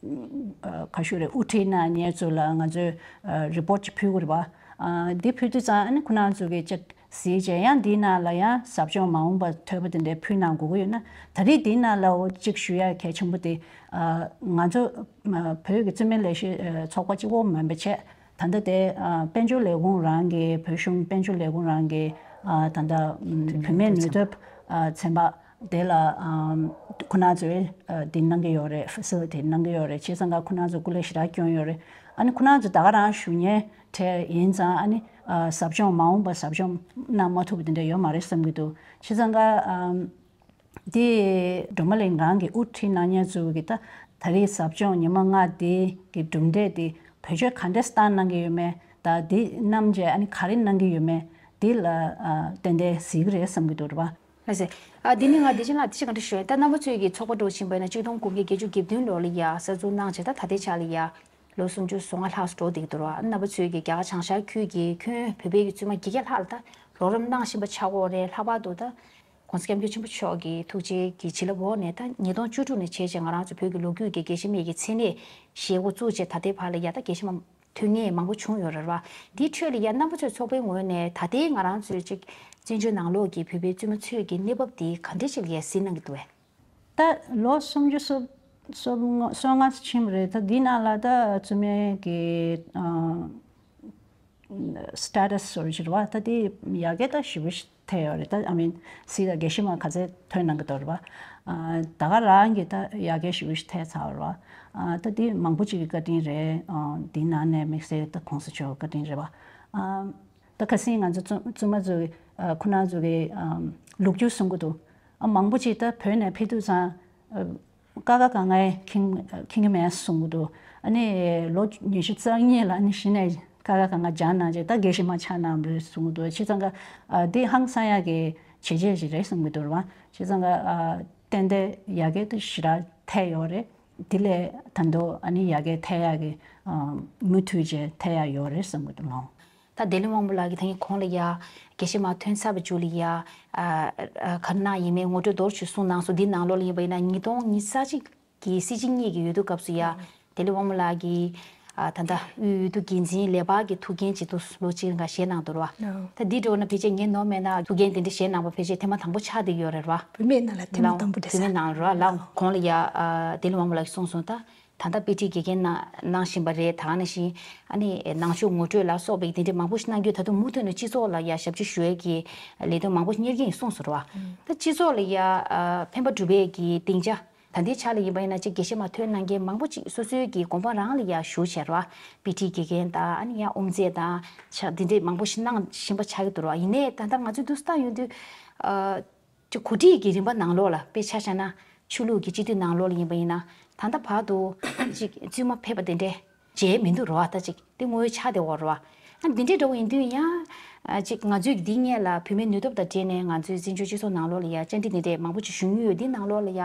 ཨ་ག་ཞུ་རེད། དབུ་ཁྲིད་གནང་མཁན་ཚོ་ལ་ང་ཚོས་ཨ་རི་པོ་ཊི་ཅིག་ཕུལ་དགོས་རེད་པ། ཨ་འདི་ཕུལ་དུས་ཙང་ཨ་ནི་ཁོ་རང་ཚོ་གིས་ཅིག་གཟིགས་བྱས་ཡང་འདིའི་ནང་ལ་ཡང་ཟབ་སྦྱོང་མ་འོངས་པ་ཐོས་པ་དེ་འདྲའི་ཕུལ་གནང་དགོས་ཀྱི་ཡོད་ན། ད་རེས་འདིའི་ནང་ལ་འོ་གཅིག་ཞུ་ཡ་གལ་ཆེན་པོ་དེ་ཨ་ང་ཚོ་ཨ་བོད་ཀྱི་བཙུན་མའི་ལས་བྱེད་ཨ་ཚོགས་པ་གཅིག་པོ་མིན་པ་བྱས། ད་ལྟ་དེ་ཨ་དཔལ་འབྱོར་ལས་ཁུངས་རང་གི་བོད་གཞུང་དཔལ་འབྱོར་ལས་ཁུངས་རང་གི་ཨ་ད་ལྟ་ཨ་བུད་མེད་ནུས་སྟོབས་ཨ་ཚན་པ་དེ་ལ་ཨམ་ཁོ་རང་ཚོས་ཨ་དེ་གནང་གི་ཡོད་རེད། ཕེ་སི་ལི་ཊེ་ཊི་གནང་གི་ཡོད་རེད། བྱས་ཙང་ཀ་ཁོ་རང་ཚོ་སྐུ་ལས་ཞེ་དྲག་བསྐྱོན་ཡོད་རེད། ཨ་ནི་ཁོ་རང་ཚོ་ད་ག་རང་ཞུ་མཁན་གྲས་ཡིན་ཙང་ཨ་ནི་ཨ་ཟབ་སྦྱོང་མ་འོངས་པ་ཟབ་སྦྱོང་གནང་མ་ཐུབ་པ་དེ་འདྲ་ཡོད་མ་རེད་བསམ་གྱི་འདུག་བྱས་ཙང་ཀ་ཨམ་དེ་སྒྲོལ་མ་གླིང་རང་གི་དབུ་ཁྲིད་གནང་མཁན་ཚོ་གི་ད་ད་རེས་ཟབ་སྦྱོང་ཉི་མ་ལྔ་དེ་གི་གྲུབ་འབྲས་དེ་བེད་སྤྱོད་ག་འདྲས་བཏང་གནང་གི་ཡོད་མེད། ད་དེ་གནང་རྗེས་ཨ་ནི་ག་རེ་གནང་གི་ཡོད་མེད་དེ་ལ་ཨ་ཏན་ཏན་གཟིགས་ཀྱི་རེད་བསམ་གྱི་འདུག་རེད་པ། ལགས་སེ། ཨ་འདི་ནི་ང་བདེ་ཆེན་ལགས་དེ་ཅི་ག་འདྲ་ཞུ་ཡ། ད་རྣམ་པ་ཚོས་ཀྱི་ཚོགས་པ་འགྲོ་བཞིན་པ་ཡིན་ན་གཅིག་སྟོང་དགུ་བརྒྱ་བརྒྱད་ཅུ་གྱ་བདུན་ལོ་ལ་ཡ་གསར་འཛུགས་གནང་བྱས་ད་ད་ལྟའི་ཆ་ལ་ཡ་ལོ་སུམ་ཅུ་སོ་ལྔ་ལྷག་འགྲོ་བསྡད་ཀྱི་འདུག་ར། རྣམ་པ་ཚོས་ཀྱི་རྒྱ་གར་བྱང་ཤར་ཁུལ་གྱི་ཁྱོན་བོད་པའི་གི་བཙུན་མ་བརྒྱད་བརྒྱ་ལྷག་ལ་ད་རོགས་རམ་གནང་བཞིན་པ་ཆགས་ཀྱི་ཡོད་རེད། ལྷག་པར་དུ་ད་༸གོང་ས་༸སྐྱབས་མགོན་ཆེན་པོ་མཆོག་གི་ཐུགས་རྗེ་གི་བྱིན་རླབས་འོག་ནས་ད་ཉིས་སྟོང་བཅུ་དྲུག་ནས་བྱས་རྗེས་ང་རང་ཚོ་བོད་ཀྱི་ལོ་རྒྱུས་ཀྱི་དགེ་བཤེས་མའི་གི་མཚན་གནས་བཞེས་འགོ་བཙུགས་བྱས་ད་ལྟའི་བར་ལ་ཡ་ད་རྒྱ་གཞས་མ་ཐོན་མཁན་མང་པོ་བྱུང་ཡོད་རེད་བ། འདིའི་ཁྲོད་ལ་ཡ་རྣམ་པ་ཚོའི་ཚོགས་པའི་ངོས་ནས་ད་ལྟའི་ང་རང་ཚོའི་ཅིག་བཙན་བྱོལ་ནང་ལོགས་ཀྱི་བོད་པའི་བཙུན་མ་ཚོའི་གི་གནས་བབ་དེ་ག་འདྲ་ཅིག་ལ་ཡ་གཟིགས་གནང་གི་འདུག་བས། ད་ལོ་སུམ་ཅུ་སོ་སོ་སོ་ལྔ་ཕྱིན་པ་རེད། ད་འདི་ནང་ལ་ད་བཙུན་མའི་གི་ཨ་སི་ཊེ་ཊས་ཟེར་གྱི་རེད་བ། ད་དེ་ཡར་རྒྱས་ད་ཞེ་པོ་ཞིག་ཐེབས་ཡོད་རེད། ད་ཨ་མིན་སི་ད་དགེ་བཤེས་མ་ག་ཚད་ཐོན་གནང་གི་འདུག་རེད་བ། ཨ་ད་ག་རང་གི་ད་ཡར་རྒྱས་ཞེ་པོ་ཞིག་ཐེབས་ཚར་བ་རེད་བ། ཨ་ད་དེ་མང་པོ་ཅིག་གི་བཀའ་དྲིན་རེད། ཨ་དེའི་ནང་ནས་དམིགས་བསལ་ད་༸གོང་ས་མཆོག་བཀའ་དྲིན་རེད་བ། ཨ་ད་ཁ་སང་ང་ཚོ་བཙུན་བཙུན་མ་ཚོ་གི་ཨ་ཁོ་རང་ཚོ་གི་ཨ་ལོ་རྒྱུས་གསུང་གི་འདུག་ཨ་མང་པོ་ཅིག་ད་བོད་ནས་ཕེབས་དུས་ཙང་ཨ་ཀ་ཁ་ག་ང་ཁེངས་ཁེངས་གི་མེད་གསུང་གི་འདུག་ཨ་ནི་ལོ་ཉི་ཤུ་རྩ་གཉིས་ལ་ཨ་ནི་གཞི་ནས་ཀ་ཁ་ག་ང་སྦྱངས་གནང་རྗེས་ད་དགེ་བཤེས་མ་ཆགས་གནང་བ་རེད་གསུང་གི་འདུག་བྱས་ཙང་ཀ་ཨ་འདི་ཧང་སང་ཡག་གི་བྱས་རྗེས་ཤིག་རེད་གསུང་གི་འདུག་རེད་བ། བྱས་ཙང་ཀ་ཨ་ཏན་ཏན་ཡར་རྒྱས་ད་ཞེ་དྲག་ཐེབས་ཡོད་རེད། དེ་ལས་ད་དུང་ཨ་ནི་ཡར་རྒྱས་ཐེབས་ཡག་གི་ཨ་མུ་མཐུད་བྱས་ཐེབས་ཡག་ཡོད་རེད་བསམ་གི་འདུག་ལགས། ད་བདེ་ལེགས་དབང་མོ་ལགས་ཀྱིས་ད་ངས་གོང་ལ་ཡ་དགེ་བཤེས་མ་ཐོན་ཚར་བའི་མཇུག་ལ་ཡ་ཨ་ཨ་ག་རེ་གནང་ཡིན་མིན་ངོ་སྤྲོད་མདོར་བསྡུས་གསུངས་གནང་སོང་། འདིའི་ནང་ལོགས་ལ་ཡིན་པ་ཡིན་ན་ཉིས་སྟོང་ཉི་ཤུ་རྩ་གཅིག་གི་སྲིད་སྤྱི་གཉིས་ཀྱི་འོས་བསྡུ་སྐབས་སུ་ཡ་བདེ་ལེགས་དབང་མོ་ལགས་ཀྱིས་ཨ་ད་ལྟ་དབུས་འོས་བསྡུ་འགན་འཛིན་ལས་འཕར་གྱི་ཐུགས་འགན་ཅིག་ཏུ་ལོ་གཅིག་རིང་ག་བཞེས་གནང་འདུག་ར་བ། ད་འདི་འདྲ་བོ་ན་ཕལ་ཆེར་ངས་ནོར་མེད་ན་ཐུགས་འགན་དེ་འདྲ་བཞེས་གནང་པ་ཕལ་ཆེར་ཐེངས་མ་དང་པོ་ཆགས་བསྡད་ཡོད་རེད་བ། བུད་མེད་ནང་ལ་ཐེངས་མ་དང་པོ་རེད་ས། བུད་མེད་ནང་ར་ལ་གོང་ལ་ཡ་ཨ་བདེ་ལེགས་དབང་མོ་ལགས་ཀྱིས་གསུངས་སོང་། ད་ད་ལྟ་དཔེ་ཁྲིད་དགེ་རྒན་གནང་གནང་བཞིན་པ་རེད། ད་ག་ནང་བཞིན་ཨ་ནི་ནང་ཆོས་ངོ་སྤྲོད་ལ་སོགས་པའི་དེ་འདྲའི་མང་པོ་ཞིག་གནང་རྒྱུ་ད་དུང་མུ་མཐུད་ནས་སྤྱི་ཚོགས་ལ་ཡ་ཞབས་ཕྱི་ཞུ་ཡས་ཀྱི་ལས་དོན་མང་པོ་གཉེར་གྱི་ཡིན་གསུངས་སོང་རེད་བ། ད་སྤྱི་ཚོགས་ལ་ཡ་ཨ་ཕན་པ་སྒྲུབ་ཡས་ཀྱི་སྡིངས་ཆ་ད་ལྟའི་ཆ་ལ་ཡིན་པ་ཡིན་ན་ཅིག་དགེ་བཤེས་མ་ཐོན་གནང་མཁན་མང་པོ་ཅིག་སོ་སོའི་གི་དགོན་པ་རང་ལ་ཡ་བཞུགས་བྱས་རེད་བ། དཔེ་ཁྲིད་དགེ་རྒན་དང་ཨ་ནི་ཡ་དབུ་མཛད་དང་ཕྱག་འདི་འདྲའི་མང་པོ་ཞིག་གནང་བཞིན་པ་ཆགས་ཀྱི་འདུག་རེད་བ། ཡིན་ནའི་ད་ལྟ་ང་ཚོས་འདུག་སེ་ལྟ་ཡོང་དུས་ཨ། ཅིག་གོ་སྒྲིག་གི་རིམ་པ་ནང་ལོགས་ལ་དཔེ་ཆ་བཞག་ན་ཆོས་ལུགས་ཀྱི་སྤྱི་འཐུས་ནང་ལོགས་ལ་ཡིན་པ་ཡིན་ན་ད་ལྟ་བར་དུ་ཅིག་བཙུན་མ་ཕེབས་པ་དེ་འདྲས་མཇལ་མི་འདུག་རེད་བ། ད་ཅིག་དེ་དངོས་ཡོད་ཆགས་བསྡད་ཡོད་རེད་བ། ཨ་འདི་འདྲས་འདྲ་བོ་ཡིན་དུས་ཡང་ ཨ་ཅིག་ང་ཚོས་འདི་སྔོན་ལ་བོད་མིའི་ནུས་སྟོབས་དང་འབྲེལ་ནས་ང་ཚོའི་བཙན་བྱོལ་སྤྱི་ཚོགས་ནང་ལོགས་ལ་ཡ་བཅར་འདྲི་འདི་འདྲས་མང་པོ་ཅིག་ཞུ་མྱོང་ཡོད། འདི་ནང་ལོགས་ལ་ཡ་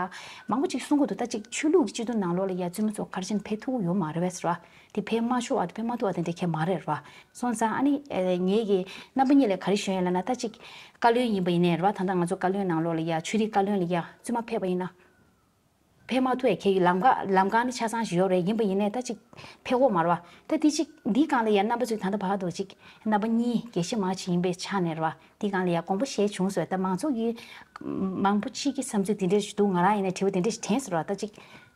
མང་པོ་ཅིག་གསུང་གི་འདུག་ད་ཅིག་ཆོས་ལུགས་ཀྱི་སྤྱི་ཚོགས་ནང་ལོགས་ལ་ཡ་བཙུན་མ་ཚོ་ག་རེ་བྱས་ནས་ཕེབས་ཐུབ་ཀྱི་ཡོད་མ་རེད་པས་ར། དེ་ཕེབས་མ་ཆོག་པ་དེ་ཕེབས་མ་ཐུབ་པ་དེ་འདྲས་གང་ཡང་མ་རེད་ར། སོང་ཙང་ཨ་ནི་ཨེ་ངེད་ཀྱི་རྣམ་པ་གཉིས་ལ་ག་རེ་ཞུ་ཡ་ཡིན་ལབ་ན། ད་ཅིག་བཀའ་བློན་ཡིན་པ་ཡིན་ནའི་ར། ད་ལྟ་ང་ཚོ་བཀའ་བློན་ནང་ལོགས་ལ་ཡ་ཆོས་རིག་བཀའ་བློན་ལ་ཡ་བཙུན་མ་ཕེབས་པ་ཡིན་ན། ཕེབས་མ་ཐུབ་ཡ་ཁྱེད་ཀྱི་ལམ་ཁ་ལམ་ཁ་ནི་ཆ་ཚང་ཞིག་ཡོད་རེད། ཡིན་པ་ཡིན་ནའི་ད་ཅིག་ཕེབས་དགོས་མ་རེད་པ། ད་དེ་ཅིག་འདིའི་སྒང་ལ་ཡ་རྣམ་པ་ཚོས་ད་ལྟ་བར་དུ་ཅིག་རྣམ་པ་གཉིས་དགེ་བཤེས་མ་ཅིག་ཡིན་པའི་ཆ་ནས་རེད་པ། འདིའི་སྒང་ལ་ཡ་དགོངས་པ་བཞེས་བྱུང་སོང་། ད་མང་ཚོགས་ཀྱི་མང་པོ་ཅིག་གི་བསམ་ཚུལ་དེ་འདྲ་ཞིག་འདུག་ང་རང་ཡིན་ན་དྲི་བ་དེ་འདྲ་ཞིག་དྲན་སོང་ར། ད་ཅིག་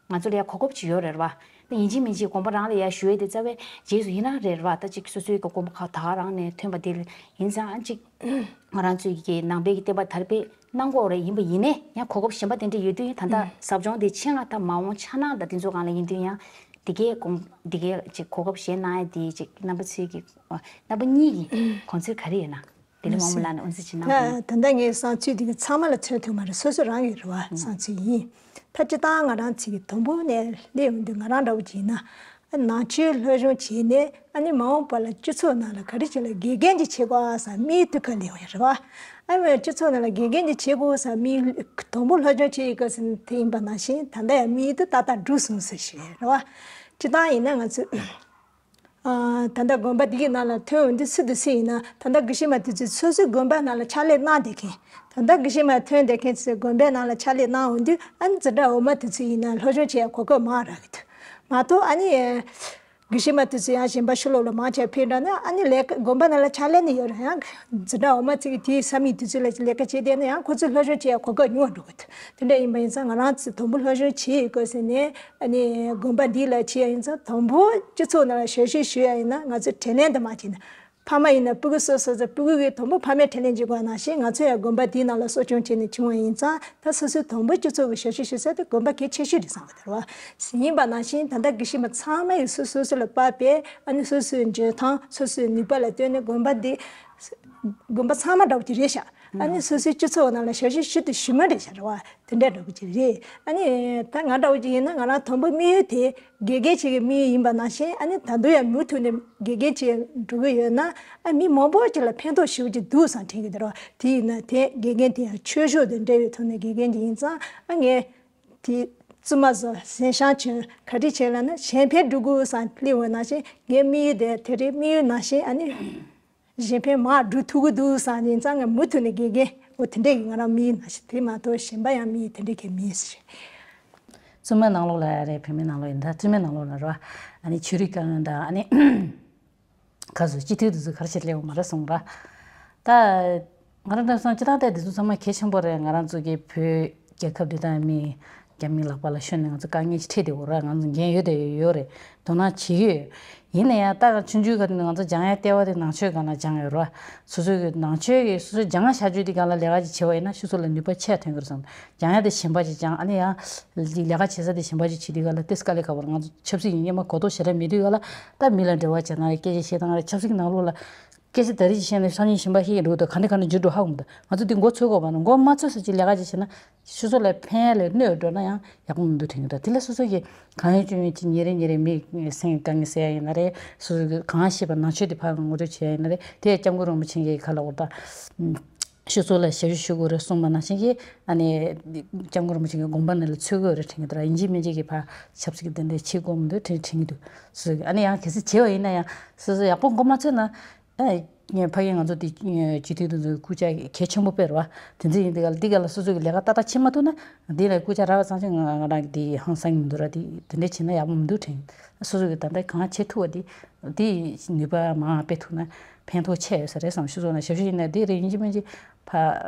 ང་ཚོ་ལ་ཡ་གོ་སྐབས་ཅིག་ཡོད་རེད་པ། ད་ཡིན་གཅིག་མིན་གཅིག་དགོངས་པ་རང་ལ་ཡ་ཞུ་ཡས་དེ་རྩ་བའི་རྗེས་སུ་ཡི་རང་རེད་པ། ད་ཅིག་སོ་སོའི་གི་དགོངས་པ་ཁ་ད་ག་རང་ནས་ཐོན་པ་དེ་ཡིན་ཙང་ཨ་ཅིག་ང་རང་ཚོའི་གི་ནང་པའི་གི་བསྟན་པ་དར་སྤེལ་གནང་དགོས་རེད། ཡིན་པ་ཡིན་ནའི་ཡང་གོ་སྐབས་གཞན་པ་དེ་འདྲ་ཡོད་དུས་ཡང་ད་ལྟ་ཟབ་སྦྱོང་དེ་ཆེད་མངགས་ད་མ་འོངས་འཆར་སྣང་དང་དེ་ཚོ་སྒང་ལ་ཡིན་དུས་ཡང་དེ་གའི་དགོངས་དེ་གའི་ཅིག་གོ་སྐབས་བཞེས་གནང་ཡས་དེ་ཅིག་རྣམ་པ་ཚོའི་གི་རྣམ་པ་གཉིས་ཀྱི་དགོངས་ཚུལ་ག་རེ་ཡོད་ན། དེ་ལས་མང་མོ་ལགས་ནས་དབུ་འཛུགས་ཅིག་གནང་དང་། ད་ལྟ་ངའི་བསམ་ཚུལ་དེ་གི་ཚང་མ་ལ་མཚོན་ཐུབ་མ་རེད། སོ་སོ་རང་གི་རེད་པ། བསམ་ཚུལ་ཡིན། ད་སྤྱིར་བཏང་ང་རང་ཚོ་གི་དུམ་བུ་ནས་སླེབས་ཡོང་དུས་ང་རང་འདྲ་བོ་ཅིག་ཡིན་ན། ཨ་ནང་ཆོས་སློབ་སྦྱོང་བྱས་ནས་ཨ་ནི་མ་འོངས་པ་ལ་སྤྱི་ཚོགས་ནང་ལ་ག་རེ་བྱས་ལ་དགེ་རྒན་ཅིག་བྱེད་དགོས་ཨ་བསམ་དམིགས་ཡུལ་དེ་ག་སླེབས་ཡོང་ཡ་རེད་པ། ཨ་མ་སྤྱི་ཚོགས་ནང་ལ་དགེ་རྒན་ཅིག་བྱེད་དགོས་བསམ་དམིགས་དུམ་བུ་སློབ་སྦྱོང་བྱེད་ཡི་ག་ཟེར་དེ་ཡིན་པ་ནང་བཞིན་ད་ལྟ་ཡང་དམིགས་ཡུལ་དེ་ཏག་ཏག་འགྲུབ་སོང་ཟེར་ཞུ་ཡ་རེད་པ། སྤྱིར་བཏང་ཡིན་ན་ང་ཚོས། ཨ་ད་ལྟ་དགོན་པ་འདི་གི་ནང་ལ་ཐོན་འོང་དུས་སུ་དུ་སུ་ཡིན་ན་ད་ལྟ་དགེ་བཤེས་མ་དེ་ཚོས་སོ་སོའི་དགོན་པ་ནང་ལ་ཕྱག་ལས་གནང་བསྡད་མཁན། ད་ལྟ་དགེ་བཤེས་མ་ཐོན་བསྡད་མཁན་ཚོས་དགོན་པའི་ནང་ལ་ཕྱག་ལས་གནང་འོང་དུས་ཨ་ནི་འཛིན་གྲྭ་འོག་མ་དེ་ཚོ་ཡིན་ན་སློབ་སྦྱོང་བྱེད་ཡ་གོ་སྐབས་མང་རག་གི་འདུག་མ་གཏོགས་ཨ་ནི་དགེ་བཤེས་མ་དེ་ཚོ་ཡང་གཞན་པ་ཕྱི་ལོགས་ལ་མང་ཆེ་བ་ཕེབས་འདྲ་ན་ཨ་ནི་ལས་ཀ་དགོན་པ་ནང་ལ་ཕྱག་ལས་ནི་ཡོད་རེད། ཡང་འཛིན་གྲྭ་འོག་མ་ཚོ་གི་དེའི་ས་མིག་དེ་ཚོ་ལ་ལས་ཀ་བྱེད་བསྡད་ན་ཡང་ཁོ་ཚོའི་སློབ་སྦྱོང་བྱེད་ཡ་གོ་སྐབས་ཉུང་བ་འགྲོ་གི་འདུག་དེ་འདྲ་ཡིན་པ་ཡིན་ཙང་ང་རང་ཚོ་དུམ་བུ་སློབ་སྦྱོང་བྱེད་ཡོད་དགོས་ཟེར་ནས། ཨ་ནི་དགོན་པ་འདི་ལ་བྱེད་ཡ་ཡིན་ཙང་དང་པོ་སྤྱི་ཚོགས་ནང་ལ་ཞབས་ཞུ་ཞུ་ཡ་ཡིན་ན་ང་ཚོ་དྲིན་ལན་འདི་མ་བྱེད་ན། ཕ་མ་ཡིན་ན་སྤུ་གུ་གསོ་སོང་ཙང་སྤུ་གུ་གིས་དང་པོ་ཕ་མའི་དྲིན་ལན་འཇལ་དགོས་ནང་བཞིན་ང་ཚོ་ཡང་དགོན་པ་འདིའི་ནང་ལ་གསོ་སྐྱོང་བྱས་ནས་བྱུང་བ་ཡིན་ཙང་ད་སོ་སོའི་དང་པོ་སྤྱི་ཚོགས་ཀྱི་ཞབས་ཞུ་ཞུ་ས་དེ་དགོན་པ་གལ་ཆེ་ཤོས་རེད་བསམ་གི་འདུག་རེད་བ། ཡིན་པ་ནང་བཞིན་ད་ལྟ་དགེ་བཤེས་མ་ཚང་མ་ཡིས་སོ་སོ་སོ་ལ་དཔག་པའི་ཨ་ནི་སོ་སོའི་འཇོན་ཐང་སོ་སོའི་ནུས་པ་ལ་ལྟོས་ནས་དགོན་པ་འདི་དགོན་པ་ཚང་མ་འདྲ་བོ་ཅིག་རེད་ཤག་ཨ་ནི་སོ་སོའི་སྤྱི་ཚོགས་ནང་ལ་ཞབས་ཞུ་ཞུ་དང་ཞུ་མ་རེད་ཤག་རེད་བ། དེ་འདྲ་འདྲ་བོ་ཅིག་རེད། ཨ་ནི་ད་ང་འདྲ་བོ་ཅིག་ཡིན་ན་ང་རང་དང་པོ་དམིགས་ཡུལ་དེ་དགེ་རྒན་ཅིག་གི་དམིགས་ཡུལ་ཡིན་པ་ནང་བཞིན་ཨ་ནི་ད་དུང་ཡང་མུ་མཐུད་ནས་དགེ་རྒན་ཅིག་འགྲོ་གི་ཡོད་ན་ཨ་མི་མང་པོ་ཅིག་ལ་ཕན་ཐོགས་ཞེ་པོ་ཅིག་འདུག་བསམ་དྲན་གྱི་འདུག་རེད་བ། དེ་ཡིན་ན་དེ་དགེ་རྒན་དེ་ཡང་ཆོས་ཕྱོགས་དང་འབྲེལ་བའི་ཐོག་ནས་དགེ་རྒན་ཅིག་ཡིན་ཙང་ཨ་ངས་དེ་བཙུན་མ་ཚོ་གཟན་ཤམ་གྱོན་ག་རེ་བྱས་ལབ་ན་གཞན་ཕན་སྒྲུབ་དགོས་བསམ་སླེབས་པ་ནང་བཞིན་ངའི་དམིགས་ཡུལ་དེ་དེ་རེད། དམིགས་ཡུལ་ནང་བཞིན་ཨ་ནི། གཞན་ཕན་མར་སྒྲུབ་ཐུབ་ཀྱི་འདུག་བསམ་ནས་ཙང་ངས་མུ་མཐུད་ནས་དགེ་རྒན་འོ་དེ་འདྲས་ཀྱི་ང་རང་དམིགས་ཡུལ་ནང་བཞིན་དེ་མ་གཏོགས་གཞན་པ་ཡང་དམིགས་ཡུལ་དེ་འདྲས་ཀྱི་མིན་ཟེར། བཙུན་མའི་ནང་ལོགས་ལ་ཡ་རེད། བུད་མེད་ནང་ལོགས་ཡིན་ད་བཙུན་མའི་ནང་ལོགས་ལ་རེད་བ། ཨ་ནི་ཆོས་རིག་བཀའ་བློན་དང་ཨ་ནི་ཁ་སོ་སྤྱི་འཐུས་དེ་ཚོ་ག་རེ་བྱེད་སླེབས་ཡོང་མ་རེད་གསུངས་པ། ད་ང་རང་འདྲ་སོང་སྤྱི་བཏང་ད་དེ་ཚོ་ཚང་མ་གལ་ཆེན་པོ་རེད། ང་རང་ཚོ་གི་བོད་རྒྱལ་ཁབ་འདི་དང་མི་རྒྱ་མི་ལག་པ་ལ་ཤོར་ནས་ང་ཚོ་དཀའ་ངལ་ཞིག་འཕྲད་བསྡད་ཡོད་རེད། ང་ཚོ་འགན་ཡོད་དེ་ཡོད་རེད། དོ་སྣང་བྱེད་ཀྱི་ཡོད། ཡིན་ན་ཡང་ད་ཆུང་ཆུང་ག་དུས་ང་ཚོ་སྦྱང་ཡ་ལྟེ་བ་དེ་ནང་ཆོས་སྒང་ལ་སྦྱང་ཡོད་རེད་བ། སོ་སོ་གི་ནང་ཆོས་ཀྱི་སོ་སོ་སྦྱང་ཡ་བྱ་རྒྱུ་དེ་སྒང་ལ་ལས་ཀ་ཅིག་བྱེད་པ་ཡིན་ན་སོ་སོ་ལ་ནུས་པ་ཆེ་ཐོན་གི་རེད་བསམ། སྦྱང་ཡ་དེ་གཞན་པ་ཅིག་སྦྱང་ཨ་ནི་ཡང་ལས་ཀ་བྱེད་ས་དེ་གཞན་པ་ཅིག་བྱེད་དུས་སྒང་ལ་ཏེ་དཀའ་ལས་ཁག་པོ་རེད། ང་ཚོ་ཆབ་སྲིད་ཀྱི་སྔོན་མ་གོ་རྟོགས་ཞེ་དྲག་མེད་དུས་སྒང་ལ་ད་མི་ལ་འབྲེལ་བ་བྱེད་སྟངས་རེད། སྐད་ཆ་བཤད་སྟངས་རེད། ཆབ་སྲིད་ཀྱི་ནང་ལོགས་ལ་སྐད་ཆ་ད་རེས་ཅིག་བཤད་ན་སང་ཉིན་གཞན་པ་ཤེས་ཀྱི་འགྲོ་འདུག་ག་འདྲ་ག་འདྲ་འགྱུར་འགྲོ་ཧ་གོ་མི་འདུག་ང་ཚོ་དེ་མགོ་ཚོས་དགོས་པ་ན་མགོ་མ་ཚོས་ས་ཅིག་ལས་ཀ་ཅིག་བྱེད་ན། སོ་སོ་ལ་ཕན་ཡ་ལས་གནོད་འགྲོ་ན་ཡང་ཡག་པོ་མི་འདུག་དྲན་གྱི་འདུག་དེ་ལ་སོ་སོ་གིས་གང་ཡོད་ཅི་ཡོད་ཅིག་ཉིན་རེ་ཉིན་རེ་མི་སེམས་དཀའ་ངལ་སེལ་ཡ་ཡིན་ན་རེད། སོ་སོ་གིས་གང་ཤེས་པ་ནང་ཆོས་དེ་ཕར་ངོ་སྤྲོད་བྱེད་ཡ་ཡིན་ན་རེད། དེ་ཡང་སྐྱབས་མགོན་རིན་པོ་ཆེ་གིས་ག་ལ་འོ་ད་སྤྱི་ཚོགས་ལ་ཞབས་ཞུ་ཞུ་དགོས་རེད་གསུངས་པ་ནང་བཞིན་གྱི་ཨ་ནི་སྐྱབས་མགོན་རིན་པོ་ཆེ་གི་དགོངས་པ་ནང་ལ་ཚུད་དགོས་རེད་དྲན་གྱི་འདུག་ཡིན་གཅིག་མིན་གཅིག་གིས་ཕར་ཆབ་སྲིད་ཀྱི་དེ་འདྲ་བྱེད་དགོས་མི་འདུག་དྲན་དྲན་གྱི་འདུག་སོ་སོ་གིས་ཨ་ནི་ཡང་གལ་སྲིད་བྱས་པ་ཡིན་ན་ཡང་སོ་སོ་ཡག་པོ་མགོ་མ་ཚོས་ན། ཨ་ངས་ཕ་གིར་ང་ཚོ་འདི་སྤྱི་འཐུས་དེ་ཚོའི་སྐུ་ཕྱྭ་གལ་ཆེན་པོ་དཔེ་རེད་བ། དེ་འདྲ་ཡིན་དུས་ག་ལ་འདི་ག་ལ་སོ་སོ་གི་ལས་ཀ་ཏག་ཏག་བྱེད་མ་ཐུབ་ན་འདི་ལ་སྐུ་ཕྱྭ་རག་པ་ཙང་ཅིག་ང་ང་རང་གི་འདི་ཧང་སང་གི་མི་འདུག་ར། འདི་དེ་འདྲ་བྱེད་ན་ཡག་པོ་མི་འདུག་དྲན། སོ་སོ་གི་ད་ལྟ་གང་བྱེད་ཐུབ་པ་འདི་འདི་ནུས་པ་མང་བ་སྤེལ་ཐུབ་ན་ཕན་ཐོགས་ཆེ་ཡོད་ས་རེད་བསམ། སོ་སོ་ན་ཞབས་ཞུ་ཡིན་ན་འདི་རེད། ཡིན་གཅིག་མིན་གཅིག་ཕ་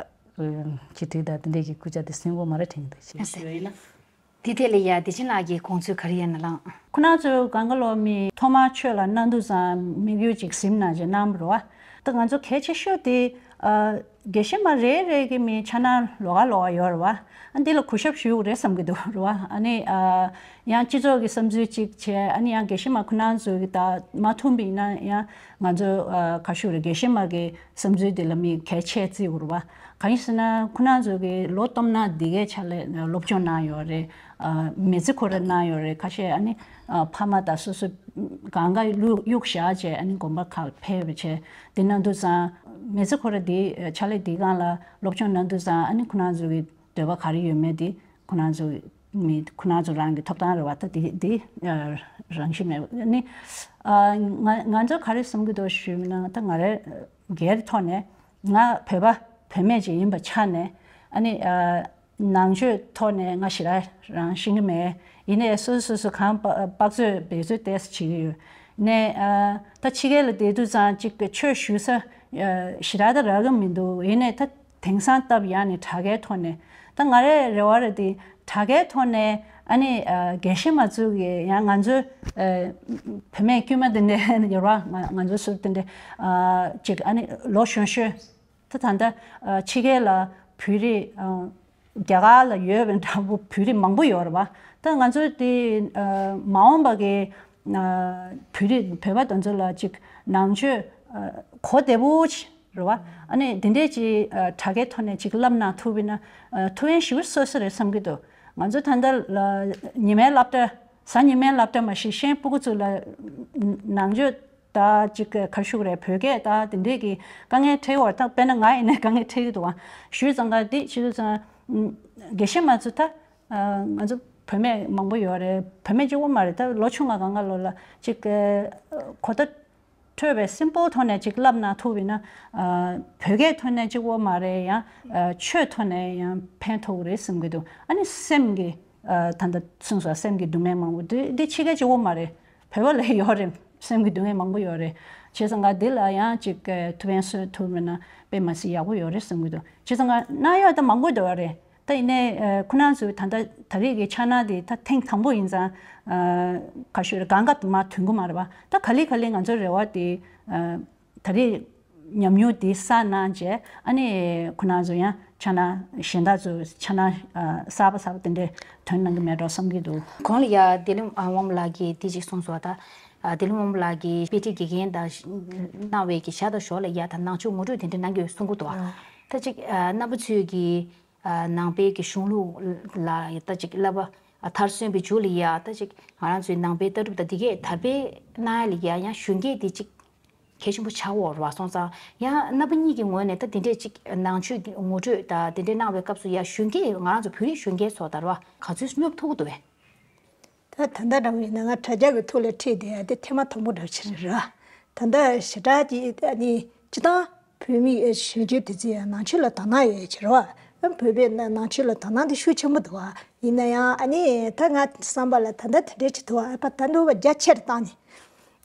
སྤྱི་འཐུས་དང་དེ་འདྲས་ཀྱི་སྐུ་ཕྱྭ་དེ་སེམས་ཁོག་མ་རེད་དྲན་གྱི་འདུག་ཞེས་ཞུ་ཡ་ཡིན་ལ། དེ་ཐད་ལ་ཡ་བདེ་ཆེན་ལགས་ཀྱི་དགོངས་ཚུལ་ག་རེ་ཡོད་ན་ལགས། ཁོ་རང་ཚོས་གང་ག་ལོ་མི་ཐོག་མར་ཆོས་ལ་གནང་དུས་ཙང་དམིགས་ཡུལ་ཅིག་ཟིན་ན་ཅིག་གནང་བ་རེད་བ། ད་ང་ཚོ་གལ་ཆེ་ཤོས་དེ་ཨ་དགེ་བཤེས་མ་རེ་རེ་གི་མི་འཆར་སྣང་ལོགས་ཀ་ལོགས་ཀ་ཡོད་རེད་བ། ཨ་འདི་ལ་གུས་ཞབས་ཞུ་དགོས་རེད་བསམ་གྱི་འདུག་རེད་བ། ཨ་ནི་ཨ་ཡང་སྤྱི་ཚོགས་ཀྱི་བསམ་ཚུལ་གཅིག་བྱས། ཨ་ནི་ཡང་དགེ་བཤེས་མ་ཁོ་རང་ཚོ་གི་ད་མ་མཐུན་པ་ཡིན་ན་ཡང་ང་ཚོ་ཨ་ག་ཞུ་རེད། དགེ་བཤེས་མ་གི་བསམ་ཚུལ་དེ་ལ་མི་གལ་ཆེ་བརྩི་དགོས་རེད་བ། གང་ཡིན་ཟེར་ན་ཁོ་རང་ཚོ་གི་ལོ་སྟོང་ཕྲག་འདི་གའི་ཆ་ལ་སློབ་སྦྱོང་གནང་ཡོད་རེད། ཨ་མི་ཚེ་ཁོ་རང་གནང་ཡོད་རེད། ཁ་ཤས་ཨ་ནི་ཨ་ཕ་མ་དང་སོ་སོ་གང་ག་གཡུག་གཡུག་བཞག་བྱས་ཨ་ནི་དགོན་པ་ཁག་ཕེབས་པ་བྱས། དེ་གནང་དུས་ཙང་ མི་ཚེ་ཁོ་ར་འདི་ཕྱག་ལས་འདི་སྒང་ལ་སློབ་སྦྱོང་གནང་དུས་ཙང་ཨ་ནི་ཁོ་རང་ཚོ་གི་འདོད་པ་ག་རེ་ཡོད་མེད་དེ་ཁོ་རང་ཚོ་མི་ཁོ་རང་ཚོ་རང་གི་ཐོབ་ཐང་རེད་བ། ད་དེ་དེ་རང་བཞིན་མེད་ནི། ང་ང་ཚོ་ག་རེ་བསམ་གྱི་འདུག་ཞུས་ན་ད་ང་རེ་སྒེར་ཐོག་ནས་ང་བོད་པ་བུད་མེད་ཅིག་ཡིན་པ་ཆ་ནས་ཨ་ནི། ནང་ཆོས་ཐོག་ནས་ང་ཞེ་དྲག་རང་ཤེས་ཀྱི་མེད། ཡིན་ནའི་སོ་སོ་སོ་སོ་གང་དཔག་ཚོད་འབད་ཚོད་ཏོག་ཙམ་བྱེད་ཀྱི་ཡོད། ནས་ད་ཕྱི་རྒྱལ་ལ་བསྡད་དུས་ཙང་གཅིག་ཆོས་ཞུ་ས་ཞེ་དྲག་ད་རག་གི་མི་འདུག་ཡིན་ནའི་ད་དེང་སང་སྟབས་ཡག་ནས་དྲ་རྒྱའི་ཐོག་ནས་ད་ང་རའི་རེ་བ་རེད་དེ་དྲ་རྒྱའི་ཐོག་ནས་ཨ་ནི་དགེ་བཤེས་མ་ཚུགས་ཀྱི་ཡང་ང་ཚོའི་བུད་མེད་དཀྱུས་མ་དེ་འདྲའི་ཡོད་ར། ང་ང་ཚོའི་ཟུར་དེ་འདྲའི་གཅིག་ཨ་ནི་ལོ་གཞོན་གཞོན། ད་ད་ལྟ་ཕྱི་རྒྱལ་ལ་བོད་རིགས་རྒྱ་གར་ལ་ཡོད་པའི་འདྲ་པོ་བོད་རིགས་མང་པོ་ཡོད་རེད་བ། ད་ང་ཚོ་དེ་མ་འོངས་པ་གི་བོད་རིགས་བོད་པ་དེ་ཚོ་ལ་ཅིག་ནང་ཆོས་གོ་བདེ་པོ་ཅིག་རེད་བ། ཨ་ནི་དེ་འདྲས་ཅིག་དྲ་རྒྱའི་ཐོག་ནས་ཅིག་བསླབ་གནང་ཐུབ་པ་ཡིན་ན་ཐུགས་ཕན་ཞེ་པོ་གསོས་ས་རེད་བསམ་གྱི་འདུག་ང་ཚོ་ད་ལྟ་ཉི་མའི་སློབ་གྲྭ་གཟའ་ཉི་མའི་སློབ་གྲྭ་མ་གཞི་ཤེས་ཡོན་སྤུ་གུ་ཚོ་ལ་ནང་ཆོས་ད་ཅིག་ག་ཤུགས་རེད། བོད་སྐད་ད་དེ་འདྲས་ཀྱི་དཀའ་ངལ་འཕྲད་ཡོད་ད། དཔེར་ན་ང་ཡིན་ནའི་དཀའ་ངལ་འཕྲད་ཀྱི་འདུག་ཨ། ཞུས་ཙང་ག་འདི་ཞུས་ཙང་དགེ་བཤེས་མ་ཚོ་ད་ང་ཚོ་བུད་མེད་མང་པོ་ཡོད་རེད། བུད་མེད་གཅིག་པོ་མ་རེད། ད་ལོ་ཆུང་ང་གང་ག་ལོ་ལ་ཅིག་གོ་བརྡ་འཕྲོད་པའི་སིམ་པལ་ཐོག་ནས་ཅིག་བསླབ་གནང་ཐུབ་པ་ཡིན་ན་བོད་སྐད་ཐོག་ནས་གཅིག་པོ་མ་རེད། ཡང་ཆོས་ཐོག་ནས་ཡང་ཕན་ཐོགས་ཀྱི་རེད་བསམ་གྱི་འདུག་ཨ་ནི་སེམས་ཀྱི་ད་ལྟ་གསུངས་སོང་། སེམས་ཀྱི་སྡུག་བསྔལ་མང་པོ་འདི་འདི་ཕྱི་རྒྱལ་གཅིག་པོ་མ་རེད། བོད་པ་ལ་ཡོད་རེད། སེམས་ཀྱི་སྡུག་བསྔལ་མང་པོ་ཡོད་རེད། བྱས་ཙང་ང་འདི་ལ་ཡང་ཅིག་ཐུགས་ཕན་གསོས་ཐུབ་མེད་ན་དཔེ་མ་སྲིད་ཡག་པོ་ཡོད་རེད་བསམ་གྱི་འདུག་བྱས་ཙང་ང་གནང་ཡག་ད་མང་པོ་འདུག་རེད། ད་ཡིན་ནའི་ཁོ་རང་ཚོའི་ད་ལྟ་ད་རེས་ཀྱི་ཕྱག་ན་དེ་ད་ཐེངས་དང་པོ་ཡིན་ཙང་ག་ཤོད་རེད། གང་ག་མ་ཐོན་གི་མ་རེད་བ། ད་ག་ལེ་ག་ལེ་ང་ཚོའི་རེ་བ་དེ་ད་རེས་ཉམས་མྱོང་འདི་བསགས་གནང་རྗེས་ཨ་ནི་ཁོ་རང་ཚོ་ཡང་ཕྱག་ན་གཞན་དག་ཚོ་ཕྱག་ན་གསར་པ་གསར་པ་དེ་འདྲས་ཐོན་གནང་གི་མེད་འགྲོ་བསམ་གྱི་འདུག་གོང་ལ་ཡ་བདེ་ལེགས་དབང་མོ་ལགས་ཀྱིས་དེ་ཅིག་གསུངས་སོང་ད། བདེ་ལེགས་དབང་མོ་ལགས་ཀྱིས་དཔེ་ཁྲིད་དགེ་རྒན་དང་གནང་བའི་གི་ཞག་དང་ཞོར་ལ་ཡ་ད་ནང་ཆོས་ངོ་སྤྲོད་དེ་འདྲ་གནང་གི་ཡོད་གསུང་གི་འདུག་ད་ཅིག་རྣམ་པ་ཚོས་ཀྱི་ནང་པའི་གི་གཞུང་ལུགས་ལ་ད་ཅིག་བསླབ་པ་མཐར་སོན་པའི་མཇུག་ལ་ཡ་ད་ཅིག་ང་རང་ཚོའི་ནང་པའི་ལྟ་གྲུབ་དང་དེ་གས་དར་སྤེལ་གནང་ཡ་ལ་ཡ་ཡང་གཞོན་སྐྱེས་དེ་ཅིག་གལ་ཆེན་པོ་ཆགས་ཡོད་རེད་བ། སོང་ཙང་ཡང་རྣམ་པ་གཉིས་ཀྱི་ངོས་ནས་ད་དེ་འདྲས་ཅིག་ནང་ཆོས་ཀྱི་ངོ་སྤྲོད་དང་དེ་འདྲས་གནང་བའི་སྐབས་སུ་ཡ་གཞོན་སྐྱེས་ང་རང་ཚོ་བོད་རིགས་གཞོན་སྐྱེས་ཚོ་ད་རེད་བ་ག་ཚོད་སྙོབ་ཐུབ་ཀྱི་འདུག་བས། ད་ད་ལྟ་འདྲ་བོ་ཡིན་ན་ང་དྲ་རྒྱ་གི་ཐོག་ལ་ཁྲིད་བསྡད་ཡ་དེ་ཐེངས་མ་དང་པོ་འདྲ་བོ་ཅིག་རེད་ར། ད་ལྟ་ཞེ་དྲག་གི་ཨ་ནི་སྤྱི་བཏང་བོད་མི་གཞོན་སྐྱེས་དེ་ཚོས་ཡང་ནང་ཆོས་ལ་དོ་སྣང་ཡོད་ཡ་ཅིག་རེད་བ། ཨ་བོད་པའི་ནང་ཆོས་ལ་དོ་སྣང་དེ་ཤུགས་ཆེན་པོ་འདུག་བ། ཡིན་ན་ཡང་ཨ་ནི་ད་ང་བསམ་པ་ལ་ད་ལྟ་དེ་འདྲ་ཅིག་འདུག་བ། ཨ་ཕ་ད་འདུག་བ་རྒྱ་ཆེར་བཏང་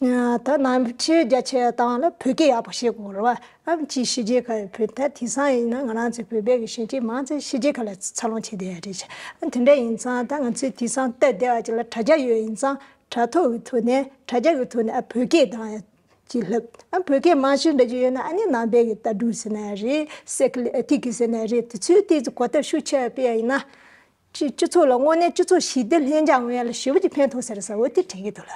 ནས། ད་ནང་ཆོས་རྒྱ་ཆེ་བཏང་ལ་བོད་སྐད་ཡག་པོ་ཤེས་དགོས་རེད་བ། ཨམ་ཅི་ཕྱི་རྒྱལ་ཁག་བོད་ད་དེང་སང་ཡིན་ན་ང་རང་ཚོའི་བོད་པའི་གི་གཞོན་སྐྱེས་མང་ཆེ་ཕྱི་རྒྱལ་ཁག་ལ་འཚར་ལོངས་བྱས་བསྡད་ཡ་རེད། ཨ་དེ་འདྲ་ཡིན་ཙང་ད་ང་ཚོའི་དེང་སང་སྟབས་བདེ་བ་ཅིག་ལ་དྲ་རྒྱ་ཡོད་ཡིན་ཙང་དྲ་ཐོག་གི་ཐོག་ནས་དྲ་རྒྱ་གི་ཐོག་ནས་ཨ་བོད་སྐད་དང་ཅིག་ལྷབ། ཨ་བོད་སྐད་མང་ཤོས་འདྲ་ཅིག་ཡོད་ན་ཨ་ནི་ནང་པའི་གི་ལྟ་གྲུབ་ཟེར་ན་རེད། སེ་ཀི་ལི་ཨེ་ཐིག་གི་ཟེར་ན་རེད། དེ་ཚོའི་སྟེང་དུ་གོ་སྟབས་ཤུགས་ཆེ་བ་སྤེལ་ཡ་ཡིན་ན། སྤྱི་སྤྱི་ཚོགས་ལ་དངོས་གནས་སྤྱི་ཚོགས་ཞི་བདེ་ལྷིང་འཇགས་ཡོང་ཡ་ལ་ཞེ་པོ་ཅིག་ཕན་ཐོགས་ཟེར་ས་འོ་དེ་དྲན་གྱི་འདུག་ལ།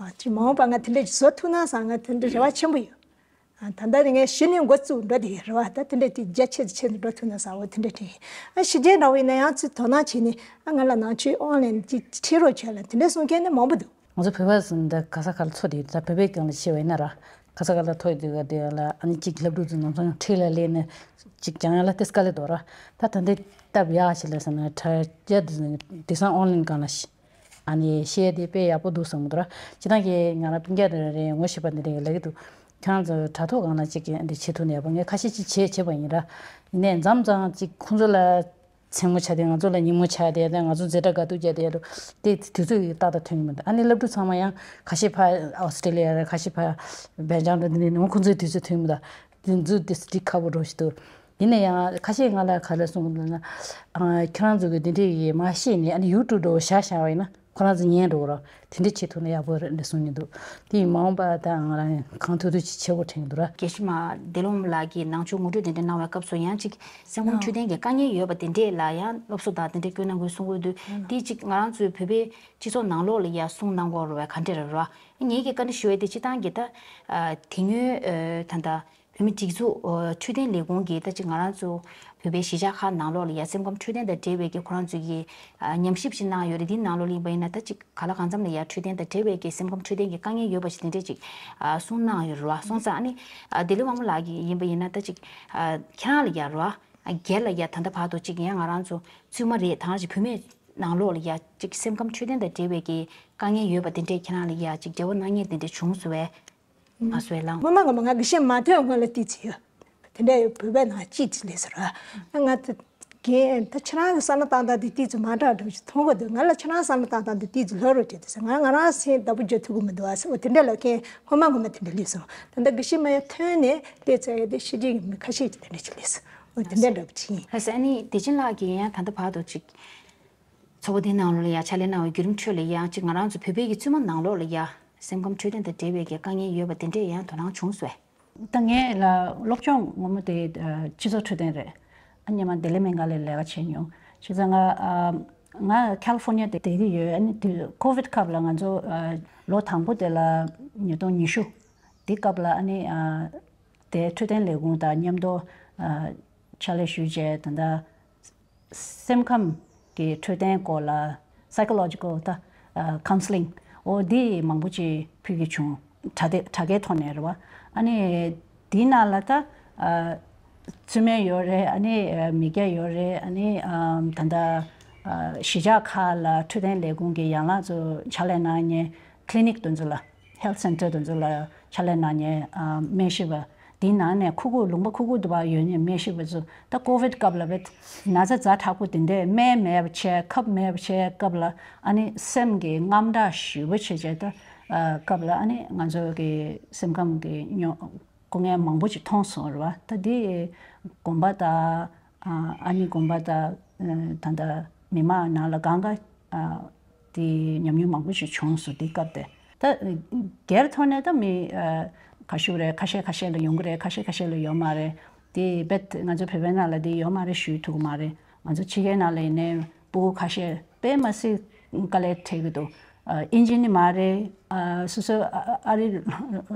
ཨ་ཅི་མ་འོངས་པ་ང་དེ་འདྲ་ཞིག་བཟོ་ཐུབ་ན་བསམ། ང་དེ་འདྲ་རེ་བ་ཆེན་པོ་ཡོད། ཨ་ད་ལྟ་ནས་ངས་གཞི་ནས་འགོ་བཙུགས་འགྲོ་དེ་ཡོད་རེད་བ། ད་དེ་འདྲ་དེ་རྒྱ་ཆེ་ཆེ་འགྲོ་ཐུབ་ན་བསམ་འོ་དེ་འདྲ་དྲན། ཨ་ཕྱི་རྒྱལ་འདྲ་བོ་ཡིན་ན་ཡང་ཚུར་དོ་སྣང་བྱས་ནས་ཨ་ང་ལ་ནང་ཆོས་ཨོན་ལན་ཅིག་ཁྲིད་རོགས་བྱས་ལ་དེ་འདྲ་གསུང་མཁན་ནི་མང་པོ་འདུག་ང་ཚོ་བོད་པ་ཟིན་ད་ག་ས་ག་ལ་འཚོ་དེ་ད་བོད་པའི་སྒང་ལ་ཤེས་པ་ཡིན་ན་ར། ག་ས་ག་ལ་ཐོག་དེ་ག་དེ་ལ་ཨ་ནི་གཅིག་སློབ་ཕྲུག་ཚོ་ནང་ཚོ་ཁྲིད་ལ་ལས་ནས་གཅིག་ཀྱང་ཡང་ལ་ཏེ་དཀའ་ལས་དོ་ར། ད་ད་འདི་སྟབས་ཡག་ཞིག་ལ་ཟེར་ན་དྲ་རྒྱ་དེ་སང་ཨོན་ལན་སྒང་ལ་ཤི་ཨ་ནི་ཤེས་དེ་དཔེ་ཡག་པོ་འདུག་བསམ་གི་འདུག་ར། སྤྱི་བཏང་གི་ང་རང་སྤུན་ཀྱག་དེ་རེ་ངོ་ཤེས་པ་འདི་རེ་ལབ་ཀྱི་འདུག་ཁྱེད་རང་ཚོ་དྲ་ཐོག་སྒང་ལ་གཅིག་གི་འདི་བྱེད་ཐུབ་ནས་ཡག་པོ། ངས་ཁ་ཤས་གཅིག་བྱེད་བྱེད་པ་ཡིན་ར། ཡིན་ནའི་མཚམས་མཚམས་གཅིག་ཁོང་ཚོ་ལ། མཚན་མོ་ཆ་དེ་ང་ཚོ་ལ་ཉིན་མོ་ཆ་དེ་དང་ང་ཚོ་འཛིན་གྲྭ་དགའ་སྡུག་རྒྱག་དེ་ཡ་དུ་དེ་དུས་ཚོད་ཀྱི་ཏག་ཏག་ཐོན་གྱི་མི་འདུག་ཨ་ནི་སློབ་ཕྲུག་ཚང་མ་ཡང་ཁ་ཤས་ཕ་ཨོ་སི་ཀྲི་ལི་ཡ་རེད། ཁ་ཤས་ཕ་སྦེལ་ཇམ་རེད། འདི་ནས་ནི་ཁོང་ཚོའི་དུས་ཚོད་ཐོན་གྱི་མི་འདུག་དེ་ཚོ་དེ་སི་ཊི་ཁག་པོ་འགྲོ་ཞིག་འདུག་ཡིན་ན་ཡང་ཁ་ཤས་ང་ལ་ག་རེ་གསུང་གི་འདུག་ན། ཨ་ཁྱེད་རང་ཚོ་གི་འདི་འདྲའི་ཡི་མ་ཤེས་ནས་ཨ་ནི་ཡུ་ཊུབ་འགྲོ་བཞག་བཞག་པ་ཡིན་ན། ཁོ་རང་ཚོ་ཉན་འགྲོ་རོགས། དེ་འདྲ་བྱེད་ཐུབ་ན་ཡག་པོ་རེད་འདྲ་གསུང་གི་འདུག་དེ་ཡི་མ་འོངས་པ་ད་ང་རང་གང་ཐུབ་ཐུབ་ཅིག་བྱེད་དགོས་དྲན་གྱི་འདུག་ར། དགེ་བཤེས་མ་བདེ་ལོང་ལགས་ཀྱིས་ནང་ཆོས་ངོ་སྤྲོད་དེ་འདྲ་གནང་བའི་སྐབས་སུ་ཡང་ཅིག་སེམས་ཁོང་འཕྲོད་བསྟེན་གྱི་དཀའ་ངལ་ཡོད་པ་དེ་འདྲས་ལ་ཡང་སློབ་གསོ་དང་དེ་འདྲས་བསྐྱོན་གནང་དགོས་གསུང་གི་འདུག་དེ་ཅིག་ང་རང་ཚོའི་བོད་པའི་སྤྱི་ཚོགས་ནང་ལོགས་ལ་ཡང་གསུང་གནང་དགོས་རེད་བས་ག་འདྲས་རེད་ར། ངེད་ཀྱིས་བཀའ་འདྲི་ཞུ་བའི་དེ་སྤྱི་བཏང་གི་ད་དེ་སྔོན་ད་ལྟ། བོད་མི་སྒྲིག་འཛུགས་འཕྲོད་བསྟེན་ལས་ཁུངས་ཀྱིས་ད་ཅིག་ང་རང་ཚོ་བོད་པའི་གཞིས་ཆགས་ཁག་ནང་ལོགས་ལ་ཡ་སེམས་ཁམས་འཕྲོད་བསྟེན་དང་འབྲེལ་བའི་གི་ཁོ་རང་ཚོ་གི་ཉམས་ཞིབ་ཅིག་གནང་ཡོད་རེད། འདིའི་ནང་ལོགས་ལ་ཡིན་པ་ཡིན་ན་ད་ཅིག་ག་ལ་གང་འཚམ་ལ་ཡ་འཕྲོད་བསྟེན་དང་འབྲེལ་བའི་གི་སེམས་ཁམས་འཕྲོད་བསྟེན་གྱི་དཀའ་ངལ་ཡོད་པ་ཞིག་དེ་འདྲས་ཅིག་གསུངས་གནང་ཡོད་རེད་བ། སོང་ཙང་ཨ་ནི་བདེ་ལེགས་དབང་མོ་ལགས་ཀྱིས་ཡིན་པ་ཡིན་ན་ད་ཅིག་ཁྱེད་རང་ལ་ཡ་རེད་བ། སྒེར་ལ་ཡ་ད་ལྟ་བར་དུ་ཅིག་ཡང་ང་རང་ཚོ་བཙུན་མ་རེད་ད་ཅིག་བུད་མེད་ནང་ལོགས་ལ་ཡ་ཅིག་སེམས་ཁམས་འཕྲོད་བསྟེན་དང་འབྲེལ་བའི་གི་དཀའ་ངལ་ཡོད་པ་དེ་འདྲས་ཁྱེད་རང་ལ་ཡ་ཅིག་འབྲེལ་བ་གནང་མཁན་དེ་འདྲས་བྱུང་སོང་བས། མ་སོས་ལང་། སྔོན་མ་ངོ་མ་ང་དགེ་བཤེས་མ་ཐོན་སྔོན་ལ་ཏི་ཙི་ཡོད། དེ་འདྲ་ཡོད་བོད་པའི་ནང་ཅི་ཙི་ལས་ཟེར་བ། ང་ད་རྒན་ད་ཁྱེད་རང་གི་བསམ་བློ་བཏང་སྟངས་དེ་ཏི་ཙི་མ་འདྲ་འདྲ་ཞིག་མཐོང་གི་འདུག་ང་ལ་ཁྱེད་རང་བསམ་བློ་བཏང་སྟངས་དེ་ཏི་ཙི་ལྷོད་རུ་བྱེད་དེ་ཟེར། ང་ང་རང་སེམས་བདག་པོ་རྒྱག་ཐུབ་ཀྱི་མི་འདུག་ཨ་ཟེར། འོ་དེ་འདྲ་ལ་མཁན་སྔོན་མ་ངོ་མ་དེ་འདྲ་སླེབས་སོང་། ད་ལྟ་དགེ་བཤེས་མ་ཡ་ཐོན་ནས་སླེབས་ཚར་ཡ་དེ་ཤེས་ཀྱི་མི་ཁ་ཤས་ཀྱིས་དེ་འདྲ་ཞིག་སླེབས་སོང་། འོ་དེ་འདྲ་འདྲ་པོ་ཅིག་ཡིན། ལགས་སོ། ཨ་ནི་བདེ་ཆེན་ལགས་ཀྱིས་ཡང་ད་ལྟ་བར་དུ་ཅིག་ཚོགས་པ་དེའི་ནང་ལོགས་ལ་ཡ་ཕྱག་ལས་གནང་བའི་བརྒྱུད་རིམ་ཁྲོད་ལ་ཡ་ཅིག་ང་རང་ཚོ་བོད་པའི་གི་བཙུན་མ་ནང་ལོགས་ལ་ཡ་སེམས་ཁམས་འཕྲོད་བསྟེན་དང་འབྲེལ་བའི་གི་དཀའ་ངལ་ཡོད་པ་དེ་འདྲས་ཡང་དོ་སྣང་བྱུང་སོང་ངས། ད་ངས་ལ་སློབ་སྦྱོང་ངོ་མ་དེ་ཨ་སྤྱི་ཚོགས་འཕྲོད་བསྟེན་རེད། ཨ་སྔོན་མ་ལྡི་ལི་སྨན་ཁང་ལ་ལས་ཀ་བྱས་མྱོང་། བྱས་ཙང་ང་ཨ་ང་ཁ་ལི་ཧྥོ་ནི་ཡ་དེ་བསྡད་ཀྱི་ཡོད། ཨ་ནི་དེ་ཀོ་ཝིད་སྐབས་ལ་ང་ཚོ་ཨ་ལོ་དང་པོ་དེ་ལ་ཉིས་སྟོང་ཉི་ཤུ་དེ་སྐབས་ལ་ཨ་ནི་ཨ་དེ་འཕྲོད་བསྟེན་ལས་ཁུངས་དང་མཉམ་དུ་ཨ་ཕྱག་ལས་ཞུས་བྱས་ད་ལྟ་སེམས་ཁམས་ཀྱི་འཕྲོད་བསྟེན་སྐོར་ལ་psychological ད་counselling འོ་འདི་མང་པོ་ཅིག་ཕུལ་གྱི་བྱུང་། དྲ་སྟེ་དྲ་རྒྱའི་ཐོག་ནས་རེད་བ། ཨ་ནི་འདིའི་ནང་ལ་ད་བཙུན་མ་ཡོད་རེད། ཨ་ནི་མི་སྐྱ་ཡོད་རེད། ཨ་ནི་ད་ལྟ་གཞིས་ཆགས་ཁག་ལ་འཕྲོད་བསྟེན་ལས་ཁུངས་ཀྱི་ཡན་ལག་ཚོ་ཕྱག་ལས་གནང་མཁན་clinic དེ་ཚོ་ལ། Health Centre དེ་ཚོ་ལ་ཕྱག་ལས་གནང་མཁན་ཨ་སྨན་ཞིབ་པ། དེའི་ནང་ནས་ཁུག་ཁུག་ལུང་པ་ཁུག་ཁུག་ཏུ་བ་ཡོད་མཁན་སྨན་ཞིབ་པ་ཚོ་ད་ཀོ་ཝིད་སྐབས་ལ་བས་ན་ཚ་ཛ་དྲག་པོ་དེ་འདྲས་སྨན་མེད་པ་བྱས་ཁབ་མེད་པ་བྱས་སྐབས་ལ་ཨ་ནི་སེམས་ཀྱི་དངངས་སྐྲག་ཞེ་པོ་བྱས་བྱས་ད་ཨ་སྐབས་ལ་ཨ་ནི་ང་ཚོ་གི་སེམས་ཁམས་ཀྱི་སྙོ་སྐུ་ངལ་མང་པོ་ཞིག་མཐོང་སོང་རེད་བ། ད་དེ་དགོན་པ་དང་ཨ་ཨ་ནི་དགོན་པ་དང་ད་ལྟ་མི་མང་ནང་ལ་གང་ག་ཨ། དེ་ཉམས་མྱོང་མང་པོ་ཞིག་བྱུང་སོང་དེ་སྐབས་དེ། ད་སྒེར་ཐོག་ནས་ད་མི་ཨ་ག་ཞུ་རེད། ཁ་ཤས་ཁ་ཤས་ལ་ཡོང་གི་རེད། ཁ་ཤས་ཁ་ཤས་ལ་ཡོད་མ་རེད། དེ་རྦད་ང་ཚོ་བོད་པའི་ནང་ལ་དེ་ཡོད་མ་རེད་ཞུ་ཐུབ་ཀྱི་མ་རེད། ང་ཚོ་ཕྱི་རྒྱལ་ནང་ལ་ཡིན་ནའི་སྤུ་གུ་ཁ་ཤས་དཔེ་མ་སྲིད་དཀའ་ལས་འཕྲད་ཀྱི་འདུག་ཨ་ཨིན་ཇི་ནི་མ་རེད། ཨ་སོ་སོ་ཨ་ཨ་རི་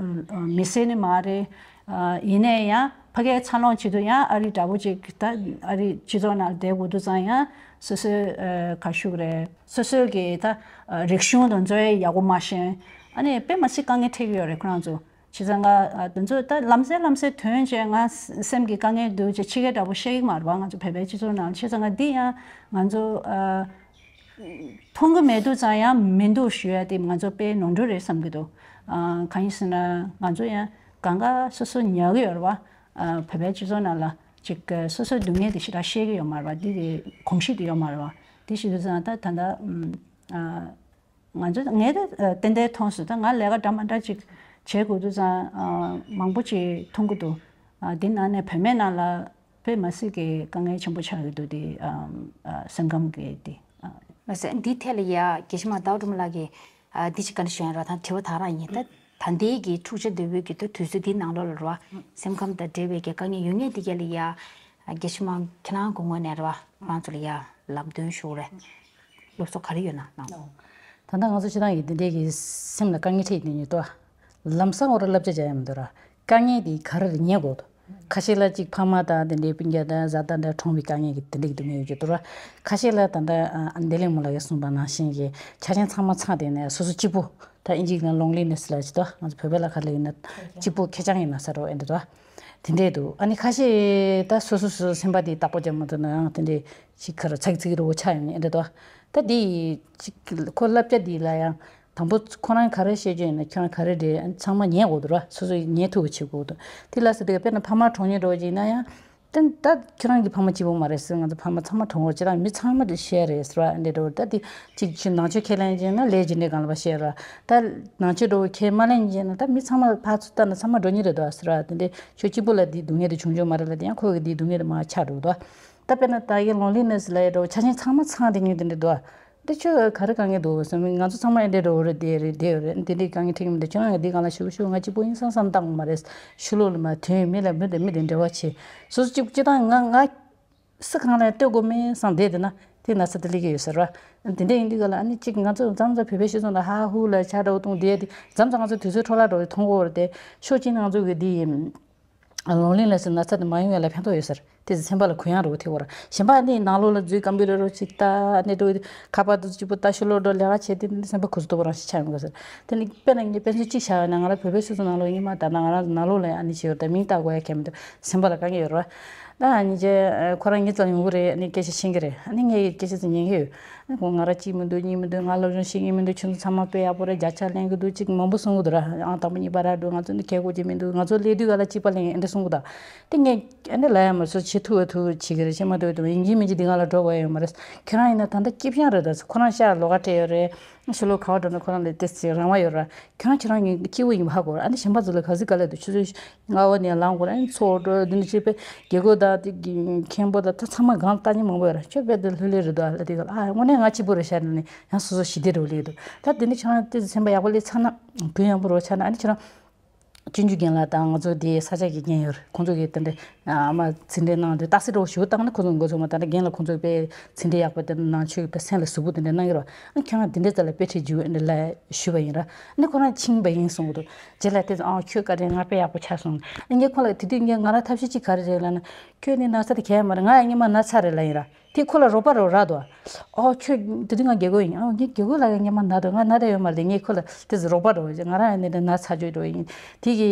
མི་སེར་ནི་མ་རེད། ཨ་ཡིན་ནའི་ཡང་ཕ་གིའི་འཚར་ལོངས་བྱེད་དུས་ཡང་ཨ་རི་འདྲ་པོ་ཅིག་ད་ཨ་རི་སྤྱི་ཚོགས་ནང་བསྡད་དགོས་དུས་ཙང་ཡང་སོ་སོའི་ཨ་ག་ཞུ་གི་རེད། སོ་སོའི་གི་ད་ཨ་རིག་གཞུང་དེ་ཚོ་ཡག་པོ་མ་ཤེས། ཨ་ནི་དཔེ་མ་སྲིད་དཀའ་ངལ་འཕྲད་ཀྱི་ཡོད་རེད་ཁོ་རང་ཚོ། བྱས་ཙང་ང་ཨ་དེ་ཚོ་ད་ལམ་སེང་ལམ་སེང་ཐོན་བྱས་ང་སེམས་ཀྱི་དཀའ་ངལ་འདུག་ཅེས་ཕྱི་རྒྱལ་འདྲ་པོ་བཤད་ཀྱི་མ་རེད་བ། ང་ཚོ་བོད་པའི་སྤྱི་ཚོགས་ནང་བྱས་ཙང་ང་འདི་ཡང་ང་ཚོ་ཨ། མཐོང་གི་མེད་དུས་ཙང་ཡང་མི་འདུག་ཞུ་ཡ་དེ་ང་ཚོ་དཔེ་ནོར་འཁྲུལ་རེད་བསམ་གྱི་འདུག་ཨ་གང་ཡིན་ཟེར་ན་ང་ཚོ་ཡང་གང་ག་སོ་སོ་ཉར་གི་ཡོད་རེད་བ། ཨ་བོད་པའི་སྤྱི་ཚོགས་ནང་ལ་ཅིག་སོ་སོའི་སྡུག་བསྔལ་དེ་ཞེ་དྲག་ཤེས་ཀྱི་ཡོད་མ་རེད་བ། འདི་གི་གོམས་གཤིས་དེ་ཡོད་མ་རེད་བ། དེ་བྱེད་དུས་ཙང་ད་ད་ལྟ་ཨ་ང་ཚོ་ངས་ད་ཏན་ཏན་མཐོང་སོང་། ད་ང་ལས་ཀ་འདྲ་མ་འདྲ་ཅིག་བྱེད་དགོས་དུས་ཙང་ཨ་མང་པོ་ཅིག་མཐོང་གི་འདུག་ཨ་འདི་ནང་ནས་བུད་མེད་ནང་ལ། དཔེ་མ་སྲིད་ཀྱི་དཀའ་ངལ་ཆེན་པོ་ཆགས་ཀྱི་འདུག་དེ་ཨམ། ཨ་སེམས་ཁམས་ཀྱི་དེ་ཨ། མ་ཟད་འདིའི་ཐད་ལ་ཡ་དགེ་བཤེས་མ་ཟླ་བ་སྒྲོལ་མ་ལགས་ཀྱིས་ཨ་འདི་ཅིག་བཀའ་འདྲི་ཞུ་ཡ་ར་དང་དྲི་བ་དག་རང་ཡིན། ད་ད་ལྟའི་གི་འཁྲུག་ཆ་དོད་པོའི་གི་ད་དུས་ཚོད་འདིའི་ནང་ལོགས་ལ་ར་སེམས་ཁམས་དང་འབྲེལ་བའི་གི་དཀའ་ངལ་ཡོད་མཁན་དེ་ག་ལ་ཡ་དགེ་བཤེས་མ་ཁྱེད་རང་གི་ངོས་ནས་ར་ང་ཚོ་ལ་ཡ་ལམ་སྟོན་ཞུ་རེད། སློབ་གསོ་ག་རེ་ཡོད་ན་གནང་། ད་ལྟ་ང་ཚོ་སྤྱིར་བཏང་གི་འདི་འདྲའི་གི་སེམས་ལ་དཀའ་ངལ་འཕྲད་ཡོད་ནི་ཏོ། ལམ་སང་འོ་ར་བསླབ་བྱ་བྱ་ཡ་མི་འདུག་ར། དཀའ་ངལ་དེ་ག་རེ་རེད་ཉན་དགོས་འདུག་ཁ་ཤས་ལ་ཅིག་ཕ་མ་དང་དེ་འདྲའི་སྤུན་ཀྱག་དང་བཟའ་ཟླ་འདྲ་གྲོངས་པའི་དཀའ་ངལ་གྱི་དེ་འདྲའི་སྡུག་བསྔལ་ཡོད་ཀྱི་འདུག་ར། ཁ་ཤས་ལ་ད་ལྟ་ཨ་བདེ་ལེགས་མོ་ལགས་ཀྱིས་གསུངས་པ་ནང་བཞིན་གྱི་ཆ་རྐྱེན་ཚང་མ་ཚང་བསྡད་ནས་སོ་སོ་སྐྱིད་པོ། ད་ཨིན་ཇིའི་ནང་loneliness ལབ་ཀྱི་འདུག་ང་ཚོ་བོད་པའི་ལ་ཁ་ལ་ཡིན་ན་སྐྱིད་པོ་ཁེར་རྐྱང་ཡིན་ན་ཟེར་རོ་ཨེ་འདྲ་འདུག་དེ་འདྲས་འདུག་ཨ་ནི་ཁ་ཤས་ད་སོ་སོ་སོ་སོ་སེམས་པ་དེ་བདག་པོ་རྒྱབ་མ་ཐུབ་ན་ཡང་དེ་འདྲས་ཅིག་ཁར་ཚིག་ཚིག་རུ་ཆགས་ཡོང་ཨེ་འདྲ་འདུག་ད་དེ་ཅིག་ཁོ་བསླབ་བྱ་དེ་ལ་ཡང་དང་པོ་ཁོ་རང་ག་རེ་བཤད་རྒྱུ་ཡིན་ན་ཁྱོད་རང་ག་རེ་འདྲས་ཚང་མ་ཉན་དགོས་འདུག་ར། སོ་སོ་ཉན་ཐུབ་པ་བྱེད་དགོས་འདུག་དེ་ལ་ཟེར་དུས་དཔེར་ན་ཕ་མ་གྲོངས་ཉེ་འགྲོ་བ་ཅིག་ཡིན་ན་ཡང་། དེ་ད་ཁྱེད་རང་གི་ཕ་མ་སྐྱིད་པོ་མ་རེད་ཟེར། ང་ཚོ་ཕ་མ་ཚང་མ་གྲོངས་པ་ཅི་རང་མི་ཚང་མ་དེ་ཤེས་རེད་ཟེར་བ་འདི་འགྲོ་ད་དེ་གཅིག་ཕྱིར་ནང་ཆོས་ཁས་ལེན་བྱས་ན་ལས་ཇི་འདྲའི་གང་ལ་བ་ཤེས་ར། ད་ནང་ཆོས་འགྲོ་ཁས་མ་ལེན་བྱས་ན་ད་མི་ཚང་མ་ཕར་ཚུར་ལྟ་ན་ཚང་མ་འགྲོ་ཉེ་རེད་དོ་ཟེར་བ་དེ་འདྲའི་ཁྱོད་སྐྱིད་པོ་ལ་དེའི་སྡུག་བསྔལ་དེ་བྱུང་ཆོག་མ་རེད་ལ་དེ་ཡང་ཁོ་གི་དེའི་སྡུག་བསྔལ་དེ་མར་ཆགས་འགྲོ་དོ། ད་དཔེར་ན་ད་ཡི་loneliness ལ་ཡི་འགྲོ་ཆ་རྐྱེན་ཚང་མ་ཚང་དེ་ཉིད་དེ་འདྲ་འདུག་ཨ། འདི་ཁྱོད་ག་རེ་དཀའ་ངལ་འདུག་ཟེར་མི་ང་ཚོ་ཚང་མ་ཨེ་འདྲ་འགྲོ་རེད་དེ་རེད་དེ་རེད་དེ་འདྲའི་དཀའ་ངལ་འཕྲད་ཀྱི་མི་འདུག་ཁྱོད་རང་གི་འདི་གང་ལ་ཞུ་ཞུ་ང་སྐྱིད་པོ་ཡིན་བསམ་བསམ་བཏང་མ་རེད། ཕྱི་ལོགས་ལ་མ་དོན་མི་ལ་མི་དང་མི་དང་འབྲེལ་བ་བྱེད། སོ་སོ་གཅིག་སྤྱི་བཏང་ང་ང་སུ་གང་ལ་ལྟོས་དགོས་མིན་བསམ་བསྡད་དེ་ན་དེ་ན་ཚ་དེ་ལས་ཀྱི་ཡོད་ཟེར་བ། འདི་འདྲ་ཡིན་དུས་ག་ལ་ཨ་ནི་གཅིག་ང་ཚོ་མཚམས་མཚམས་བོད་པའི་སྤྱི་ཚོགས་ལ་ཧ་ཧུ་ལ་ཆ་འདྲ་བོ་གཏོང་བསྡད་དེ་མཚམས་མཚམས་ང་ཚོ་དུས་ཚོད་འཕྲོ་བརླག་འགྲོ་བའི་མཐོང་གོ་བར་དེ་ཤོག་གཅིག་ང་ཚོ་གི་འདི་ཡིན། ལོང་ལིང་ལ་སོགས་ན་ཚ་དེ་མ་ཡོང་ཡ་ལ་ཕན་ཐོགས་ཡོད་ཟེར། དེ་ཚོ་སེམས་པ་ལ་གུ་ཡངས་རོགས་ཐེབས་བོར། གཞན་པ་ནི་ནང་ལོགས་ལ་འཛུལ་ཀམ་པུ་ཊར་རོགས་ཅིག་ལྟ་ནས་འགྲོ། ཁ་པར་དུ་གཅིག་པུ་ལྟ་ཤོ་ལོ་འགྲོ་ལས་ཀ་བྱས་དེ་ནི་སེམས་པ་གུ་སུ་དོ་བོ་རང་ཞིག་ཆགས་ཡོང་གི་ཟེར། དེ་ནི་དཔེར་ན་ངས་དཔེ་མཚོན་གཅིག་བཞག་ཡོད་ན། ང་རང་བོད་པའི་སོ་སོ་ནང་ལོགས་ཡིན་མ་ད་ན་ང་རང་ནང་ལོགས་ལ་ཨ་ནི་བྱས་ཡོད་ད་མིང་བཏགས་དགོས་ཡ་གལ་མི་འདུག་སེམས་པ་ལ་དཀའ་ངལ་ཡོད་རེད་བ། ད་ཨ་ནི་ཅེ་ཁོ་རང་ངའི་རྩ་ཡོང་གི་རེད། ཨ་ནི་སྐད་ཆ་ཤེས་ཀྱི་རེད། ཨ་ནི་ངས་སྐད་ཆ་ཚོ་ཉན་གི་ཡོད། ཨ་ཁོ་ང་རང་གཅིག་མི་འདུག་གཉིས་མི་འདུག་ང་སློབ་སྦྱོང་ཤེས་ཀྱི་མི་འདུག་ཁྱོད་ཚོ་ཚང་མ་དཔེ་ཡག་པོ་རེད། བརྒྱ་ཆ་ལེན་གི་འདུག་གཅིག་མང་པོ་གསུང་གི་འདུག་ར། ཨང་དང་པོ་གཉིས་པ་ར་འགྲོ། ང་ཚོ་འདི་གལ་དགོས་ཀྱི་མི་འདུག་ང་ཚོ་སླེབས་དུས་ག་ལ་གཅིག་པ་ལེན་ཨེ་འདྲ་གསུང་གི་འདུག་དེ་ངས་ཨ་ནི་ལ་ཡ་མ་སོ་བྱེད་ཐུབ་བ་ཐུབ་བྱེད་ཀྱི་རེད། བྱེད་མ་ཐུབ་བ་ཐུབ་ཡིན་གཅིག་མིན་གཅིག་འདི་ང་ལ་འགྲོ་དགོས་ཡ་ཡོད་མ་རེད། ཁྱོད་རང་ཡིན་ན་ད་ལྟ་སྐྱིད་པོ་རེད། ད་ཁོ་རང་ཤག་ལོགས་ཀ་སྤྲད་ཡོད་རེད། ཤོ་ལོ་ག་བ་འགྲོ་ན་ཁོ་རང་ལ་དེ་ཚེ་རང་དབང་ཡོད་ར། ཁྱོད་རང་ཁྱེད་རང་ཉིད་སྐྱིད་པོ་ཡིན་པ་ཧ་གོ་ར། ཨ་ནི་གཞན་པ་ཚོ་ལ་ག་ཚོད་ག་ལས་འདུག་ཆུ་ཚོད་ལྔ་པ་ནས་ལངས་དགོས་ར། ཨ་ནི་ཚོགས་འགྲོ་འདི་འདྲ་བྱས་པས་རྒྱལ་སྒོ་དང་དེ་མཁན་པོ་དང་ད་ཚང་མ་སྒང་ལྟ་མཁན་མང་པོ་ཡོད་ར། ཁྱོད་རྦད་དེ་ལྷོད་ལྷོད་རེད་འདུག་ཨ་ལ་དེ་ག་ལ་ཨ་དངོས་གནས་ང་སྐྱིད་པོ་རེད་ཤག་ནས་ཡང་སོ་སོ་ཞི་བདེ་རུ་སླེབས་འདུག་ད་དེ་ནི་ཁྱེད་རང་དེ་ཚེ་སེམས་པ་ཡག་པོ་སླེབས་ཚར་ན་དོན་ཡག་པོ་རོ་ཆགས་ན། ཨ་ནི་ཁྱེད་རང་སྤྱོད་འཇུག་རྒན་ལགས་དང་ང་ཚོ་དེ་ས་ཆ་གི་རྒན་ཡོད་རེད། ཁོང་ཚོ་གིས་དེ་འདྲ་ཨ་མ་ཚིག་འགྲེལ་གནང་དུས་རྟགས་གསལ་འདྲ་བོ་ཞུ་བཏང་ན་ཁོང་ཚོ་མགོ་ཚོས་མ་ད་ལྟ་རྒན་ལགས་ཁོང་ཚོ་དཔེ་ཚིག་འགྲེལ་ཡག་པོ་དེ་འདྲ་གནང་ཆོག་གི་དཔེ་སེམས་ལ་ཟུག་པོ་དེ་འདྲ་གནང་གི་རེད་བ། ཨ་ཁྱེད་རང་དེ་འདྲ་ཙམ་ལ་དཔེ་ཁྲིད་རྒྱུ་འདི་ལ་ཞུས་པ་ཡིན་ར། ཨ་ནི་ཁོ་རང་ཕྱིན་པ་ཡིན་གསུང་གི་འདུག་རྗེས་ལ་དེ་ཚོ་ཨ་ཁྱོད་བཀའ་དྲིན་ང་དཔེ་ཡག་པོ་ཆགས་སོང་། ཨ་ངས་ཁོ་ལ་དེ་དུས་ངས་ང་རང་ཐབས་ཤེས་ཅིག་ག་རེ་རེད་ལབ་ན། ཁྱོད་ནི་ན་ཚ་དེ་གས་མ་རེད། ང་ཡང་སྔོན་མ་ན་ཚ་རེད་ལབ་ཡིན་ར། དེ་ཁོ་ལ་རོགས་པ་རོགས་རག་འདུག་ཨོ་ཁྱོད་དེ་དུས་ང་རྒྱལ་སྒོ་ཡིན། ཨོ་ངས་རྒྱལ་སྒོ་ལ་ཡང་སྔོན་མ་ན་འདུག་ང་ན་ད་ཡོད་མ་རེད། ངས་ཁོ་ལ་དེ་ཚོ་རོགས་པ་རོགས་ང་རང་ཡང་ནི་ན་ཚ་བརྗོད་འགྲོ་ཡིན། དེ་གི་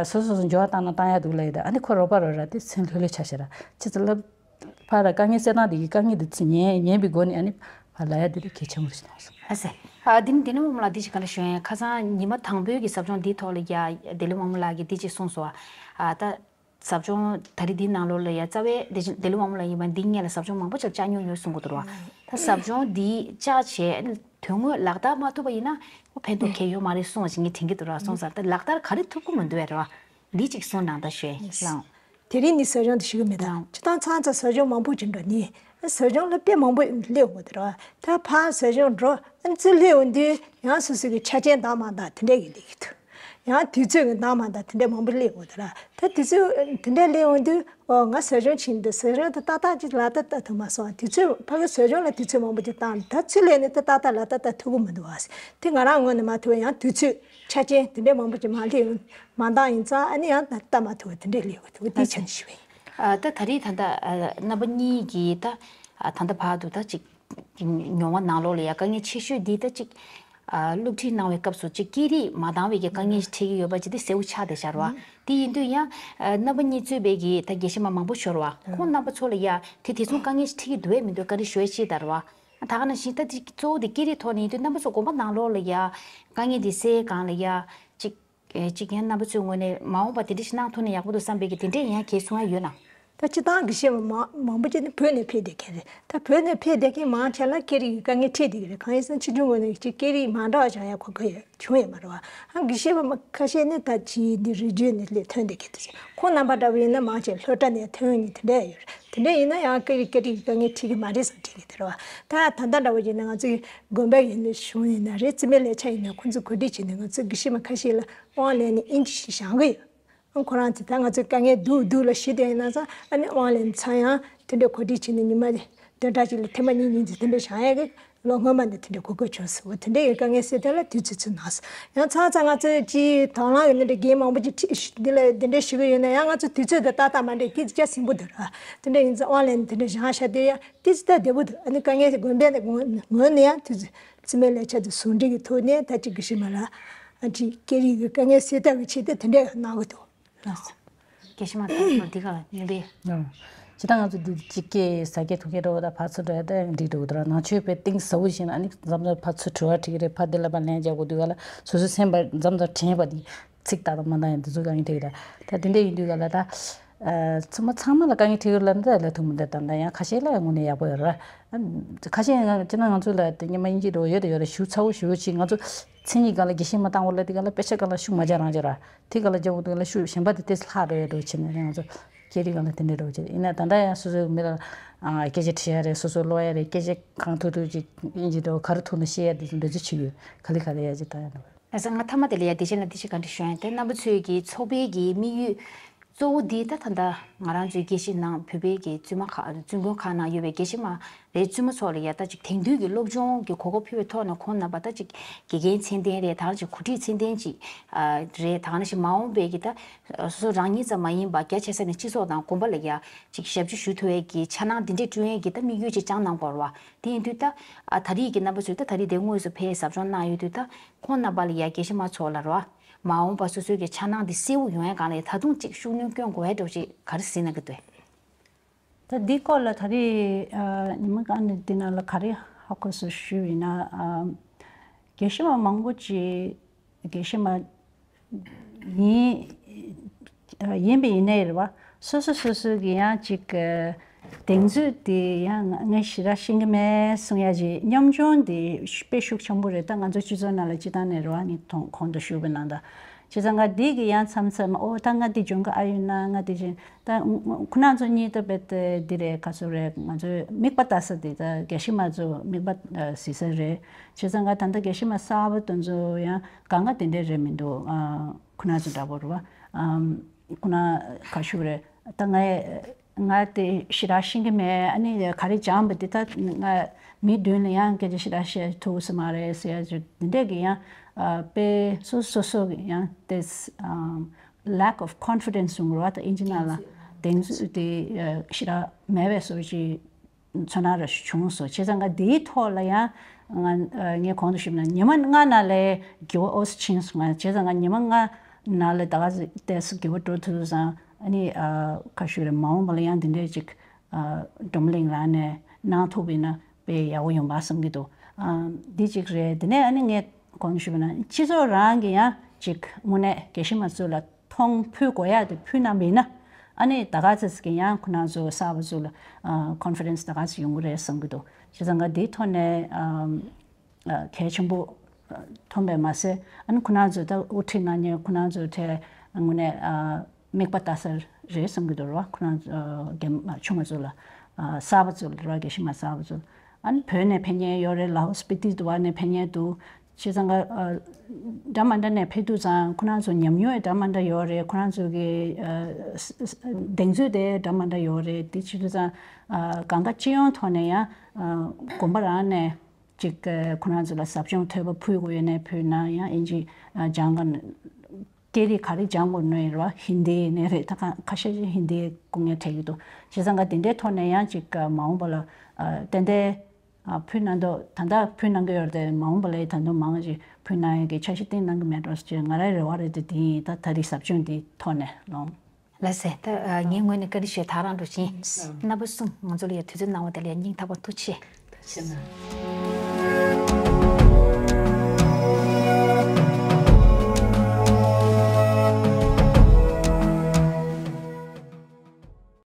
སོ་སོ་སོ་འགྱུར་བ་བཏང་ན་བཏང་ཡག་འདུག་ལབ་ཡིན་ད། ཨ་ནི་ཁོ་རོགས་པ་རོགས་ར་དེ་སེམས་ལྷོད་ལྷོད་ཆགས་ཤག་ར། ཁྱེད་ཚོ་ལབ། ཕར་ལ་དཀའ་ངལ་སེལ་སྟངས་དེ་གི་དཀའ་ངལ་དེ་ཚོ་ཉན་ཉན་པའི་སྒོ་ནས་ཨ་ནི་ཕར་ལ་ཡ་དེ་དེ་གལ་ཆེན་པོ་ཞིག་མཐོང་སོང་། ཨ་ཟེ། ཨ་དེ་ནི་དེ་ནི་འོ་མ་ལགས་དེ་ཅིག་ག་འདྲ་ཞུ་ཡ་ཡིན། ཁ་སང་ཉི་མ་དང་པོའི་གི་ཟབ་སྦྱོང་འདིའི་ཐོག་ལ་ཡ་དེ་ལི་འོ་མ་ལགས་ཀྱིས་དེ་ཅིག་གསུངས་སོང་། ཨ་ད་ཟབ་སྦྱོང་ད་རེས་འདིའི་ནང་ལོགས་ལ་ཡ་རྩ་བའི་དེ་དེ་ལི་འོ་མ་ལགས་ཡིན་པ་འདི་སྔོན་ལ་ཟབ་སྦྱོང་མང་པོ་ཅིག་བཅར་མྱོང་ཡོད་གསུང་གི་འདུག་ར། ད་ཟབ་སྦྱོང་འདི་བཅར་བྱས་དོན་དངོས་ལག་བསྟར་མ་ཐུབ་པ་ཡིན་ན་ཕན་ཐོགས་གང་ཡང་ཡོད་མ་རེད་གསུངས་པ་ཅིག་ངས་དྲན་གྱི་འདུག་ར། སོང་ཙང་ད་ལག་བསྟར་ག་རེ་ཐུབ་ཀྱི་མི་འདུག་བས་ར། འདི་ཅིག་གསུངས་གནང་ད་ཞུ་ཡ་ཡིན། ལགས། དེ་རིང་ནི་ཟབ་སྦྱོང་དེ་ཞུ་གི་མེད་ད། ལགས། སྤྱིར་བཏང་ཚང་ཚང་ཟབ་སྦྱོང་མང་པོ་ཅིག་འགྲོ་ནི། ཟབ་སྦྱོང་ལ་དཔེ་མང་པོ་སླེབས་འོང་གི་རེད་བ། ད་ཕར་ཟབ་སྦྱོང་འགྲོ་ཨ་ནི་ཚུར་སླེབས་འོང་དུས་ཡང་སོ་སོ་གི་ཆ་རྐྱེན་འདང་མ་འདང་དེ་འདྲས་ཀྱི་སླེབས་ཀྱི་འདུག་ཡང་དུས་ཚོད་ཀྱི་འདང་མ་འདང་དེ་འདྲས་མང་པོ་སླེབས་འོང་གི་རེད། ད་དུས་ཚོད་དེ་འདྲས་སླེབས་འོང་དུས་ཨོ་ང་ཟབ་སྦྱོང་ཕྱིན་འདུག་ཟབ་སྦྱོང་དེ་ཏག་ཏག་ཅིག་ལག་བསྟར་ལྟ་ཐུབ་མ་སོང་། དུས་ཚོད་ཕ་གི་ཟབ་སྦྱོང་ལ་དུས་ཚོད་མང་པོ་ཅིག་བཏང་ད་ཚུར་སླེབས་ནས་ད་ཏག་ཏག་ལག་བསྟར་ལྟ་ཐུབ་ཀྱི་མི་འདུག་བ། དེ་ང་རང་ངོས་ནས་མ་ཐུབ་ཡང་དུས་ཚོད། ཆ་རྐྱེན་དེ་འདྲས་མང་པོ་ཅིག་མ་སླེབས་ཡོང་མ་འདང་ཡིན་ཙང་ཨ་ནི་ཡང་ད་ལྟ་མ་ཐུབ་པ་དེ་འདྲས་སླེབས་ཡོང་གི་འདུག་དེའི་ཆ་ནས་ཞུ་བ་ཡིན། ཨ་ད་ད་རེས་ད་ལྟ་ཨ་རྣམ་པ་གཉིས་ཀྱིས་ད་ཨ་ད་ལྟ་བར་དུ་ད་ཅིག་མྱོང་བ་ནང་ལོགས་ལ་ཡ་དཀའ་ངལ་ཆེ་ཤོས་འདི་ད་ཅིག་ཨ་སློབ་ཁྲིད་གནང་བའི་སྐབས་སུ་ཅིག་སྐད་རིགས་མ་འདང་བའི་གི་དཀའ་ངལ་ཞིག་འཕྲད་ཀྱི་ཡོད་པ་ཅིག་དེ་གསལ་པོ་ཆགས་བསྡད་ཤག་རེད་བ། དེ་ཡིན་དུས་ཡང་ཨ་རྣམ་པ་གཉིས་གཙོས་པའི་གི་ད་དགེ་བཤེས་མ་མང་པོ་ཡོད་རེད་བ། ཁོང་རྣམ་པ་ཚོ་ལ་ཡ་དེ་དེ་ཚོ་དཀའ་ངལ་ཞིག་འཕྲད་ཀྱི་འདུག་བས་མི་འདུག་བཀའ་འདྲི་ཞུ་ཡ་ཅིག་ད་རེད་བ། ད་ག་ནང་བཞིན་ད་ཅིག་གཙོ་བོ་དེ་སྐད་རིགས་ཐོག་ནས་ཡིན་དུས་རྣམ་པ་ཚོ་དགོན་པ་ནང་ལོགས་ལ་ཡ་དཀའ་ངལ་འདི་སེལ་སྒང་ལ་ཡ་ཅིག་ཨེ་ཅིག་ཡང་རྣམ་པ་ཚོའི་ངོས་ནས་མ་འོངས་པ་དེ་འདྲ་ཞིག་གནང་ཐུབ་ན་ཡག་པོ་འདུག་བསམ་པའི་གི་དེ་འདྲས་ཡང་གལ་གསུང་ཡ་ཡོད་ན། ད་སྤྱིར་བཏང་དགེ་བཤེས་པ་མང་མང་པོ་ཅིག་ནི་བོད་ནས་ཕེབས་བསྡད་མཁན་རེད། ད་བོད་ནས་ཕེབས་བསྡད་མཁན་མང་ཆེ་ལ་སྐད་རིགས་ཀྱི་དཀའ་ངལ་འཕྲད་བསྡད་ཀྱི་རེད། གང་ཡིན་ཟེར་ན་ཕྱི་རྒྱལ་ངོས་ནས་ཅིག་སྐད་རིགས་མ་འདྲ་བ་སྦྱང་ཡ་གོ་སྐབས་ཡོད། བྱུང་ཡོད་མ་རེད་བ། ཨ་དགེ་བཤེས་པ་མ་ཁ་ཤས་ནི་ད་ཅིའི་འདི་རི་རྒྱུད་ནས་སླེབས་ཐོན་བསྡད་མཁན་དེ་ཚོ་ཁོང་རྣམ་པ་འདྲ་བོ་ཡིན་ན་མང་ཆེ་སློབ་གྲྭ་ནས་ཐོན་ཡོང་མཁན་དེ་འདྲ་ཡོད་རེད། དེ་འདྲ་ཡིན་ན་ཡང་སྐད་རིགས་སྐད་རིགས་དཀའ་ངལ་འཕྲད་ཀྱི་མ་རེད་བསམ་དྲན་གྱི་དེ་རེད་བ། ད་ད་ལྟ་འདྲ་བོ་ཡིན་ན་ང་ཚོའི་དགོན་པ་ཡིན་ན་གཞུང་ཡིན་ན་རེད། རྩིས་མེད་ལས་བྱ་ཡིན་ན་ཁོང་ཚོ་གོ་སྒྲིག་བྱས་ནས་ང་ཚོའི་དགེ་བཤེས་མ་ཁ་ཤས་ལ་དབང་ལེན་ནས་ཨིན་ཇི་ཞིག་སྦྱང་གི་ཡོད། ཨང་ཁོ་རང་ཚོ་ད་ང་ཚོ་དཀའ་ངལ་སྡུག་སྡུག་ལ་ཞི་བསྡད་ཡིན་ན་ཚང་ཨ་ནི་དབང་ལེན་ཚང་ཡང་དེ་འདྲ་གོ་སྒྲིག་བྱས་ནས་ཉི་མ་བདུན་ཕྲག་གཅིག་ལ་ཐེངས་མ་གཉིས་གཉིས་ཙམ་དེ་འདྲ་བཞག་ཡག་གི་ལོ་སྔོན་མ་ནས་དེ་འདྲ་གོ་སྐབས་བྱུང་སོང་། དེ་འདྲ་ཡི་དཀའ་ངལ་སེལ་ཐབས་ལ་དུས་ཚོད་ཚོད་གནང་སོང་། ཡང་ཚང་ཚང་ང་ཚོ་ཅིག་དང་བླངས་ཀྱི་འདི་འདྲ་འགན་མང་པོ་ཅིག་འཁྲི་འདི་ལ་འདི་འདྲ་ཞུ་གི་ཡོད་ན་ཡང་ང་ཚོ་དུས་ཚོད་དང་ཏག་ཏག་མ་འགྲིག་དེ་ཅིག་ཅག་ཟིང་པོ་འདུག་ར། དེ་འདྲ་ཡིན་ཙང་དབང་ལེན་དེ་འདྲ་བཞག་བཞག་དེ་ཡང་དེ་ཅིག་ད་བདེ་པོ་འདུག་ཨ་ནི་དཀའ་ངལ་དགོན་པའི་ངོས་ནས་ཡང་དུས་ཚོད་རྩིས་མེད་ལས་བྱ་དེ་ཟུང་འབྲེལ་གྱི་ཐོག་ནས་ད་ཅིག་དགེ་བཤེས་མ་ལ་ཨ་ཅིག་སྐད་རིགས་ཀྱི་དཀའ་ངལ་སེལ་ཐབས་ཀྱི་ཆེད་དུ་དེ་འདྲ་གནང་གི་འདུག་དགེ་བཤེས་མ་ཚོ་འདི་ག་ལ་ནུས་པའི། ཨང་། ཇི་ལྟར་ང་ཚོ་འདི་གཅིག་སྐད་ཟ་སྐད་འཐུང་སྐད་འགྲོ་བ་དང་ཕར་ཚུར་འགྲོ་ཡ་དེ་འགྲིག་འགྲོ་གི་འདུག་ར། ནང་ཆོས་པའི་གཏིང་ཟབ་པོ་ཞིག་ན་ཨ་ནི་མཚམས་མཚམས་ཕར་ཚུར་དྲི་བ་དྲི་གི་རེད། ཕར་འདི་ལ་ཕར་ལན་རྒྱག་དགོས་དུས་ག་ལ་སོ་སོའི་སེམས་པ་མཚམས་མཚམས་དྲན་པ་འདི་ཚིག་ཏག་ཏག་མ་འདང་ཡ་འདི་ཚོ་དཀའ་ངལ་འཕྲད་ཀྱི་རེད། ད་དེ་འདྲ་ཡིན་དུས་ག་ལ་ད་ཚང་མ་ཚང་མ་ལ་དཀའ་ངལ་འཕྲད་ཀྱི་རེད་ལབ་ན་ད་ལབ་ཐུབ་མི་འདུག་ད་ད་ཡང་ཁ་ཤས་ལ་དངོས་གནས་ཡག་པོ་ཡོད་ར། ཁ་ཤས་ང་སྤྱིར་ན་ང་ཚོ་ལ་དེ་སྔོན་མ་དབྱིན་ཇི་འགྲོ་ཡོད་དེ་ཡོད་ར། ཞུ་ཚ་བོ་ཞུ་བོ་ཅིག་ང་ཚོ་མཚན་ཉིད་སྒང་ལ་དགེ་བཤེས་མ་བཏང་བ་ལ་དེ་ག་ལ་དཔེ་ཆ་སྒང་ལ་ཤུགས་མ་རྒྱག་རང་རྒྱག་ར། དེ་ག་ལ་རྒྱག་དགོས་དེ་ག་ལ་ཤུགས་གཞན་པ་དེ་ཏོག་ཙམ་ལྷག་འགྲོ་ཡ་འགྲོ་བྱས་ནས་ང་ཚོ་སྐད་རིགས་སྒང་ལ་དེ་འདྲ་འགྲོ་བྱས། ཡིན་ན་ད་ལྟ་ཡང་སོ་སོའི་མི་ལ་ཨ་སྐད་ཆ་དྲི་ཡ་རེད། སོ་སོ་ཀློག་ཡ་རེད། སྐད་ཆ་གང་ཐུབ་ཐུབ་ཅིག་དབྱིན་ཇི་འགྲོ་ག་རེ་ཐུབ་ན་བཤད་ཡ་དེ་ཚོ་འདོད་ཚུལ་བྱེད་ཀྱི་ཡོད། ག་ལེ་ག་ལེ་ཡ་ཅིག་བཏང་ཡ་འགྲོ། ལགས་སོ། ང་མཐའ་མ་དེ་ལ་ཡ་དེ་བཞིན་ལ་དེ་ཞིག་ག་འདྲ་ཞུ་ཡ་དེ་རྣམ་པ་ཚོས་ཀྱི་ཚོགས་པའི་གི་དམིགས་ཡུལ། གཙོ་བོ་འདི་ད་ད་ལྟ་ང་རང་ཚོའི་དགེ་བཤེས་ནང་བོད་པའི་གི་བཙུན་མ་ཁག་བཙུན་དགོན་ཁག་ནང་ཡོད་པའི་དགེ་བཤེས་མ་རེད། བཙུན་མ་ཚོ་ལ་ཡ་ད་ཅིག་དེང་དུས་ཀྱི་སློབ་སྦྱོང་གི་གོ་སྐབས་ཕུལ་བའི་ཐོག་ནས་ཁོང་རྣམ་པ་ད་ཅིག་དགེ་རྒན་ཚད་ལྡན་རེད། ད་ཅིག་གོ་སྒྲིག་ཚད་ལྡན་ཅིག་ཨ་རེད། ད་ནང་བཞིན་མ་འོངས་པའི་གི་ད་སོ་སོ་རང་ཉིད་ཙམ་མ་ཡིན་པ་རྒྱ་ཆེ་ས་ནས་སྤྱི་ཚོགས་དང་དགོན་པ་ལ་ཡ་ཅིག་ཞབས་ཕྱི་ཞུ་ཐུབ་པའི་གི་འཆར་སྣང་འདི་འདྲས་བསྐྲུན་ཡས་གི་ད་དམིགས་ཡུལ་ཅིག་བཅངས་གནང་དགོས་རེད་བ། དེ་ཡིན་དུས་ད་ཨ་ད་རེས་ཀྱི་རྣམ་པ་ཚོས་ད་ད་རེས་དེ་དངོས་སུ་ཕེབས་ཟབ་སྦྱོང་གནང་ཡོད་དུས་ད་ཁོང་རྣམ་པ་ལ་ཡ་དགེ་བཤེས་མ་ཚོ་ལ་རེད་བ། མ་འོངས་པ་སོ་སོའི་གི་འཆར་སྣང་འདི་གསལ་པོ་ཡོང་ཡ་གང་ལ་ཡ་ད་དུང་ཅིག་ཤུགས་སྣོན་སྐྱོན་དགོས་ཡ་འདྲ་བོ་ཅིག་ག་རེ་གཟིགས་གནང་གི་འདུག་ད་འདི་སྐོར་ལ་ད་རེས་ཨ་ཉི་མ་གང་ནས་འདི་ནང་ལ་ག་རེ་ཧ་གོ་སོང་ཞུས་ཡིན་ན། ཨ་དགེ་བཤེས་མ་མང་པོ་ཅིག་དགེ་བཤེས་མ་ཡིན་ཡིན་པ་ཡིན་ནའི་རེད་བ། སོ་སོ་སོ་སོ་གི་ཡང་ཅིག་གདེང་ཚོད་དེ་ཡང་ང་ཞེ་དྲག་ཤེས་ཀྱི་མེད་གསུང་ཡ་ཅིག་སྙོམ་སྦྱོང་དེ་དཔེ་ཤུགས་ཆེན་པོ་རེད། ད་ང་ཚོ་སྤྱི་ཚོགས་ནང་ལ་སྤྱི་བཏང་ནས་རེད་བ། ངས་གོང་དུ་ཞུས་པ་ནང་ལྟར། བྱས་ཙང་ང་འདི་གི་ཡང་མཚམས་མཚམས་ཨོ་ད་ང་འདི་འཇོན་གི་ཨ་ཡོད་ན་ང་འདི་བྱེད། ད་ཁོ་ན་ཚོ་གཉིས་ད་བེད་འདི་རེད། ག་ཚོད་རེད། ང་ཚོའི་མིག་པ་ལྟ་ས་དེ་ད་དགེ་བཤེས་མ་ཚོ་མིག་པ་གཟིགས་ས་རེད། བྱས་ཙང་ང་ད་ལྟ་དགེ་བཤེས་མ་གསར་པ་དེ་ཚོ་ཡང་གང་ག་དེ་འདྲས་རེད་མི་འདུག་ཨ་ཁོ་ན་ཚོ་འདྲ་པོ་རེད་བ། ཨམ་ཁོ་ན་ག་ཞུ་རེད། ད་ང་ང་དེ་ཞེ་དྲག་ཤེས་ཀྱི་མེད། ཨ་ནི་ག་རེ་སྦྱངས་པ་འདི་ད་ང་མི་མདུན་ལ་ཡང་སྐད་ཆ་ཞེ་དྲག་བཤད་ཐུབ་ས་མ་རེད་ཟེར་ཡ་ཅིག་འདི་འདྲས་ཀྱི་ཡང་ཨ་དཔེ་སོ་སོ་སོ་གི་ཡང་དེ་ཨམ་lack of confidence གསུང་རོགས། ད་ཨིན་ཇི་ནང་ལ་གདེང་ཚོད་དེ་ཞེ་དྲག་མེད་པའི་བཟོ་ཅིག་ཚོར་སྣང་ར་ཞིག་བྱུང་སོང་། བྱས་ཙང་ང་འདིའི་ཐོག་ལ་ཡང་ང་ངས་གོང་དུ་ཞུས་ན་ཉི་མ་ལྔ་ནང་ལས་འགྱུར་བ་ཨོ་སི་ཕྱིན་སོང་། བྱས་ཙང་ང་ཉི་མ་ལྔ་ནང་ལས་ད་ག་ཏོག་ཙམ་འགྱུར་བ་འགྲོ་ཐུབ་ཙང་ཨ་ནི་ག་ཞུ་རེད། མ་འོངས་པ་ལ་ཡང་འདི་འདྲས་ཅིག་བགྲོ་གླེང་རང་ནས་གནང་ཐུབ་པ་ཡིན་ན་དཔེ་ཡག་པོ་ཡོང་པ་བསམ་གྱི་འདུག་འདི་གཅིག་རེད། དེ་ནས་ཨ་ནི་ངས་གོང་དུ་ཞུས་པ་ན་སྤྱི་ཚོགས་རང་གི་ཡང་ཅིག་དངོས་གནས་དགེ་བཤེས་མ་ཚོ་ལ་མཐོང་ཕུལ་དགོས་ཡག་དེ་ཕུལ་གནང་བ་ཡིན་ན་ཨ་ནི་ད་ག་ཚོད་ཀྱི་ཡང་ཁོ་ན་ཚོ་གསར་པ་ཚོ་ལ་ཨ་confidence ད་ག་ཚོད་ཡོང་གི་རེད་བསམ་གྱི་འདུག་བྱས་ཙང་ང་འདིའི་ཐོག་ནས་ཨ་གལ་ཆེན་པོ་མཐོང་པས་མ་ཟད། ཨ་ནི་ཁོ་ན་ཚོ་ད་དབུ་ཁྲིད་གནང་མཁན་ཁོ་ན་ཚོ་དེ་དངོས་གནས་ཨ་མིག་པ་ལྟ་ས་རེད་བསམ་གྱི་འདུག་ར། ཁོ་རང་ཨ་རྒན་ཆུང་བ་ཚོ་ལ་ཨ་གསར་པ་ཚོ་ལ་ར། དགེ་བཤེས་མ་གསར་པ་ཚོ་ལ་ཨ་ནི་བོད་ནས་ཕེབས་མཁན་ཡོད་རེད། ལའོ་སི་སྤི་ཏི་དུ་བ་ནས་ཕེབས་མཁན་འདུག་བྱས་ཙང་ཨ་འདྲ་མ་འདྲ་ནས་ཕེབས་དུས་ཙང་ཁོ་རང་ཚོ་ཉམས་མྱོང་ཡང་འདྲ་མ་འདྲ་ཡོད་རེད། ཁོ་རང་ཚོ་གི་ཨ་གདེང་ཚོད་དེ་འདྲ་མ་འདྲ་ཡོད་རེད། དེ་བྱེད་དུས་ཙང་ཨ་གང་ག་སྤྱི་ཡོངས་ཐོག་ནས་ཡང་ཨ་དགོན་པ་རང་ནས་ཅིག་ཁོ་རང་ཚོ་ལ་ཟབ་སྦྱོང་ཐོས་པ་ཕུལ་དགོས་ཡོད་ན་ཕུལ་ན་ཡང་ཨིན་ཇི་སྦྱང་ག་སྐད་རིགས་ག་རེ་སྦྱང་དགོས་ནོ་ཡིན་ར། ཧིན་དི་ནས་རེད། ད་ཁ་ཁ་ཤས་ཤིག་ཧིན་དི་སྐུ་ངལ་འཕྲད་ཀྱི་འདུག་བྱས་ཙང་ང་དེ་འདྲའི་ཐོག་ནས་ཡང་ཅིག་མ་འོངས་པ་ལ་ཏན་ཏན་ཕུལ་གནང་འདུག་ད་ལྟ་ཕུལ་གནང་གི་ཡོད་རེད་དེ། མ་འོངས་པ་ལ་ད་དུང་མང་ཞིག་ཕུལ་གནང་ཡག་གི་འཆར་གཞི་བཏིང་གནང་གི་མེད་འགྲོ་ཟེར་ང་རའི་རེ་བ་རེད་དེ། དེ་ཡིན། ད་ད་རེས་ཟབ་སྦྱོང་འདིའི་ཐོག་ནས་ལོང་། ལགས་སེ། ད་ངའི་ངོས་ནས་བཀའ་འདྲི་ཞུ་ཡ་ད་རང་འགྲོ་ཕྱིན། རྣམ་པ་གསུམ་ང་ཚོ་ལ་ཡ་དུས་ཚོད་གནང་བ་དེ་ལ་ཡ་སྙིང་ཐག་པ་ཐུགས་རྗེ་ཆེ། ཐུགས་རྗེ་གནང་།